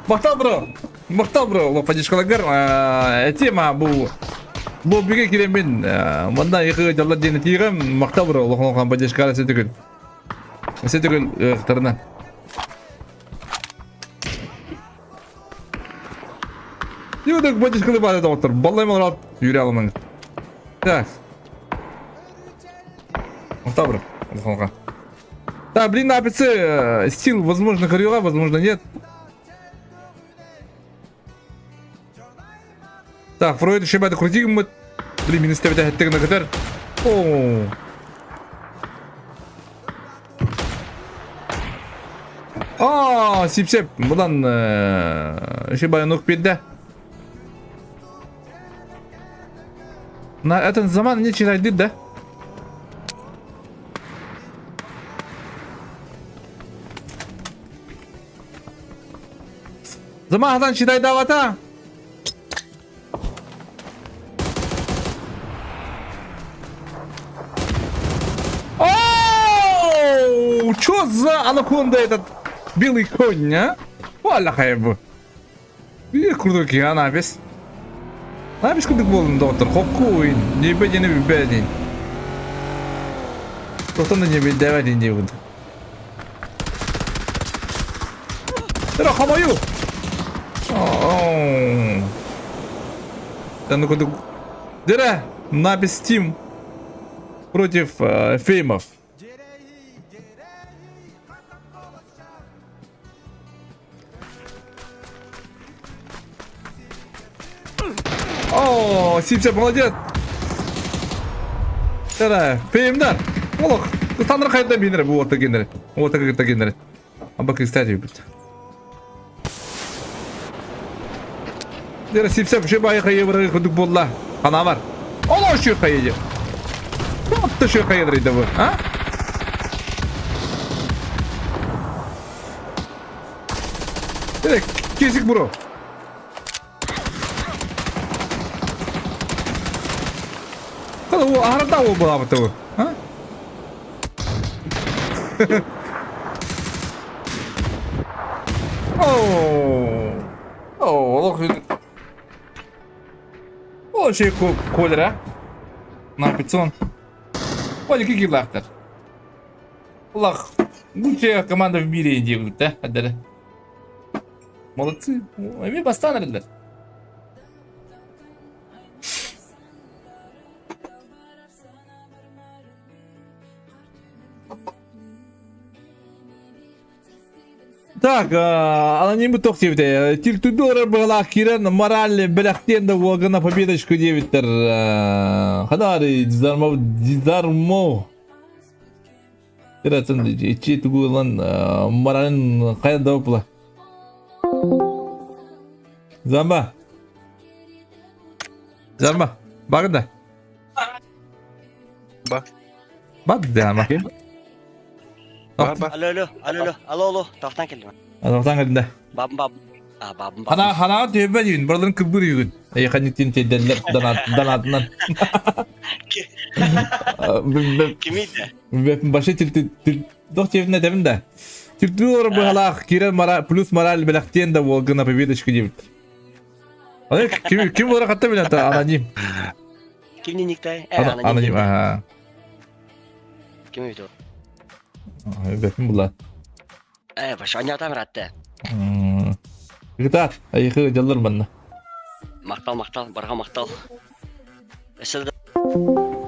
Махтал бро! Махтал бро, лопадишкалагар тема бу лоббиге киремин манна ихы жалла диэн тиигем махтал бро лохолохан поддержкара сетүгүл сетүгүл ыахтарына Юдак поддержканы бары доктор баллай малрат юрэ аламын так махтал бро лохолохан Да, блин, на АПЦ стил, возможно, горюга, возможно, нет. Так, Фройд шебәді крутигімміт. Блин, мені стебеде хеттігіні көтер. О. А, сипсеп, бұдан шебайын ұқ бедді. На этот заман не читайды, да? Замаһатан читайдаабата. Оу! Чё за анаконда этот белый конь, а? Валлахай бу. Биир курдук киһи анаабис. Анаабис курдук буоллун доҕоттор. Хокку уйун. Ньиэбэ диэни билбэт диэн. Тохтон да ньиэбэ дэбэ диэн диэбит. Эрэ хомойуу! Да ну курдук. Дэрэ, Напис Тим против Феймов. О, Сипсеп молодец! Дэрэ, Феймдар! Олох, Стандар хайда бинер бу орта генер. Орта кытта генер. Аба кстати бит. Дэрэ Сипсеп şu байы хайы быры кудук болла. Ана бар. Олох şu хайы. Отто şu хайы бу, а? Дэрэ кесик бро. Хала аһарда ол буолаабыт а? Оо, олох Ол şey колера. Напицон. Ол iki килахтар. Лах. Лучшая команда в мире делают, да? Адара. Молодцы. Эми бастан эрэллэр. Так, анонимы тох диэбитэ. Тильтудора быһалаах киирэн мораль бэлэхтиэн да уолгана победочку диэбиттэр. Хадаары дизармо дизармо Ыратын ичи тугу ылан моралын хайа да була. Замба. Замба. Багда. Ба. Баддама. Ба ба. Алло, алло, алло, алло, алло, алло, тафтан келдим. Атахтан кэлдэ. Бабым, бабым. А, бабым, бабым. Хана ханаҕа түһүбэ дьүүн, барыларын кыбыр үгүн. Эйханниттин тиэрдэллэр донатынан. Кимийdi? Башы Дох тиэбин этэбин да. Тиртүү олор быһалаах киирэн мора плюс мораль бэлэхтиэн да буолгына победочку диэбит. Аны ким ким буолара хатта билэн аноним. Кимни никтай? Э, аноним. Аноним, аха. Ким үйдө? Бэпин була. Э, баш анятам ратты. Гытаат, айхы дьаллар манна. Мактал, мактал, барга мактал. Өсө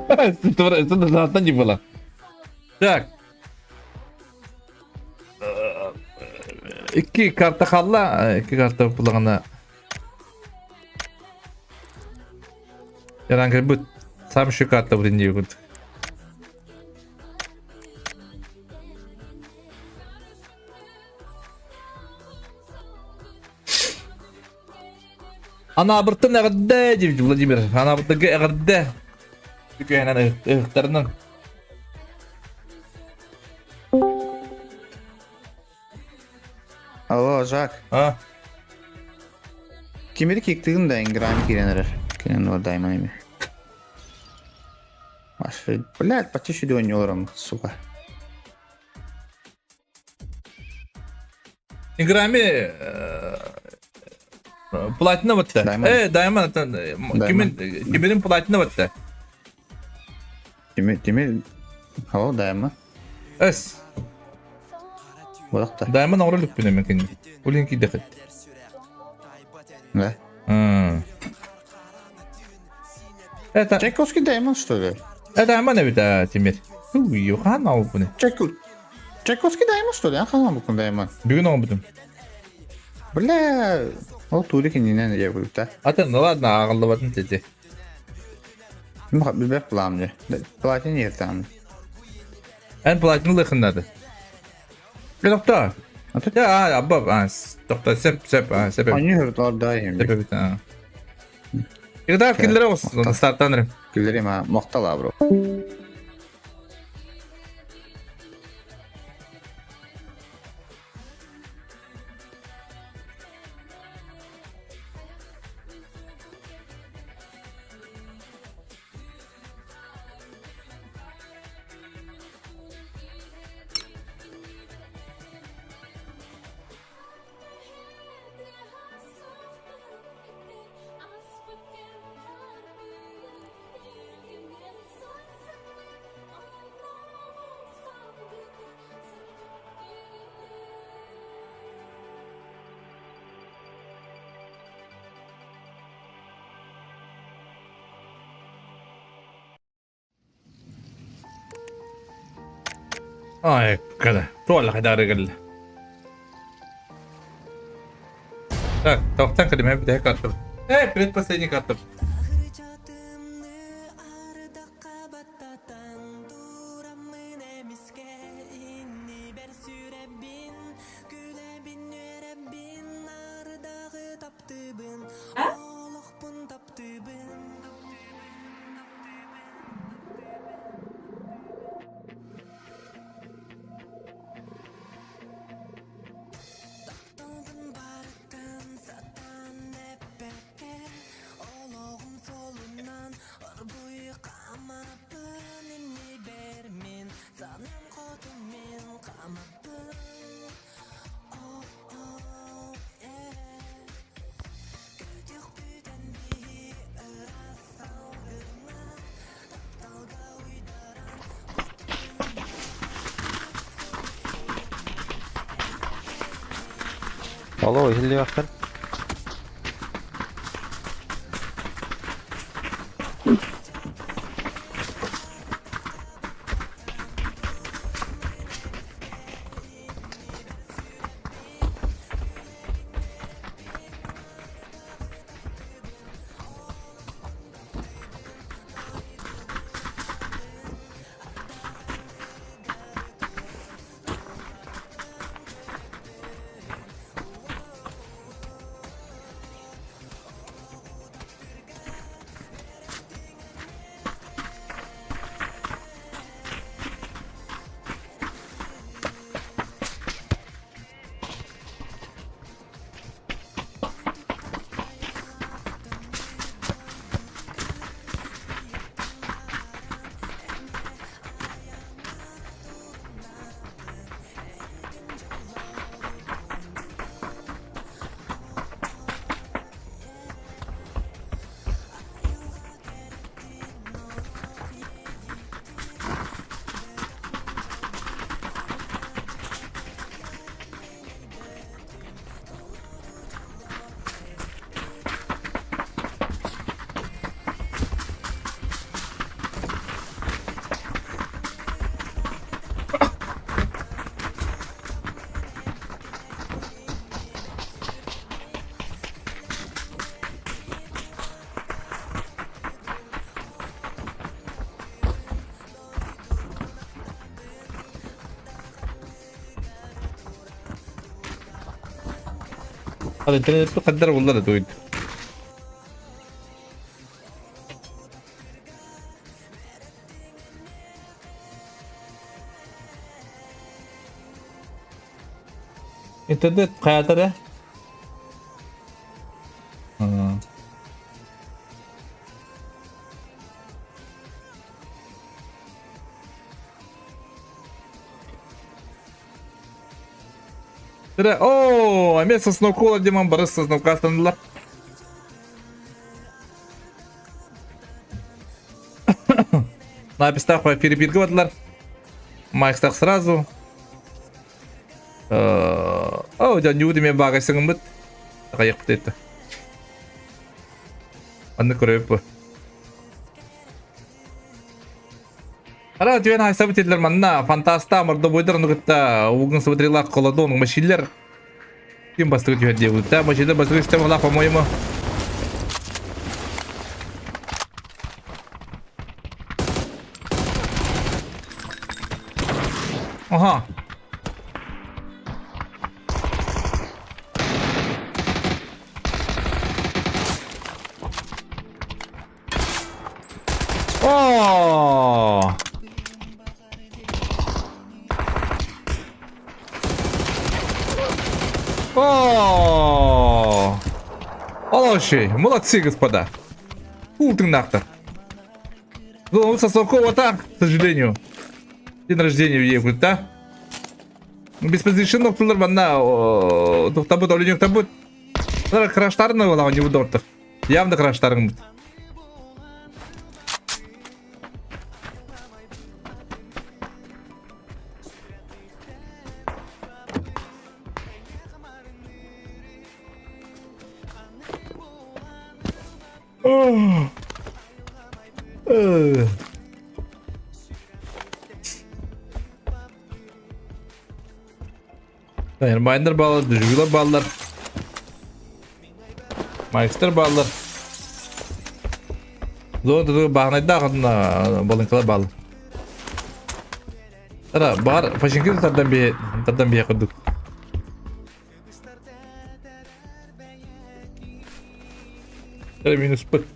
да не было. Так. Икки карта хаалла, икки карта булаҕына. Яран кэлбит. Сам шикарта блин диэбит. Анаабыртан эҕэрдэ диэбит Владимир. Анаабыртарга эҕэрдэ. Үкэһэнэн ыһыктарынан. Алло, Жак. А? Тимир киктыгын да инграм киирэн эрэр. Кинен уордайман эми. Маша, блядь, почти сюда ойнолором, сука. Инграми платина батта. Э, Даймон, кимин кимин платина батта. Тимир, Тимир, алло, Даймон. Эс. Бодохто. Даймон оҥоро иликпин эмэ кини. Улин киидэхит. Да. Это Чайковский Даймон, что ли? Это Даймон эбит, а, Тимир. Уй, хаан албыны. Чайковский Даймон, что ли? А хаан албыккын Даймон? Бүгүн оҥорбутум. Бля, ол туурик иннинэн я да. Атын, ну ладно, ааҕыллыбатын тети. Билбэт план же. Платин ертан. Эн платин лыхыннады. Тохто. Я, абба, тохто, сеп, сеп, сеп. Они хыртар да им. Сеп эбит, а. Игдар киллere olsun, starttan Киллерим, а, мактала, бро. Ай, када. Туолла хайдары кэллэ. Так, тохтан кэлим, бүтэһик картым. Э, предпоследний картым. Алло, иһиллиэххин. Ал интернетти хаддар буллар да туйд. Интернет хайата да? О, эмиэ Сосновкола Диман бары Сосновка астанылар. Напистах перепирге бардылар. Майкстах сразу. О, дьон ньуу мен баага сыҥыммыт. Хайыппыт этэ. Анны көрөйүп. Ара түөн хайсабыт этилер манна фантаста мордобойдар ону кытта угун смотрела колодон машиллер ким бастыгы түһэр диэбит да машиллер бастыгы система была по-моему Ага. О! О! Олоши, молодцы, господа. Ултыңнахтар. Ну, Сосокова так, к сожалению. День рождения въехают, да? Без позишенов тулар манна тухтабут, олюнюк табут. Краштарны ола не удортов. Явно краштарың бут. Майнер баллар, дүжүгүлэр баллар. Майкстер баллар. Зоны баҕанайдаах балыҥкалар баллар. Тара, баҕар пачинки тардан бие тардан бие курдук. Тара минус пыт.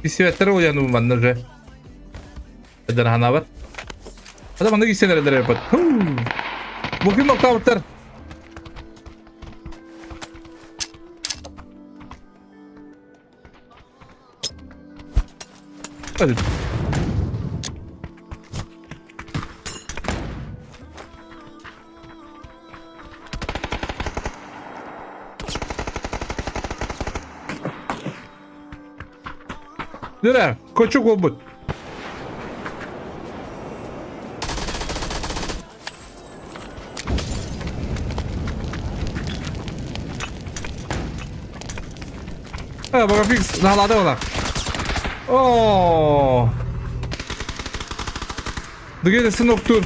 Кисиэттэр уйану манна уже. Эдэр ханабат. Ада манна кисиэнэр эдэр эппит. Букин октавыттар. Hadi. Дыра, кочук обут. Э, Багафикс наалады ола. О! Дыгеде сынок тур.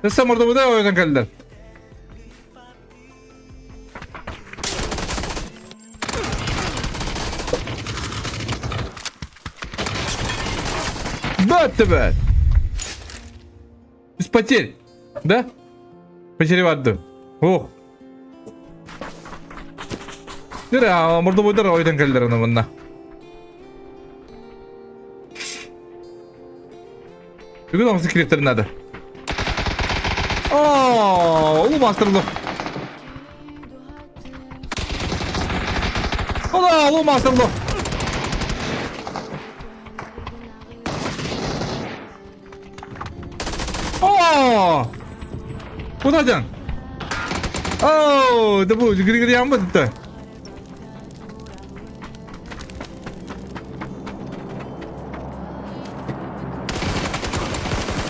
Эссе мордобуда ойдан келдер. Бэт тебе! Без потерь, да? Потери барды. Ох. Дere, мордобойдар ойдан келдер аны мында. Бүгүн оңсы килеттерин надо. О, улуу мастерлы. Ола, улуу мастерлы. О! Куда ден? О, да бу, гри-гри ямбы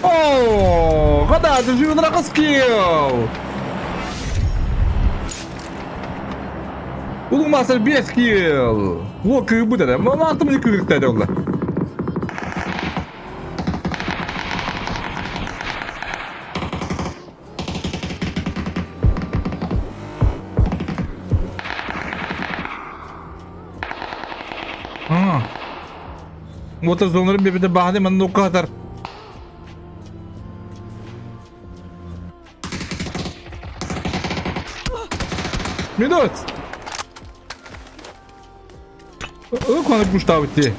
О, Года, ты же скилл! Улуу Мастер 5 килл. Уол кыырбыт эрэ. Мантым не кыырыктаа олла. Вот зонların bir de bahane man o kadar. Минут! Ыкваны пуштабытти.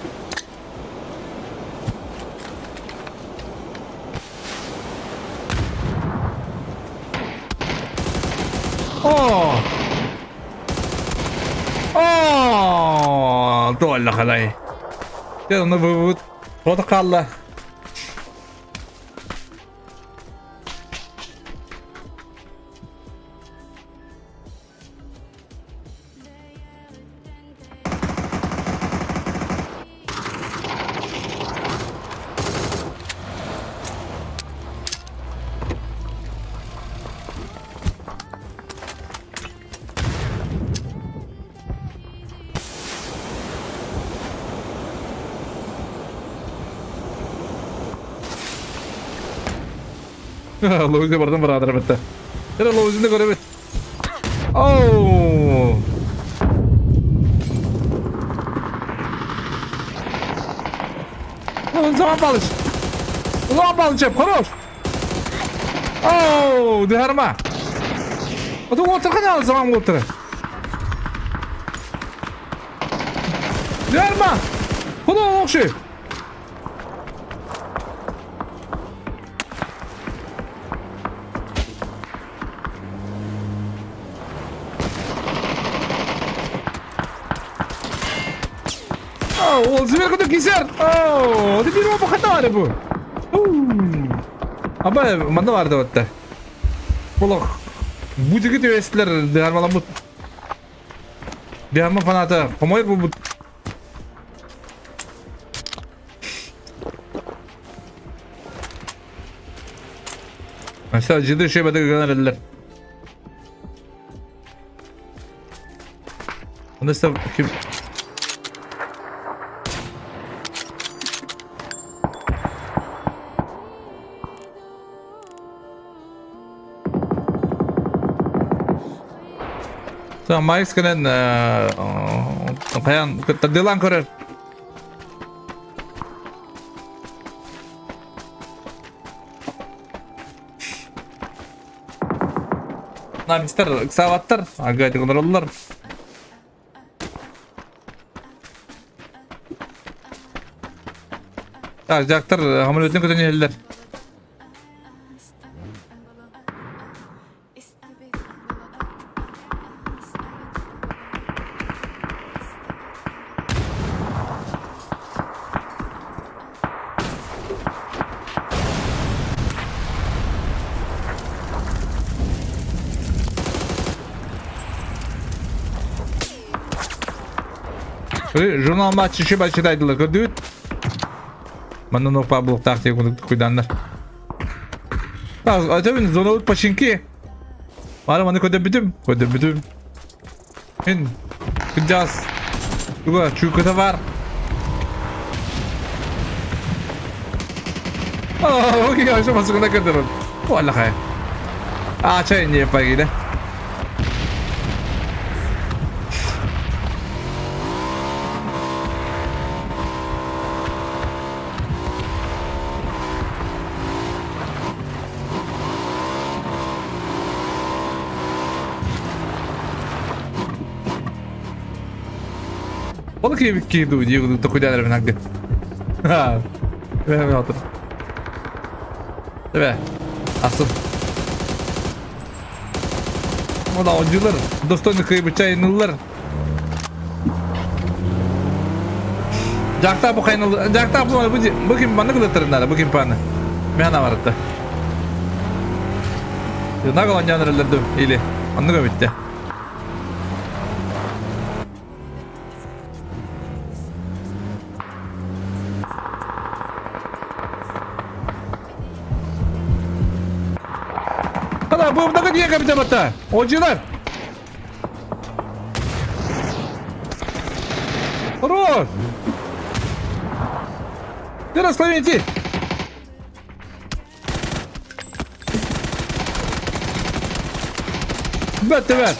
О! О! Туолла халай. Дьэ, онно бу фото хаалла. Лоузия бардан бараадара бетте. Эре Лоузини көрөбүт. Оу! Zaman Павлович! Улан Павлович, хорош! Оу, дыгарма! А то уолтер zaman уолтер. Дыгарма! Куда охши? Ол сверху кисер! Оо, ты первого похотали бу. Аба, манна барды батта. Олох. Бу жигит үөстилер дыгармаламмыт. Дыгарма фаната. Хомойр бу. Mesela жиды шебеде гönderdiler. Onu işte kim? Tamam, Майкс кэлэн хайан тардыалаан көрөр. Намистар ыксаабаттар, ага олороллор. Так, дьахтар самолетын көтөн иһэллэр. Журнал матчы шеба читайдылар көрдүбүт. Манна нопа булуктаах диэн куйданнар. Атабын зона починки. Бары маны көдөбүтүм, көдөбүтүм. Мин кыдьас туга чууката бар. Оо, окей, ошо басыгына көрдөрөн. Уаллахай. А, чай не пагиде. Ол киэбикки дуу дии токуйдаан эрэ агы. Бэм отыр. Тебе. Асыл. Ода оонньуулар, достойный кыйбычайнылар. Жактаа бу хайныл, жактаа бу бу бу ким маннык ылыттырыннара, бу ким паны. Мен аварытта. Нагал анньанырыллар или оннуга бүтте. Ана, бу мына диye капитан батта. Оонньуулар. Хорош! Ты расслабите! Бэт, бэт!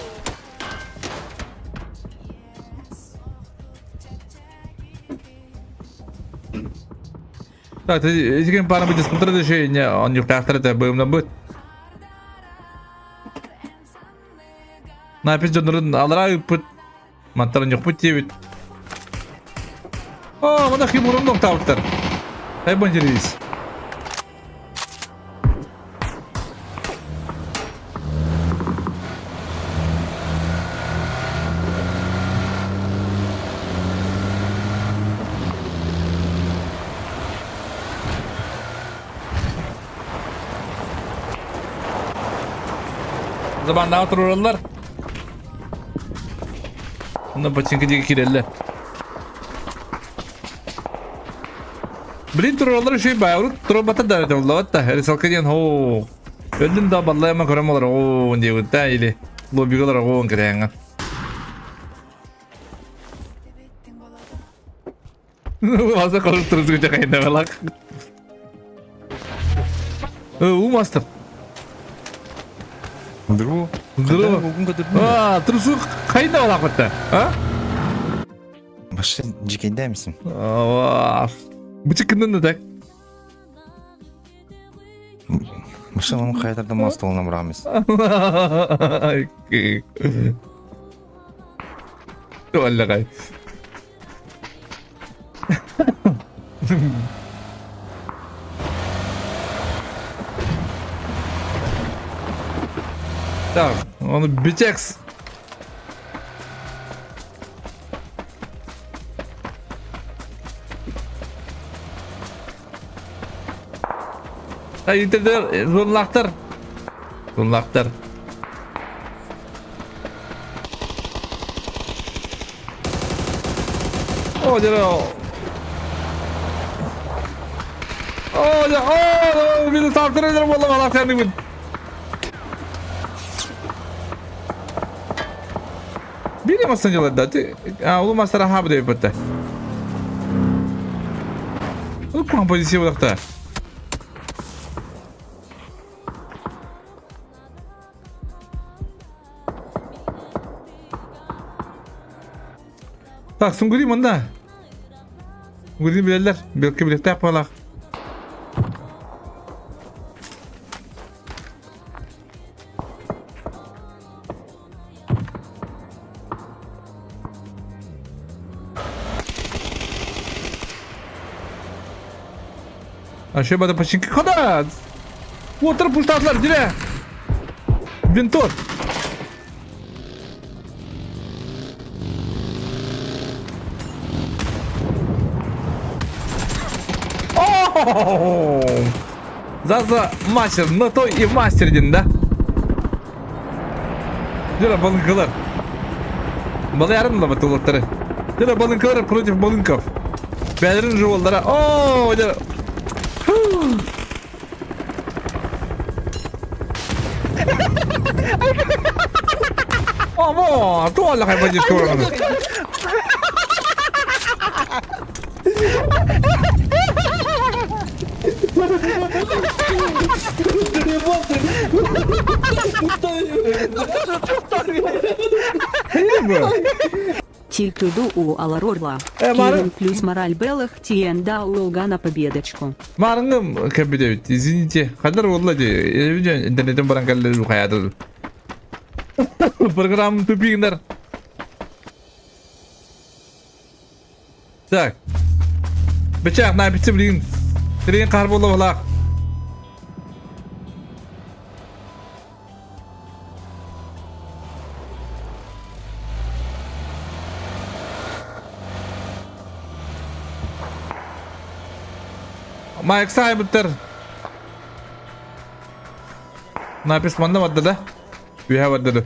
Так, этигин пара будет смотреть еще не он не втахтар быымна быт. Напис дьоннорун алараа ыыппыт. Мантан ньохпут диэбит. Оо, мана химурун доктаабыттар. Эй, бандерис. Забаннаҕа туруораллар. Онно бачыҥка диэки киирэллэр. Блин, туруораллар үчүгэй баа. Урут туруорбаттар да табыллыбат да. Рисалка диэн хоо. Өлдүм да баллайма көрөм олор оон диэбит да или лоббига олор оон кэрэҥҥэ. Ваза корып турузгуча кайнабалак. У мастер. Здорово. Здорово. А, трусу кайнабалак битте. А? Башы жекендәмсің? Бычык кыннын да так. Машинаның қайтарда мас толына бұрамыз. Туаллаҕай. Так, он битекс. Интердер зонлахтар. Зонлахтар. О, дьэ, О, дьэ, о, мин саптыр буолла балах сәннибин. Бири мастан делать, да? Ты... А, улу мастара хаба деп бітті. Ол куан позиция болақта. Так, Сунгури мында. Сунгури билелер. Белки билектәк балақ. А бада починки. Хода! Уотыр пуштатлар, дире! Винтот! О! Заза мастер, на то и мастер дин, да? Дира балынкалар. Балаярым да батулаттары. Дира балынкалар против балынков. Бәлерин жуоллара. О, дира. Амо, туалла хай бадиш кораны. Тильтуду у Аларорла. Мары- Кирин плюс мораль белых тиен да улга на победочку. Марыңым кәбидебит, извините. Хандар болла ди. Интернеттен баран кәлле хаятыр. Программа тупигнер. Так. Бычак, на битсе билин. Трен кар болла балак. Майк сайбыттар. Напис манна бадда да. Үйә бадда да.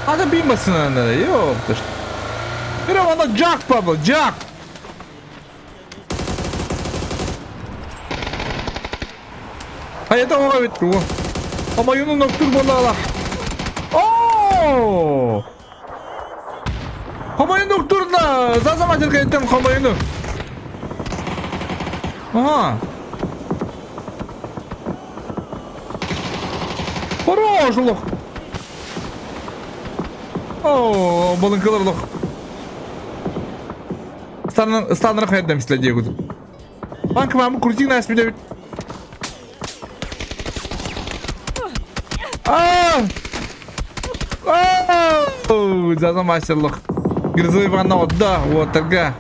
Ада бимасын анда. Yok. Bir anda Jack bubble, Jack. Hayata oğa бит бу. Ама юнун ноктур бола. Оо! Хомойуну уктурна! Зазаматель кэнниттэн хомойуну. Ага. Хорош лох. О, балынкалар лох. Станнар хайдам силе диэгудум. Банк мамы крутик нас меня. А! Зазамасерлых. Грызовый ванна, да, вот тогда.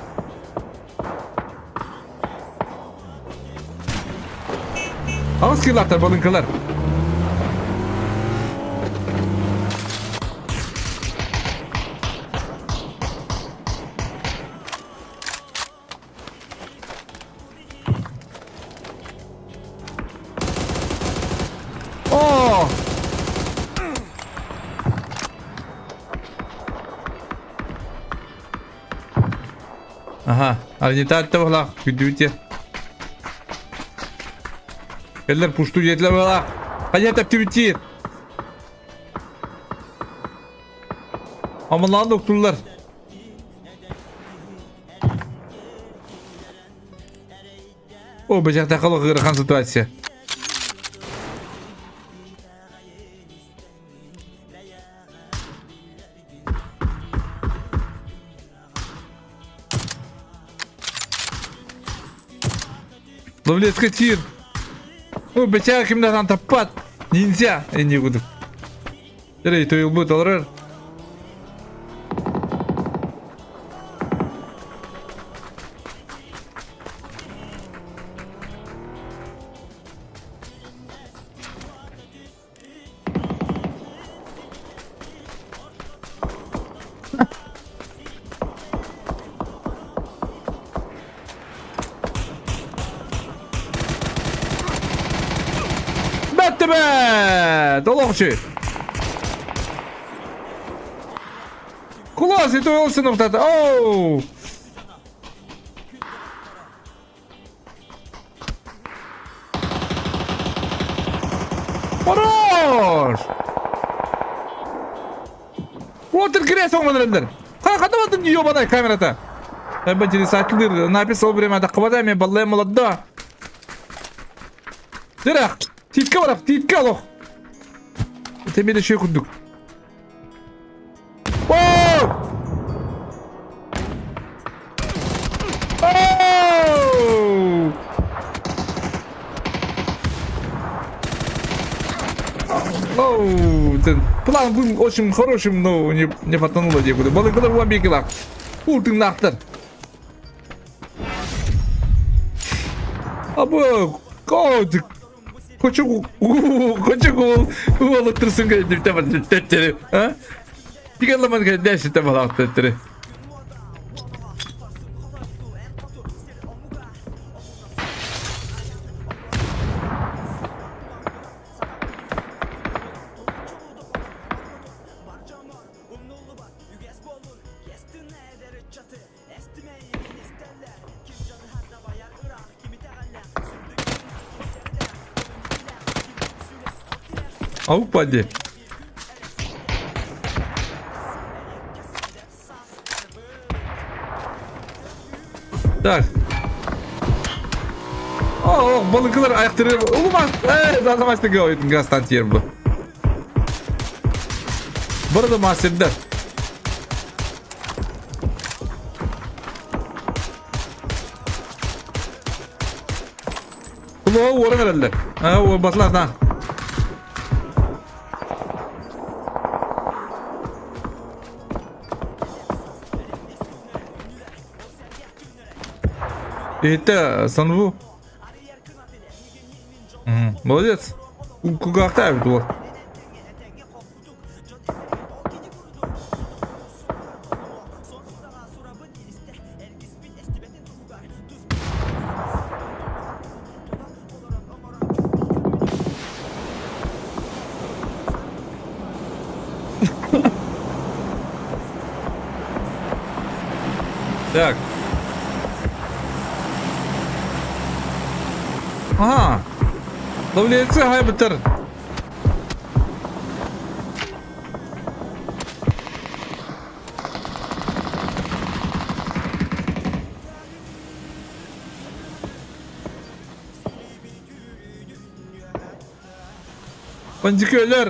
Аҕыс килаахтар балыҥкалар. О! Аха, арнитат баһылаах күндүбүт Кэллэр пушту диэтилэр баһылаах. Хайа тэптибит Амалаан уктуллар. О, бэжэхтэхэ ыарахан ситуация. Ловлецкий тир. Ой, бача кимден таппат. Ниндзя. Энди кудук. Эрей, тойылбыт олорор. Бэттэ Долохчу! Класс, это Уилсонов Оу! Хорош! Уотер кресло оҥороллор. Хатабатын ёбаный камерата. Эбэтили саклыр написал время да хватами баллай молодда. Дырах, титка барах, титка лох. Темеде шей курдук. Оу, план был очень хорошим, но не, не потонуло некуда. Балыкалар уамбекилар. Ултыңнақтар. Абы, котик. Хочу, хочу уолуттырсын кәйдіп а? Тигалламан кәйдәші табалақтыры. Avukpa дии. Так. О, балыкылар аяқтыры. Улумас. Э, зазамасты говорит, гастан тиер бу. Бұрды мастердар. Кулуға уоран эрэллэр. Аа, уорбатылар на. Это Санву. Молодец. Кугахта вот. Так. Ага. Ловлеется хайбытыр. Пандики өлөр.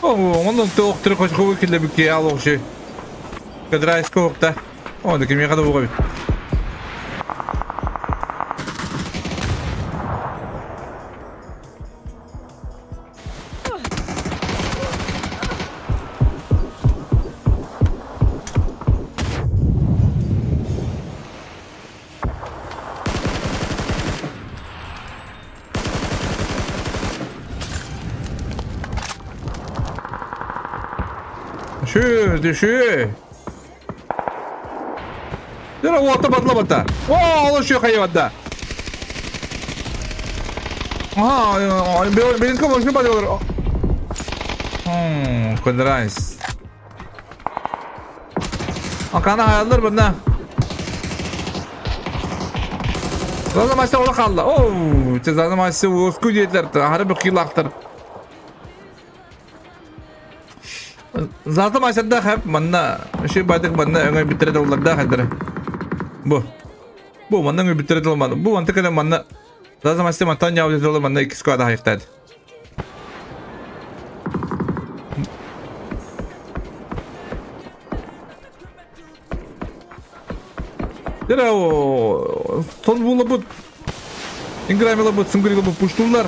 Онон тоохтор кочкобу киллэбикки алоҕши. Кадрайска уохта. О, да кимиэхэ да буҕабит. Düşü, düşü. Дөрө уота батла О, ол şu хайванда. Ага, benim kafam batıyor. Кондрайс. Akana hayallar bunda. Zaten maçta ola kaldı. Oo, cezanı maçta Osku dediler. Harbi kıylaqtır. Zaten maçta hep manna şu baydık manna öňe bitirdi olar da hadır. Bu. Bu manna öňe bitirdi olmadı. Bu mantık manna Zaten maçta mantan yavru olar manna iki squad hayırtadı. Дere o son bulabut. Ingramila сынгырилабут пуштулар.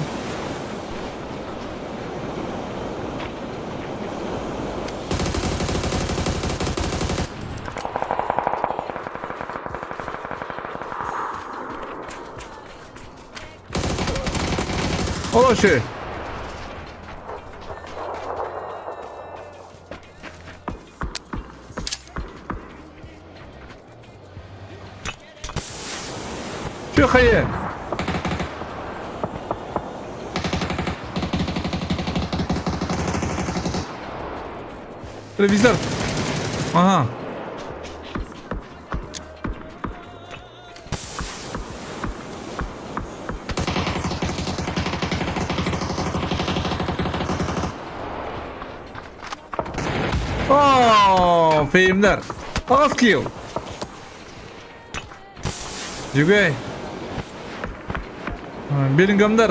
Олоши. Şu hayır. Televizor. Aha. Oh, filmler. Az kill. Жүгей. Беллингамдар.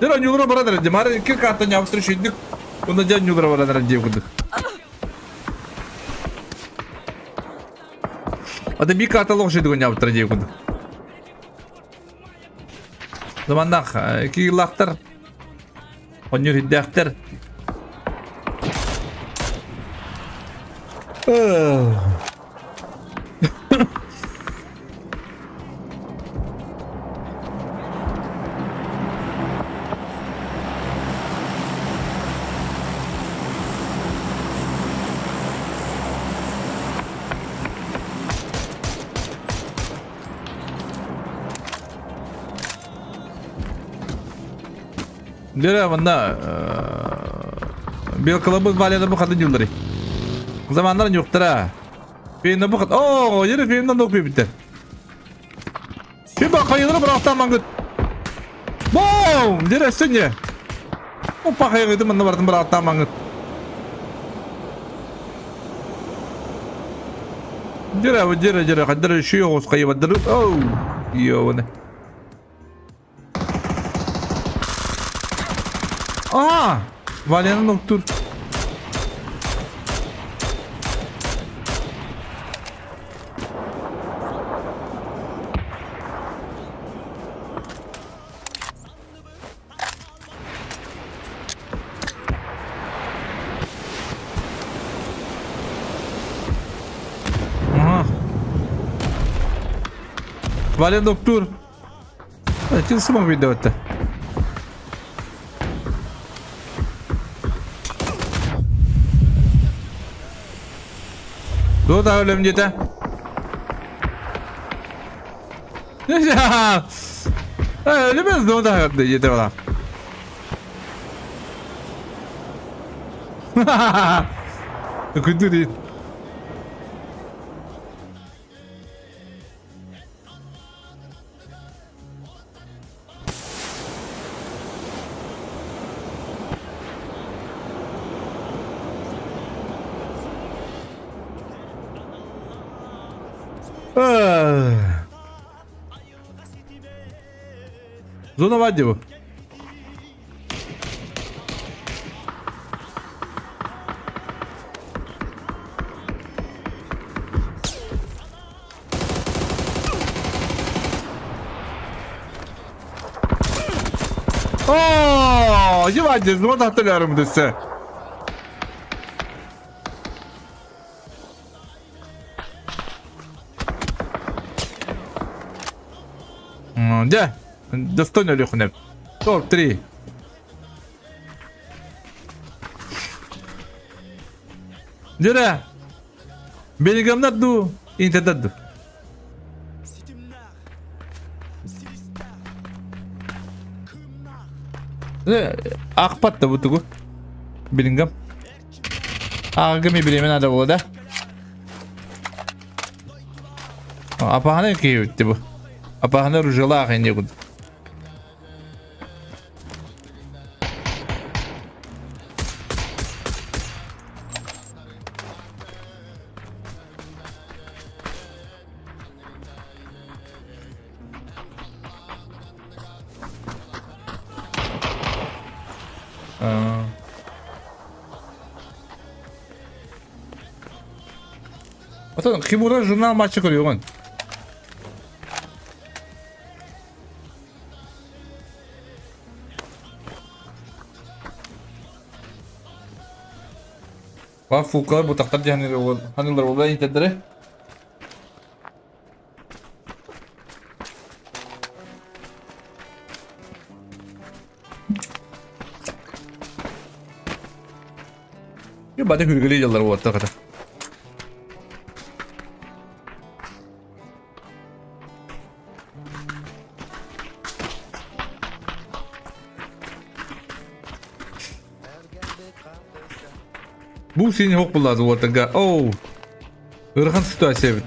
Дера нюлра барадар дим. Ары кир карта нябыстыр шүйдік. Онда жа нюлра барадар деп күдік. Ада би каталог шүйдік нябыстыр деп күдік. Замандақ, кийлақтар. Онюр хиддәқтер. Дөрө манна Белкалабыз валяда бу хатын юллары. Заманнар юктара. Фейна бу хат. О, yere фейндан док битте. Фиба кайылыр бирактан мангыт. Бом! Дөрө сене. Опа кайгыды мында бардым бирактан мангыт. Дөрө дөрө дөрө кадыр шүйө гос кайыбадыр. Оу. Йоны. Aa! Valyanın doktor. Aha. Valyan doktor. Açılsın mı videoda? Туох да өлөм диэтэ? Өлүмэс дуо да диэтэ бала. Күндү диит. Зона вадиву. Оо, Евангелие, ну вот hatırlıyorum dese. Дьэ, достойно Өлүөхүнэп. Топ-3. Дьэрэ, Белгамнар дуу, Интердер дуу? Аахпат да бу тугу. Билингам. Ааҕарга эмиэ бириэмэ наада буолла да. Апаһаны киһи бу. Апаһаны ружалаах инде курдук. Отон Кимура журнал матча көрүөҕүн. Ба фулкалар бутактар диэн ханылар буолла интердere. Бата хүргели дьаллар уотта ката. Бу син хоқ буллады уотага. Оу. Ырахан ситуация эбит.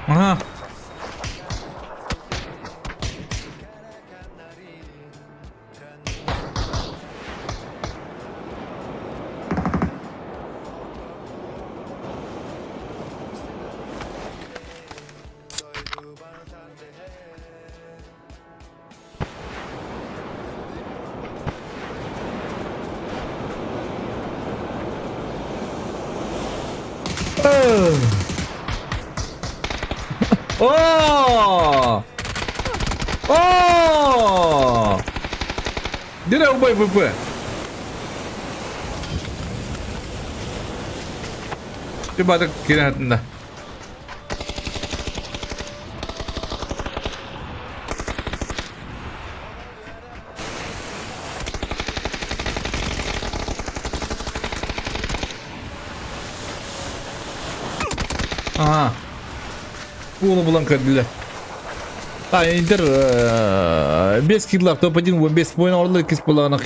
Aha. О! О! Дирэ убай ВП. Ты кирен хатында. Ага. Уолу булан көрдүлэр. А, Интер 5 киллах топ-1 15 поин орлар 2 буланы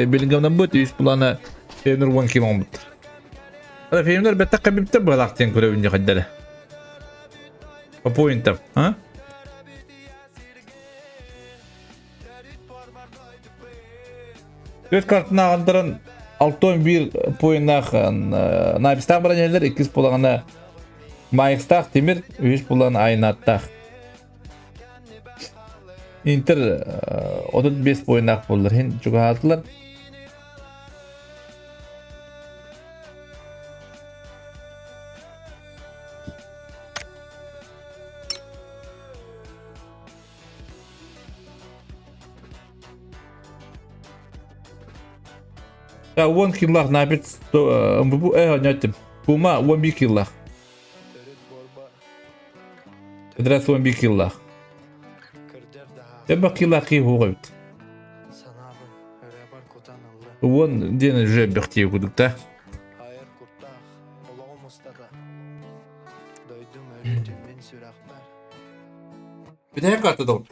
Беллингемнан бут, 3 буланы Фейнер 1 килл оҥбут. Фейнер бэтэ кабиптер быһалаах диэн көрөбүн дьэ По поинтам, а? Түөрт картын ааҕан 6-11 поиннаах Найпстаах баран иһэллэр, иккис буолаҕына Майкстаах Тимир, үһүс буолан Айнаттаах. Интер 35 поиннаах буоллар, иһин чугаһаатылар. Уон киллах напит МВП оонньоттум. Пума 11 киллах. Кыдрас 11 киллах. Эбэ киллах кии хуоҕа эбит. Уон диэн уже бэхтиэ курдук да. Бүтэһик карта доҕор.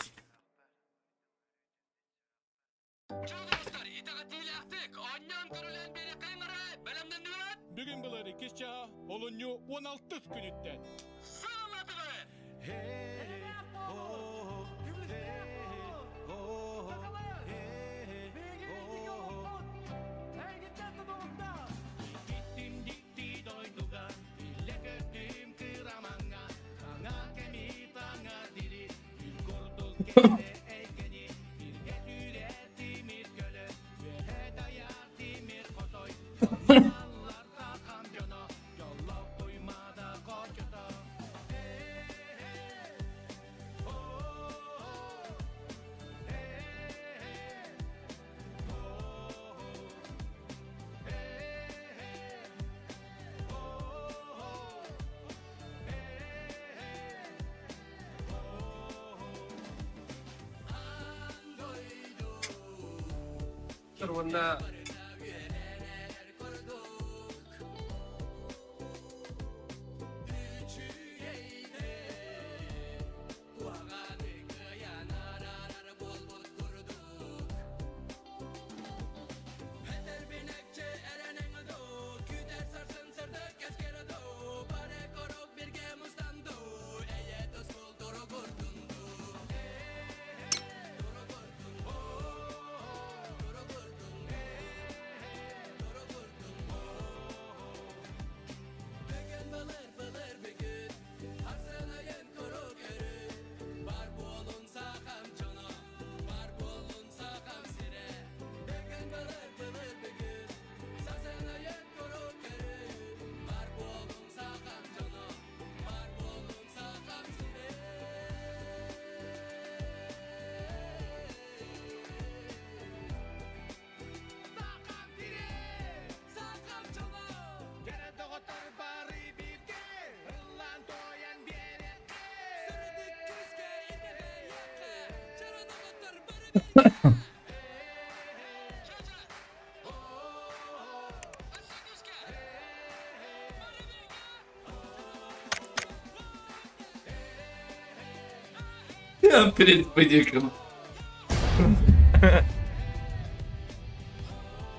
Я перед подиком.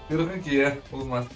Kırgın olmaz.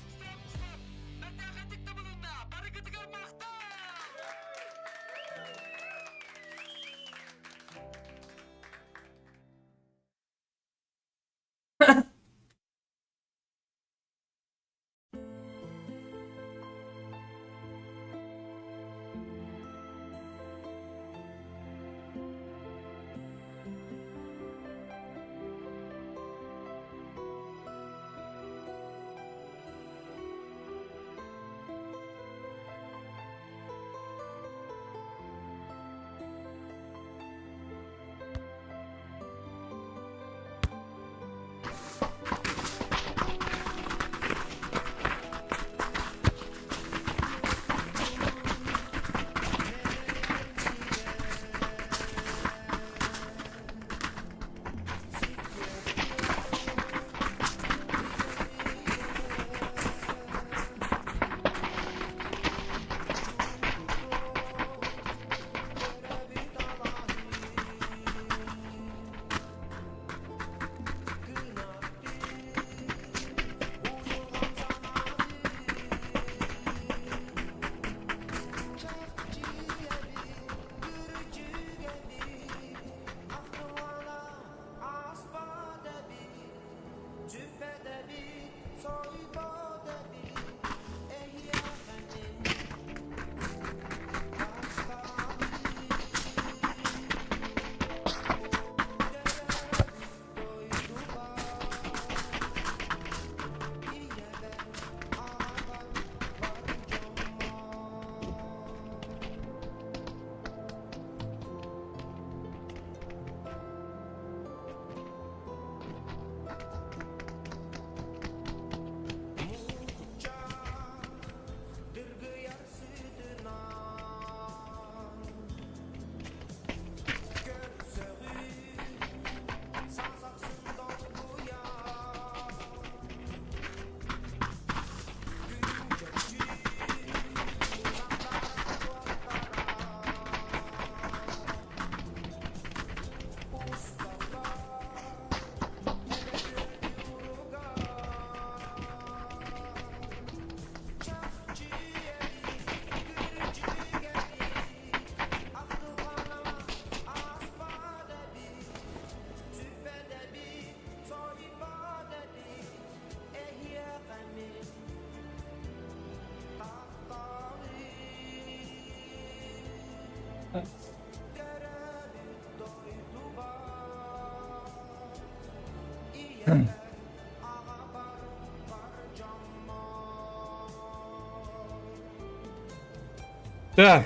Да,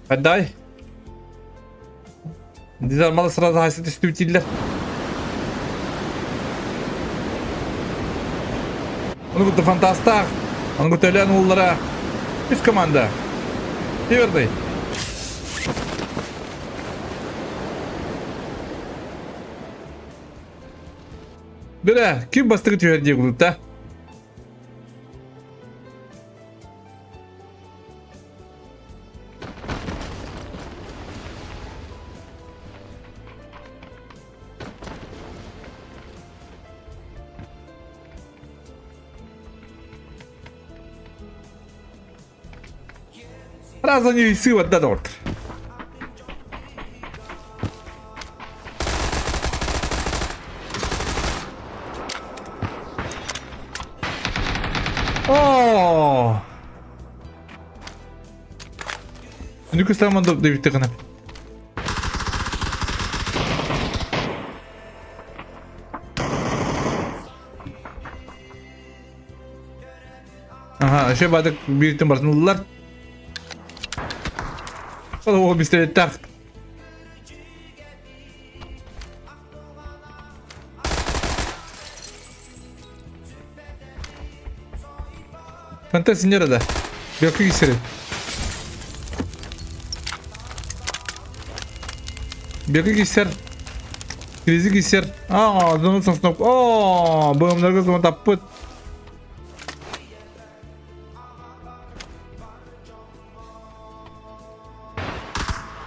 отдай. Дизармалы сразу хасит түстүбүтиллэр. Ону кытта фантастаах, ону кытта өлөөн ууллара үс команда. Северный. Бирэ, ким бастакы түһэр дии кулутта? Раз они сыва да дort. Оо! Нүкүс таман дэбитте гына. Аха, еще бадык бииртин бартын ыллар. Ол ол пистолеттах. Фантазия да. Белка кисери. Белка кисер. Кризи кисер. Аа, зону сосноп. Оо, бымнарга зону таппыт.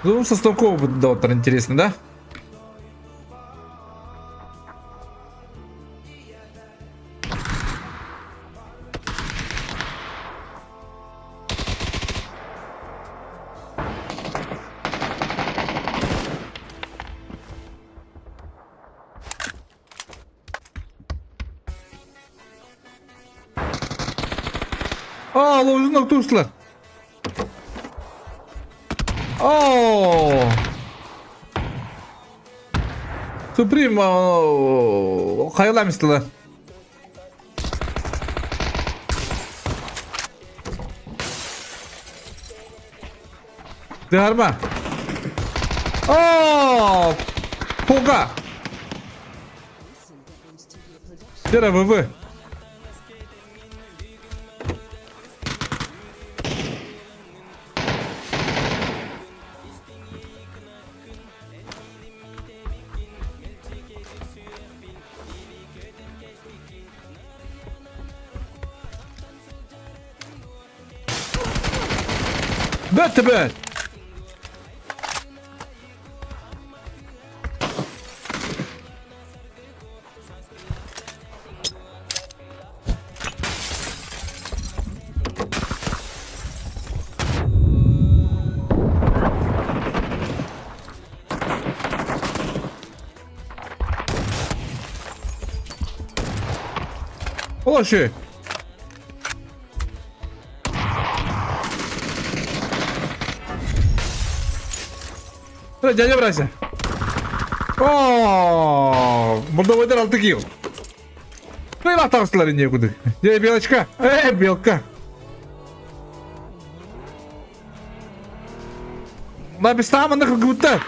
Ну, со Снопкова доктор, интересно, да? Аа, ловжунок туслар. Оо! Supreme хайалаам истилэр. Дыарма. Оо! Пуга! Дера ВВ. Бэт бэт! Олоши! Дядя Брася! О, Молдовайдар алты килл. Ну и лақтағыстылар не куды. Дядя Белочка! Эй, Белка! На бестам на будто.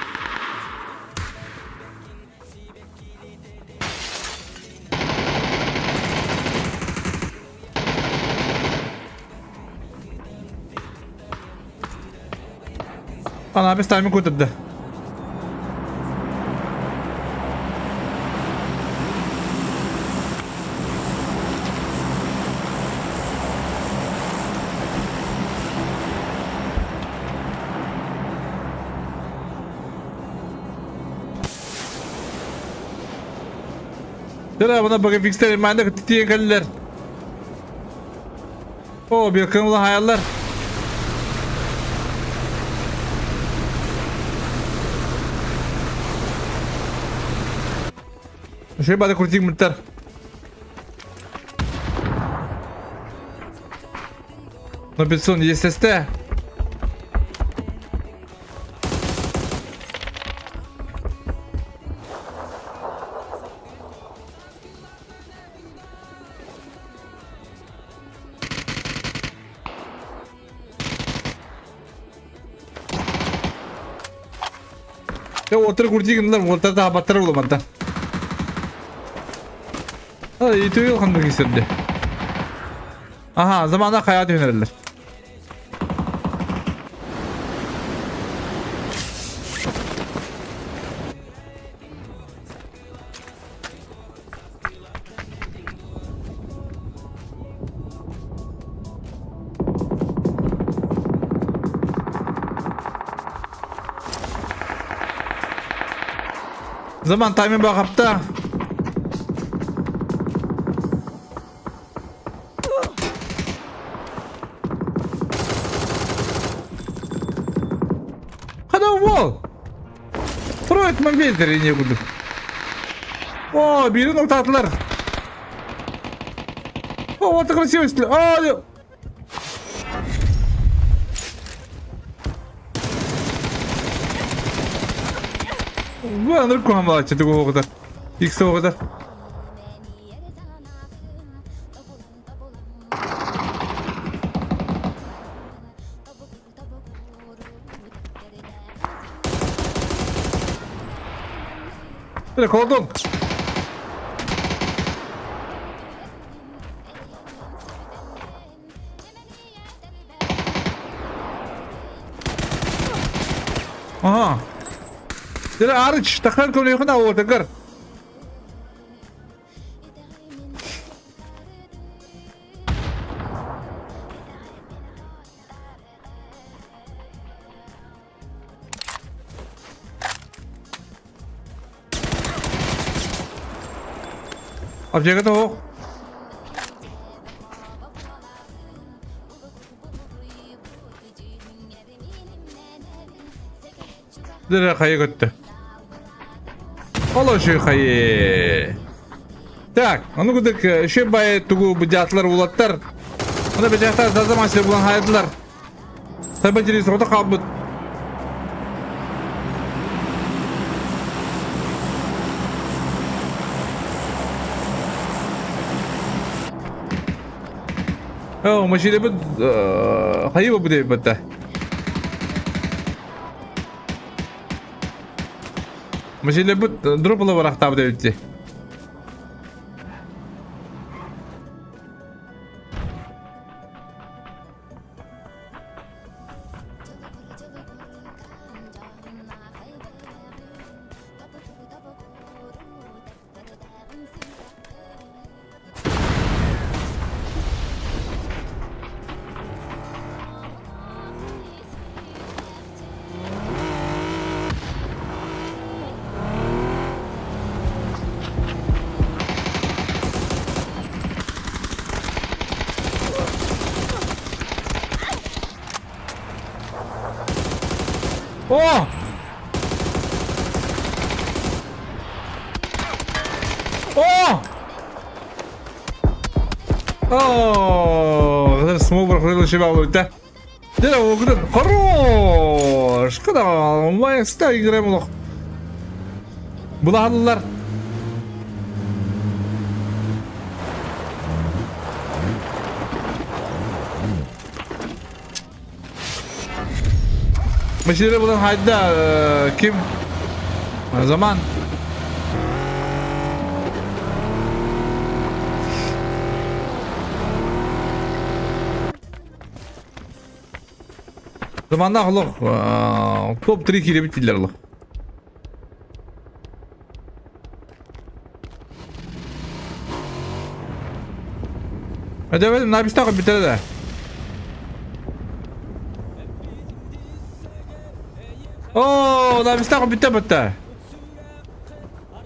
Ана бестам кутырды. Дара бuna bakın fixler mende тиен кэллэр. О, белкаңла хаяллар. Şey бада крутик мыттар. Но 500 ЕССТ. Дьэ уолаттар курдии гыннылар, уолаттар таабаттара буламанта. Итүү ханнык кисэрде. Аха, замана хайа түһүнэрэллэр. Zaman таймер бақапта. Хада уол! Троет мобильдер не курдук. О, биирин ортаатылар. О, вот красивый стиль. О, Бу аныр куһан балаччы тугу оҕотар. Икс оҕотар. Колдун. Ага. Дere арыч, тахар көрüyorsun ha orada kır. Аптека тоҕо. Дere хайа көттө. Ол үшүй хайы. Так, ону кудык үшүй бай тугу быдьаатылар улаттар. Оны быдьааттар таза мастер булан хайдылар. Таба дирис ота қалбыт. Оо, машинабыт хайы бу дейбит Машинабыт дроп барахтаабыт эбитти. О! О! О! Кызыр смог бір құйылы шеба алып Дere огрын. Хорош! Куда? Майста играем олох. Булаһаллар. Машина булан хайда ким? Заман. Заманнаах олох топ-3 киирбит дииллэр олох. Эдебедим набистах бүтэрэ да. Оо, набистах бүтэ бүтэ.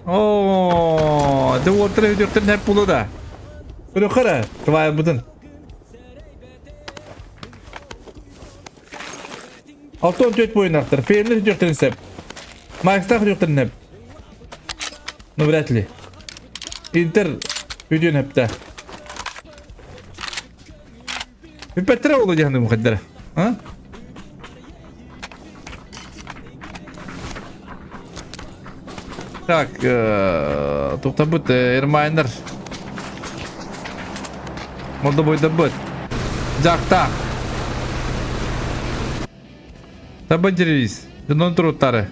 Оо, де уоттара үтүктэр нэп булу да. Көрөхөрө, твая бутун. 64 буйнахтар. Феймлер үтүөхтэрин сөп. Макстах үтүөхтэрин сөп. Ну, вряд ли. Интер үтүөн хөптө. Бүппэттэрэ буолуо диэн мухаддара. А? Так, тухтабыт Эрмайнер. Мордобойдабыт. Жактаах. Таба дирис. Дьоннон туруттары.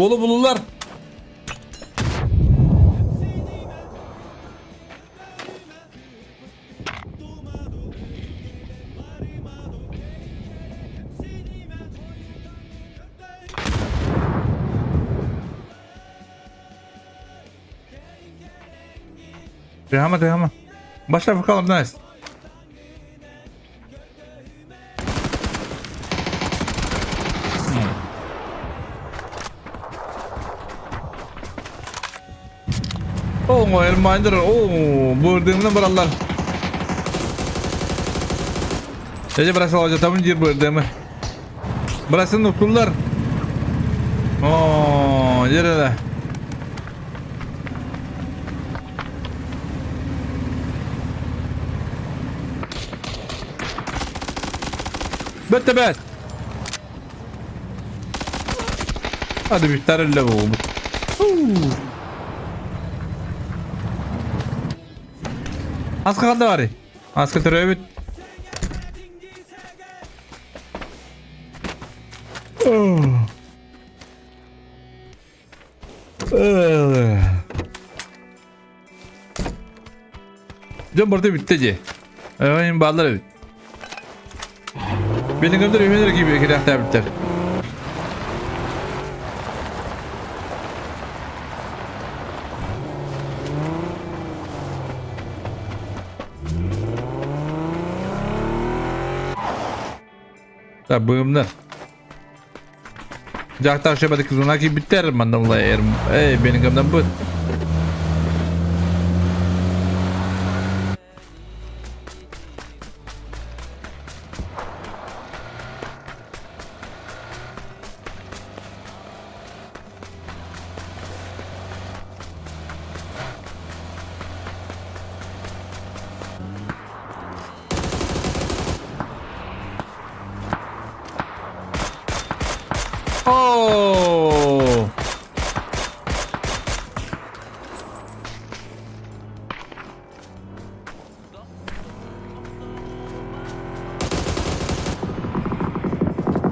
Буолу булулар. Тыһама, тыһама. Başla bakalım nice. Оо, Erminder, оо, бырдымны бараллар. Эже брас алажатамын жер бырдымы. Брасын уктулар. Оо, жер Бетте бет. Hadi bir tane level oldu. Аска ханна бары? Аска төрөөбүт. Дьон барыта бүттэ дии. Эйин бааллар эбит. Билиҥҥэмдэр үһүнэр киирбит кириэхтээбиттэр. Быымнар. Дьахтар шебеді кызына кийбиттэр манна улай эй Беллингемнен быт. Оо!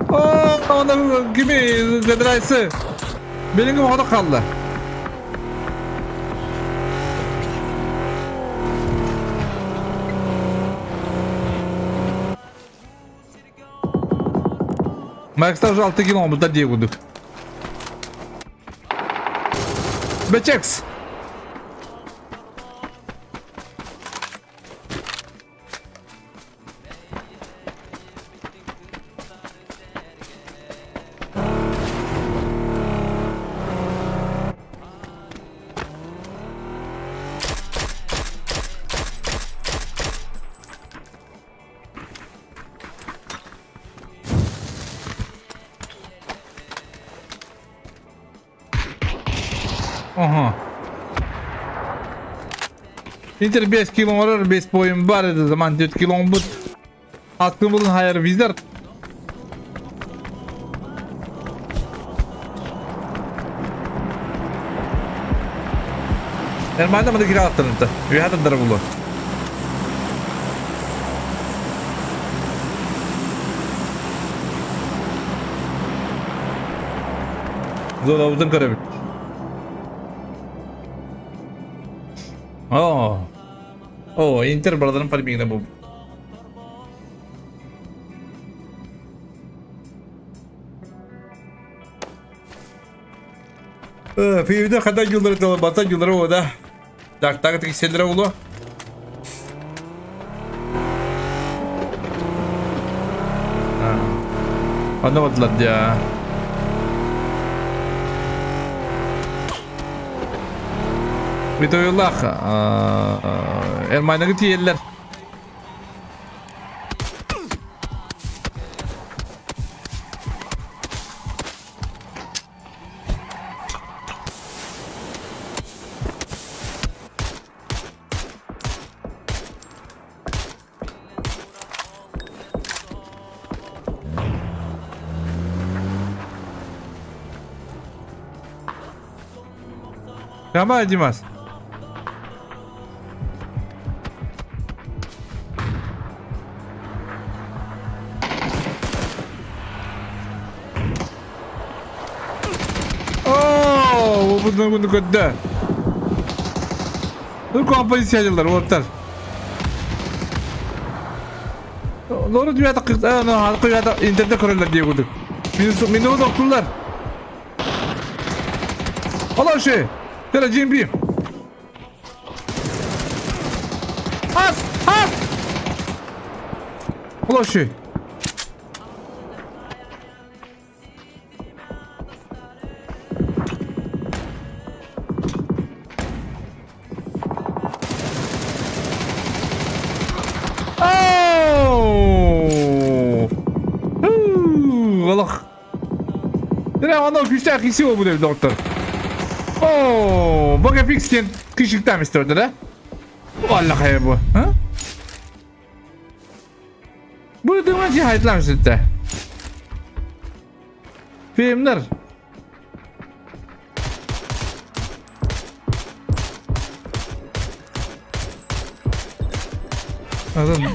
Оо, онон кими забирайсы. Билиҥҥи оҕото хаалла. Макста уже 6 кило оҥорбуттар дии курдук. Бэчекс! Ага. Интер 5 кило оҥорор, 5 поем бар edi zaman 4 кило оҥорбут. Аттын булун хайар визер. Нормально маны кире аттырынты. Үһә тандара булу. Зонабытын көрөбүт. Оо. Оо, Интер брадарын фармингна бу. Фивде хата юллары бата юллары ода. Так, тикселлere улу. Онно бардылар дьа. Витойлах Эрмайнагы тиийэллэр. Кама Димас? Бу көрдө. Бу композиция дьыллар уоттар. Лору dünyada kıyada internette көрөллөр дии курдук. Минут доктулар. Ола ши. Тера GMP. Ас! Ас! Ола ши. Олох. Дэрэ онно күүстээх киси буолбут эбит доҕоттор. Оо, Богапикс диэн кыйшыктаам история да? Алла хайа бу. А? Бу дыман си хайтлам ситте. Фильмнер. Адам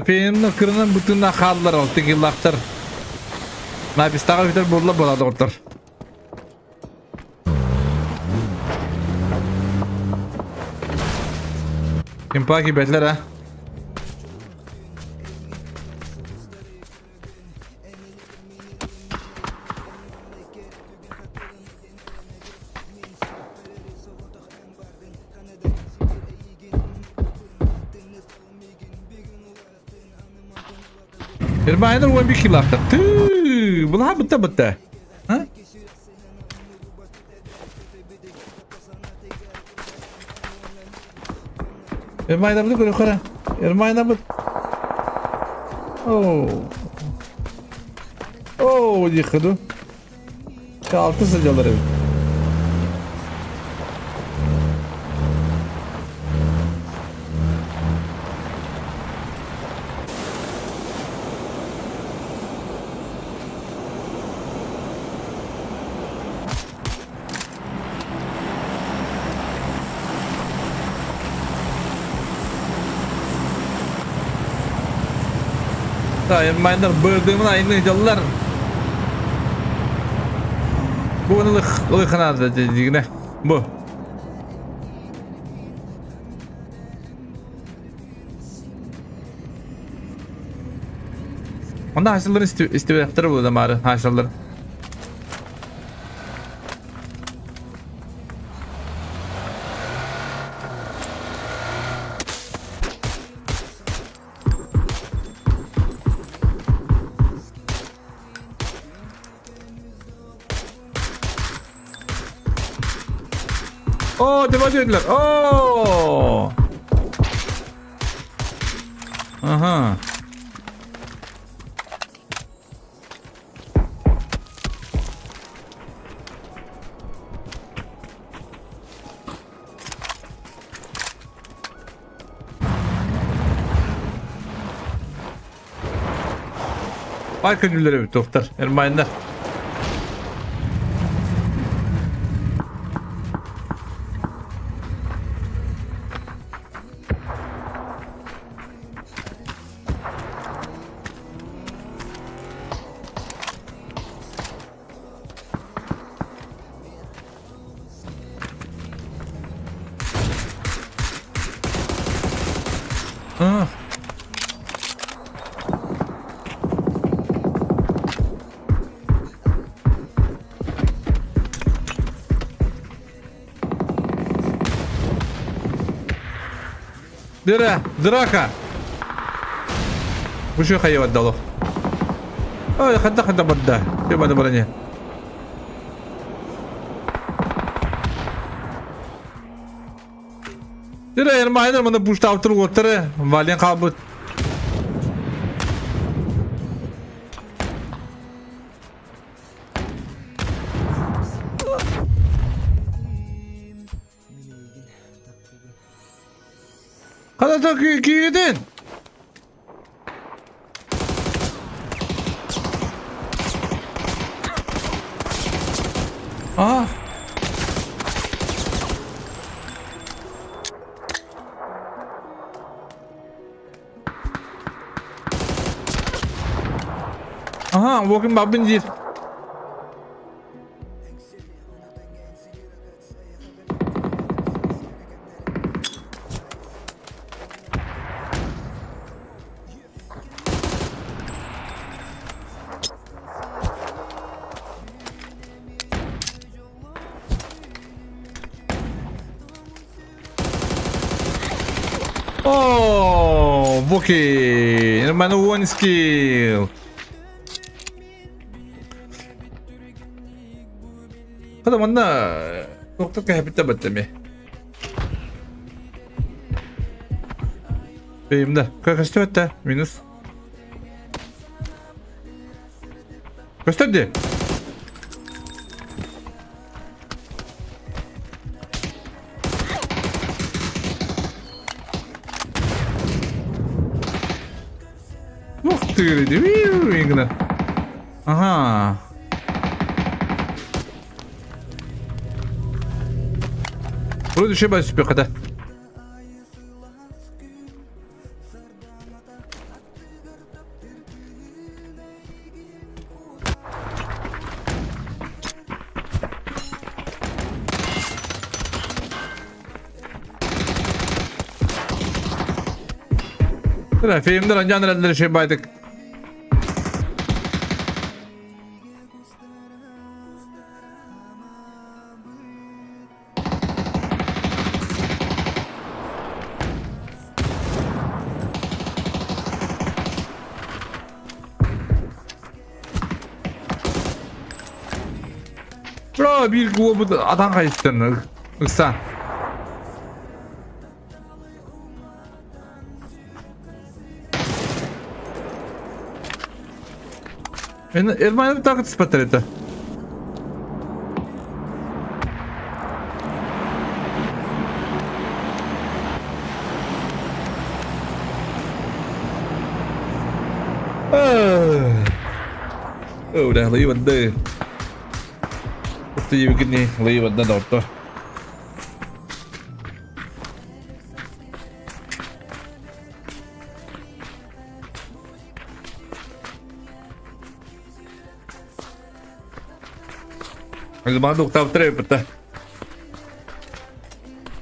Фильмнің кырынан бытына хааллар ол тигиллахтар. Напистаға бүтер бурла болады доктор. Импаки бәтлер а. Ермайнер 11 килахтар. Ты, была бытта бытта. А? Ермайнер быт көрө Ермайнер быт. Оо. Оо, дихаду. Алты садялар эбит. Майнар бырдымын айны жаллар. Бу ылыханады дигне. Бу. Onda haşırları istibetleri bu da mari haşırları. Oo devam ediyorlar. Oo. Aha. Бай көңүлләре бит доктор. Эрмайндар. Ah. Дыра, драка. Бу хайа баддало. Ой, хадда хадда бадда. Все бада баране. Дыра, ермайнер маны пушта автор оттыры. Вален қалбыт. Қада күйгеден? Аха, Walking бабын диир. О, Воки! Нормально one skill. Хата манна туохтар кэһэппиттэ баттами. Бэйимда. Көстүбэттэ. Минус. Көстөр дии. Ух ты, гына. Ага. Вроде еще бас хата. Фильмдер анжан эрэллэр үчүгэй баайдык. Бро, биир куобут атан хайыстан ыкса. Эрмайнер так түспэттэр этэ. Өө, лыйбады. Ты ебегини лыйбады дорто. Маны уктаабыттар эбиппит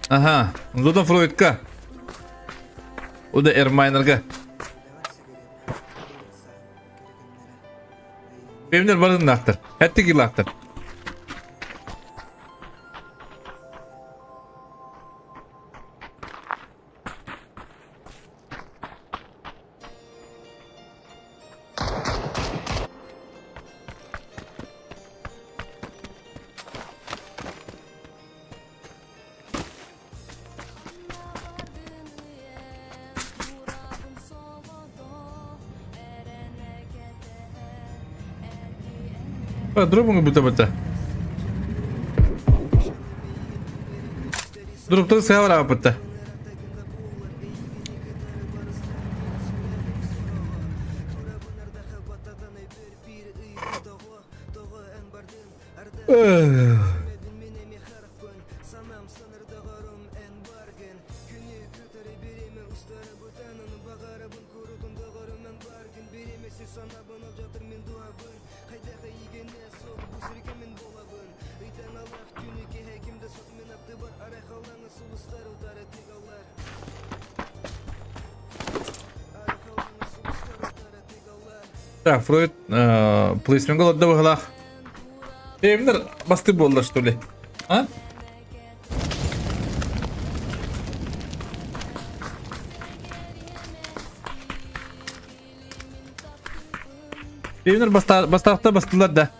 Аха, Зода Фройдка. Уда Эрмайнерга. Бемнер барыннаахтар. Эттик илаахтар. Дробуҥу бүтэ-бүтэ. Дроптан сыа бараабыта. Так, Фройд плейсмент голодда быһылаах. Эмнер басты буолла что ли? А? Эмнер бастаахта бастылар да.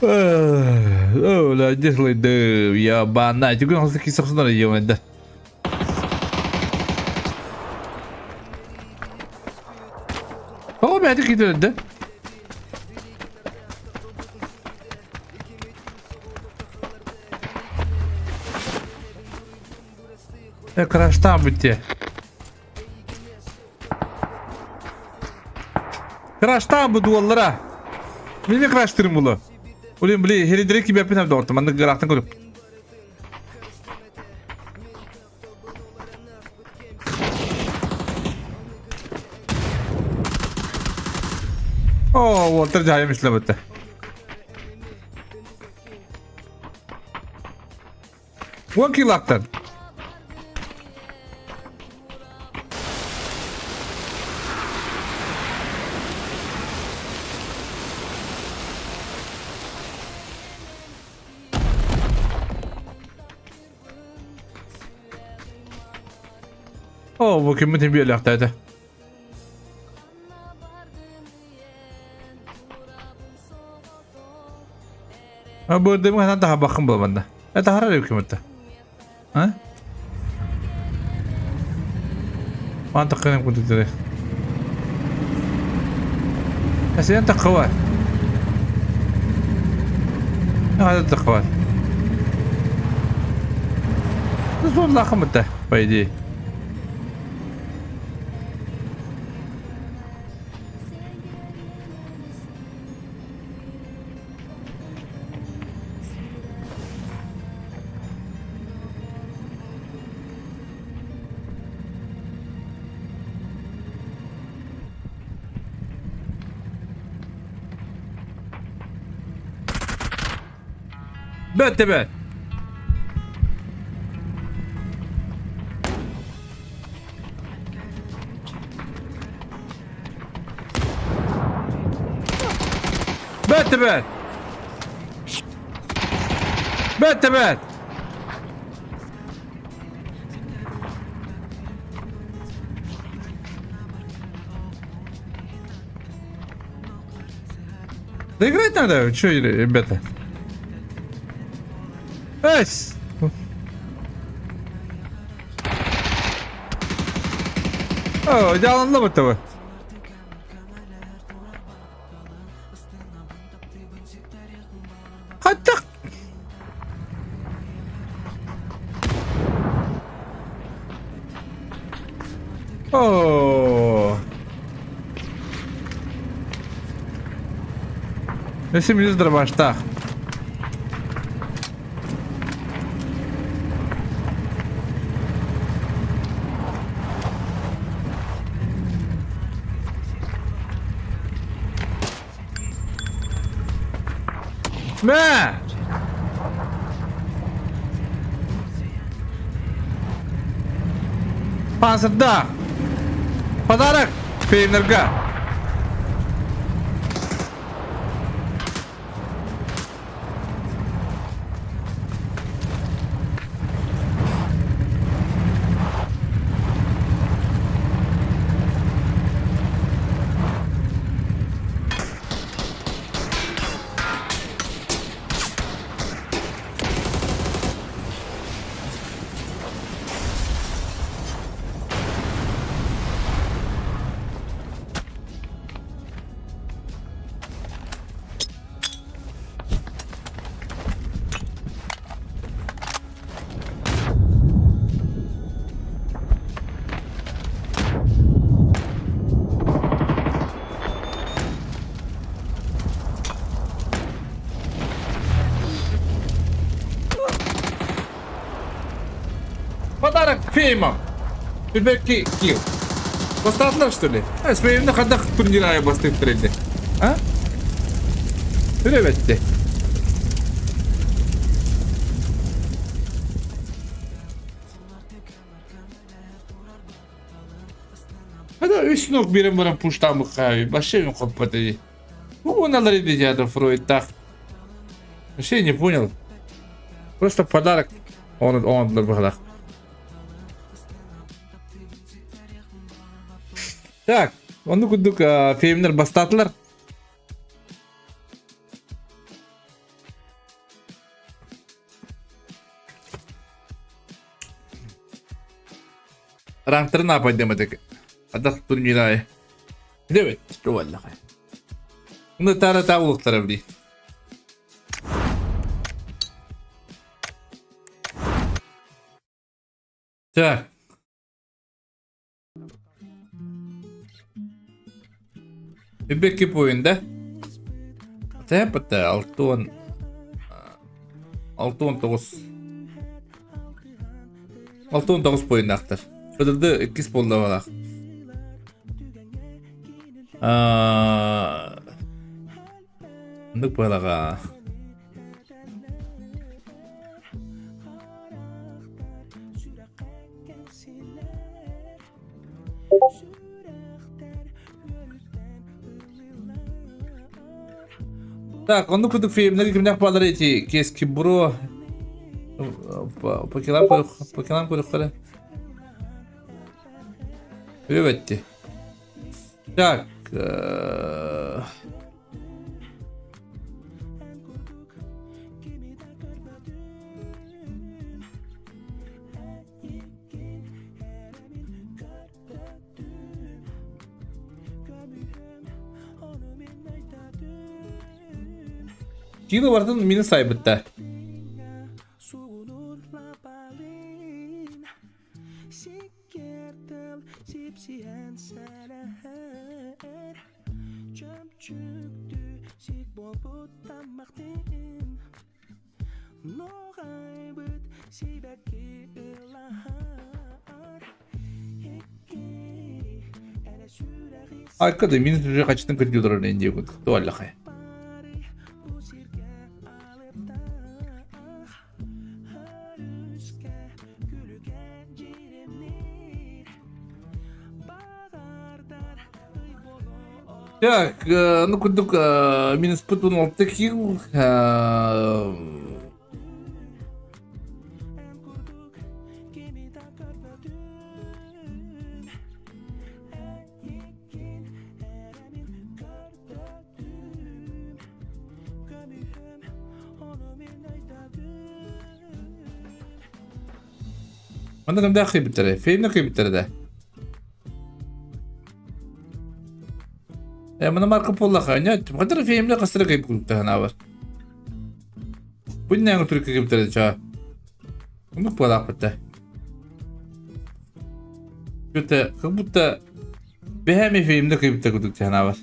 Öyle дихлыйды я бана түгін хасы кисақсынар емеді. О, бәді кетеді. Краштан бітте. Краштаан бу дуоллара. Мини краштырым булу. Улин били херидире кибеппин hem доҕортум. Маннык ыраахтан көрүп. О, уолтар жайым ишлебетте. Уон килактан. О, бу киммитин биэлэхтээтэ. Бырдым ханан таһабаххын буолманна. Э таһарар эбиккин А? Ман таххыным кутутары. Сен таххыва. Хада таххыва. Зон лахымыта, по идее. Бэт бэт. Бэт бэт. Бэт бэт. Доиграть надо, что, ребята? Эс! О, идеально этого. Хаттах! О! Өссө минус дробаштаах. Мэ! Пансырдаах! Подарок Фейнерга! Подарок Феймам! Үбэкки кил. Бастаатылар что ли? Спеймни хадах турнир айы бастыктыр элде. А? Үлебетти. Хада үс ног берен баран пуштамыкка вообще мен хоппаты. Ну, он алар театр Фройдтах. Вообще не понял. Просто подарок он он быһалах. Так, онну курдук фильмнер бастаатылар. Ранктарын апайдемедек. Адах турнирай. Дебет, туаллаха. Уну тара таулуктара били. Так. Үбекки буойунда. Тэппэтэ 60 69 69 буойуннаахтар. Федерды иккис буолла Оннук буолаҕа. Так, оннук курдук фильмнэр кимнээх бааллар эти Кескибро Покелам Покелам көрүөхтэрэ. Үөбэтти. Так. Киинэ барытын мини сайбытта. Аркада мин уже хачтын кырдьылар диэбит туаллахай. Так, ну курдук минуспут 16 кил. Манна кимдээх кыйбыттара? Феймне кыйбыттара да? Э, мына Марко Поло хайня, хатыр феймне кастыра кыйып кулуктаһына бар. Бу нәңе түркө кыйбыттара ча. Оннук буолаахпыт Что-то, как будто бэһэми феймне кыйбыттар курдук бар.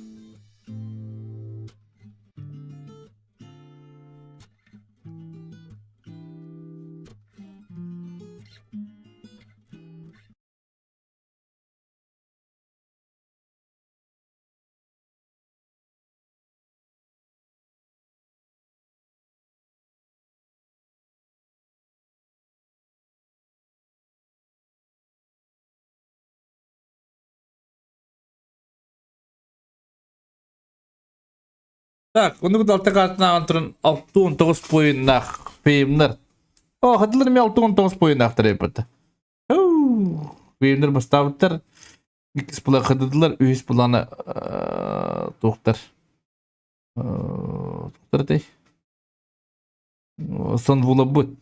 Так, оннук алта картына туран 6-19 поиннаах феймнер. О, хатылар ми 6-19 поиннаахтар эппит. Феймнер бастаабыттар. Иккис була хадыдылар, үһүс буланы туохтар. Туохтар этэй? Сон булабыт.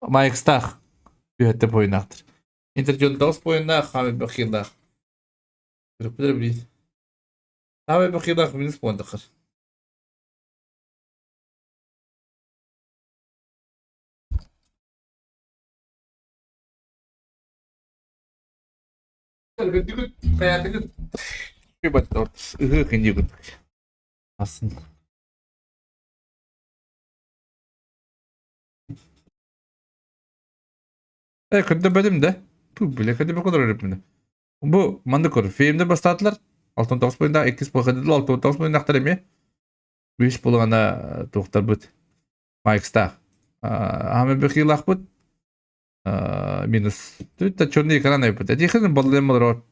Майкстаах үһэттэ буойунаахтар. Интердьонтоҕус буойунаах хаамай бахилаах. Көрүкпүтэр билиит. Хаамай бахилаах минус буондахар. Көрдүгүт, хайаатыгыт. Ыһыах иннигин. Асын. Э, көрдөбөтүм да. Бу бile көрдөбө олорор эбиппин. Бу маннык көр. Фильмдер бастаатылар. 69 буйунда иккис буолла 69 буйундаахтар эмиэ. Үс булгана туохтарбыт. Майкстаах. Аһамы бөхилаахпыт. Минус. Тут черный экран эбиппит. Этихин баллым олорор.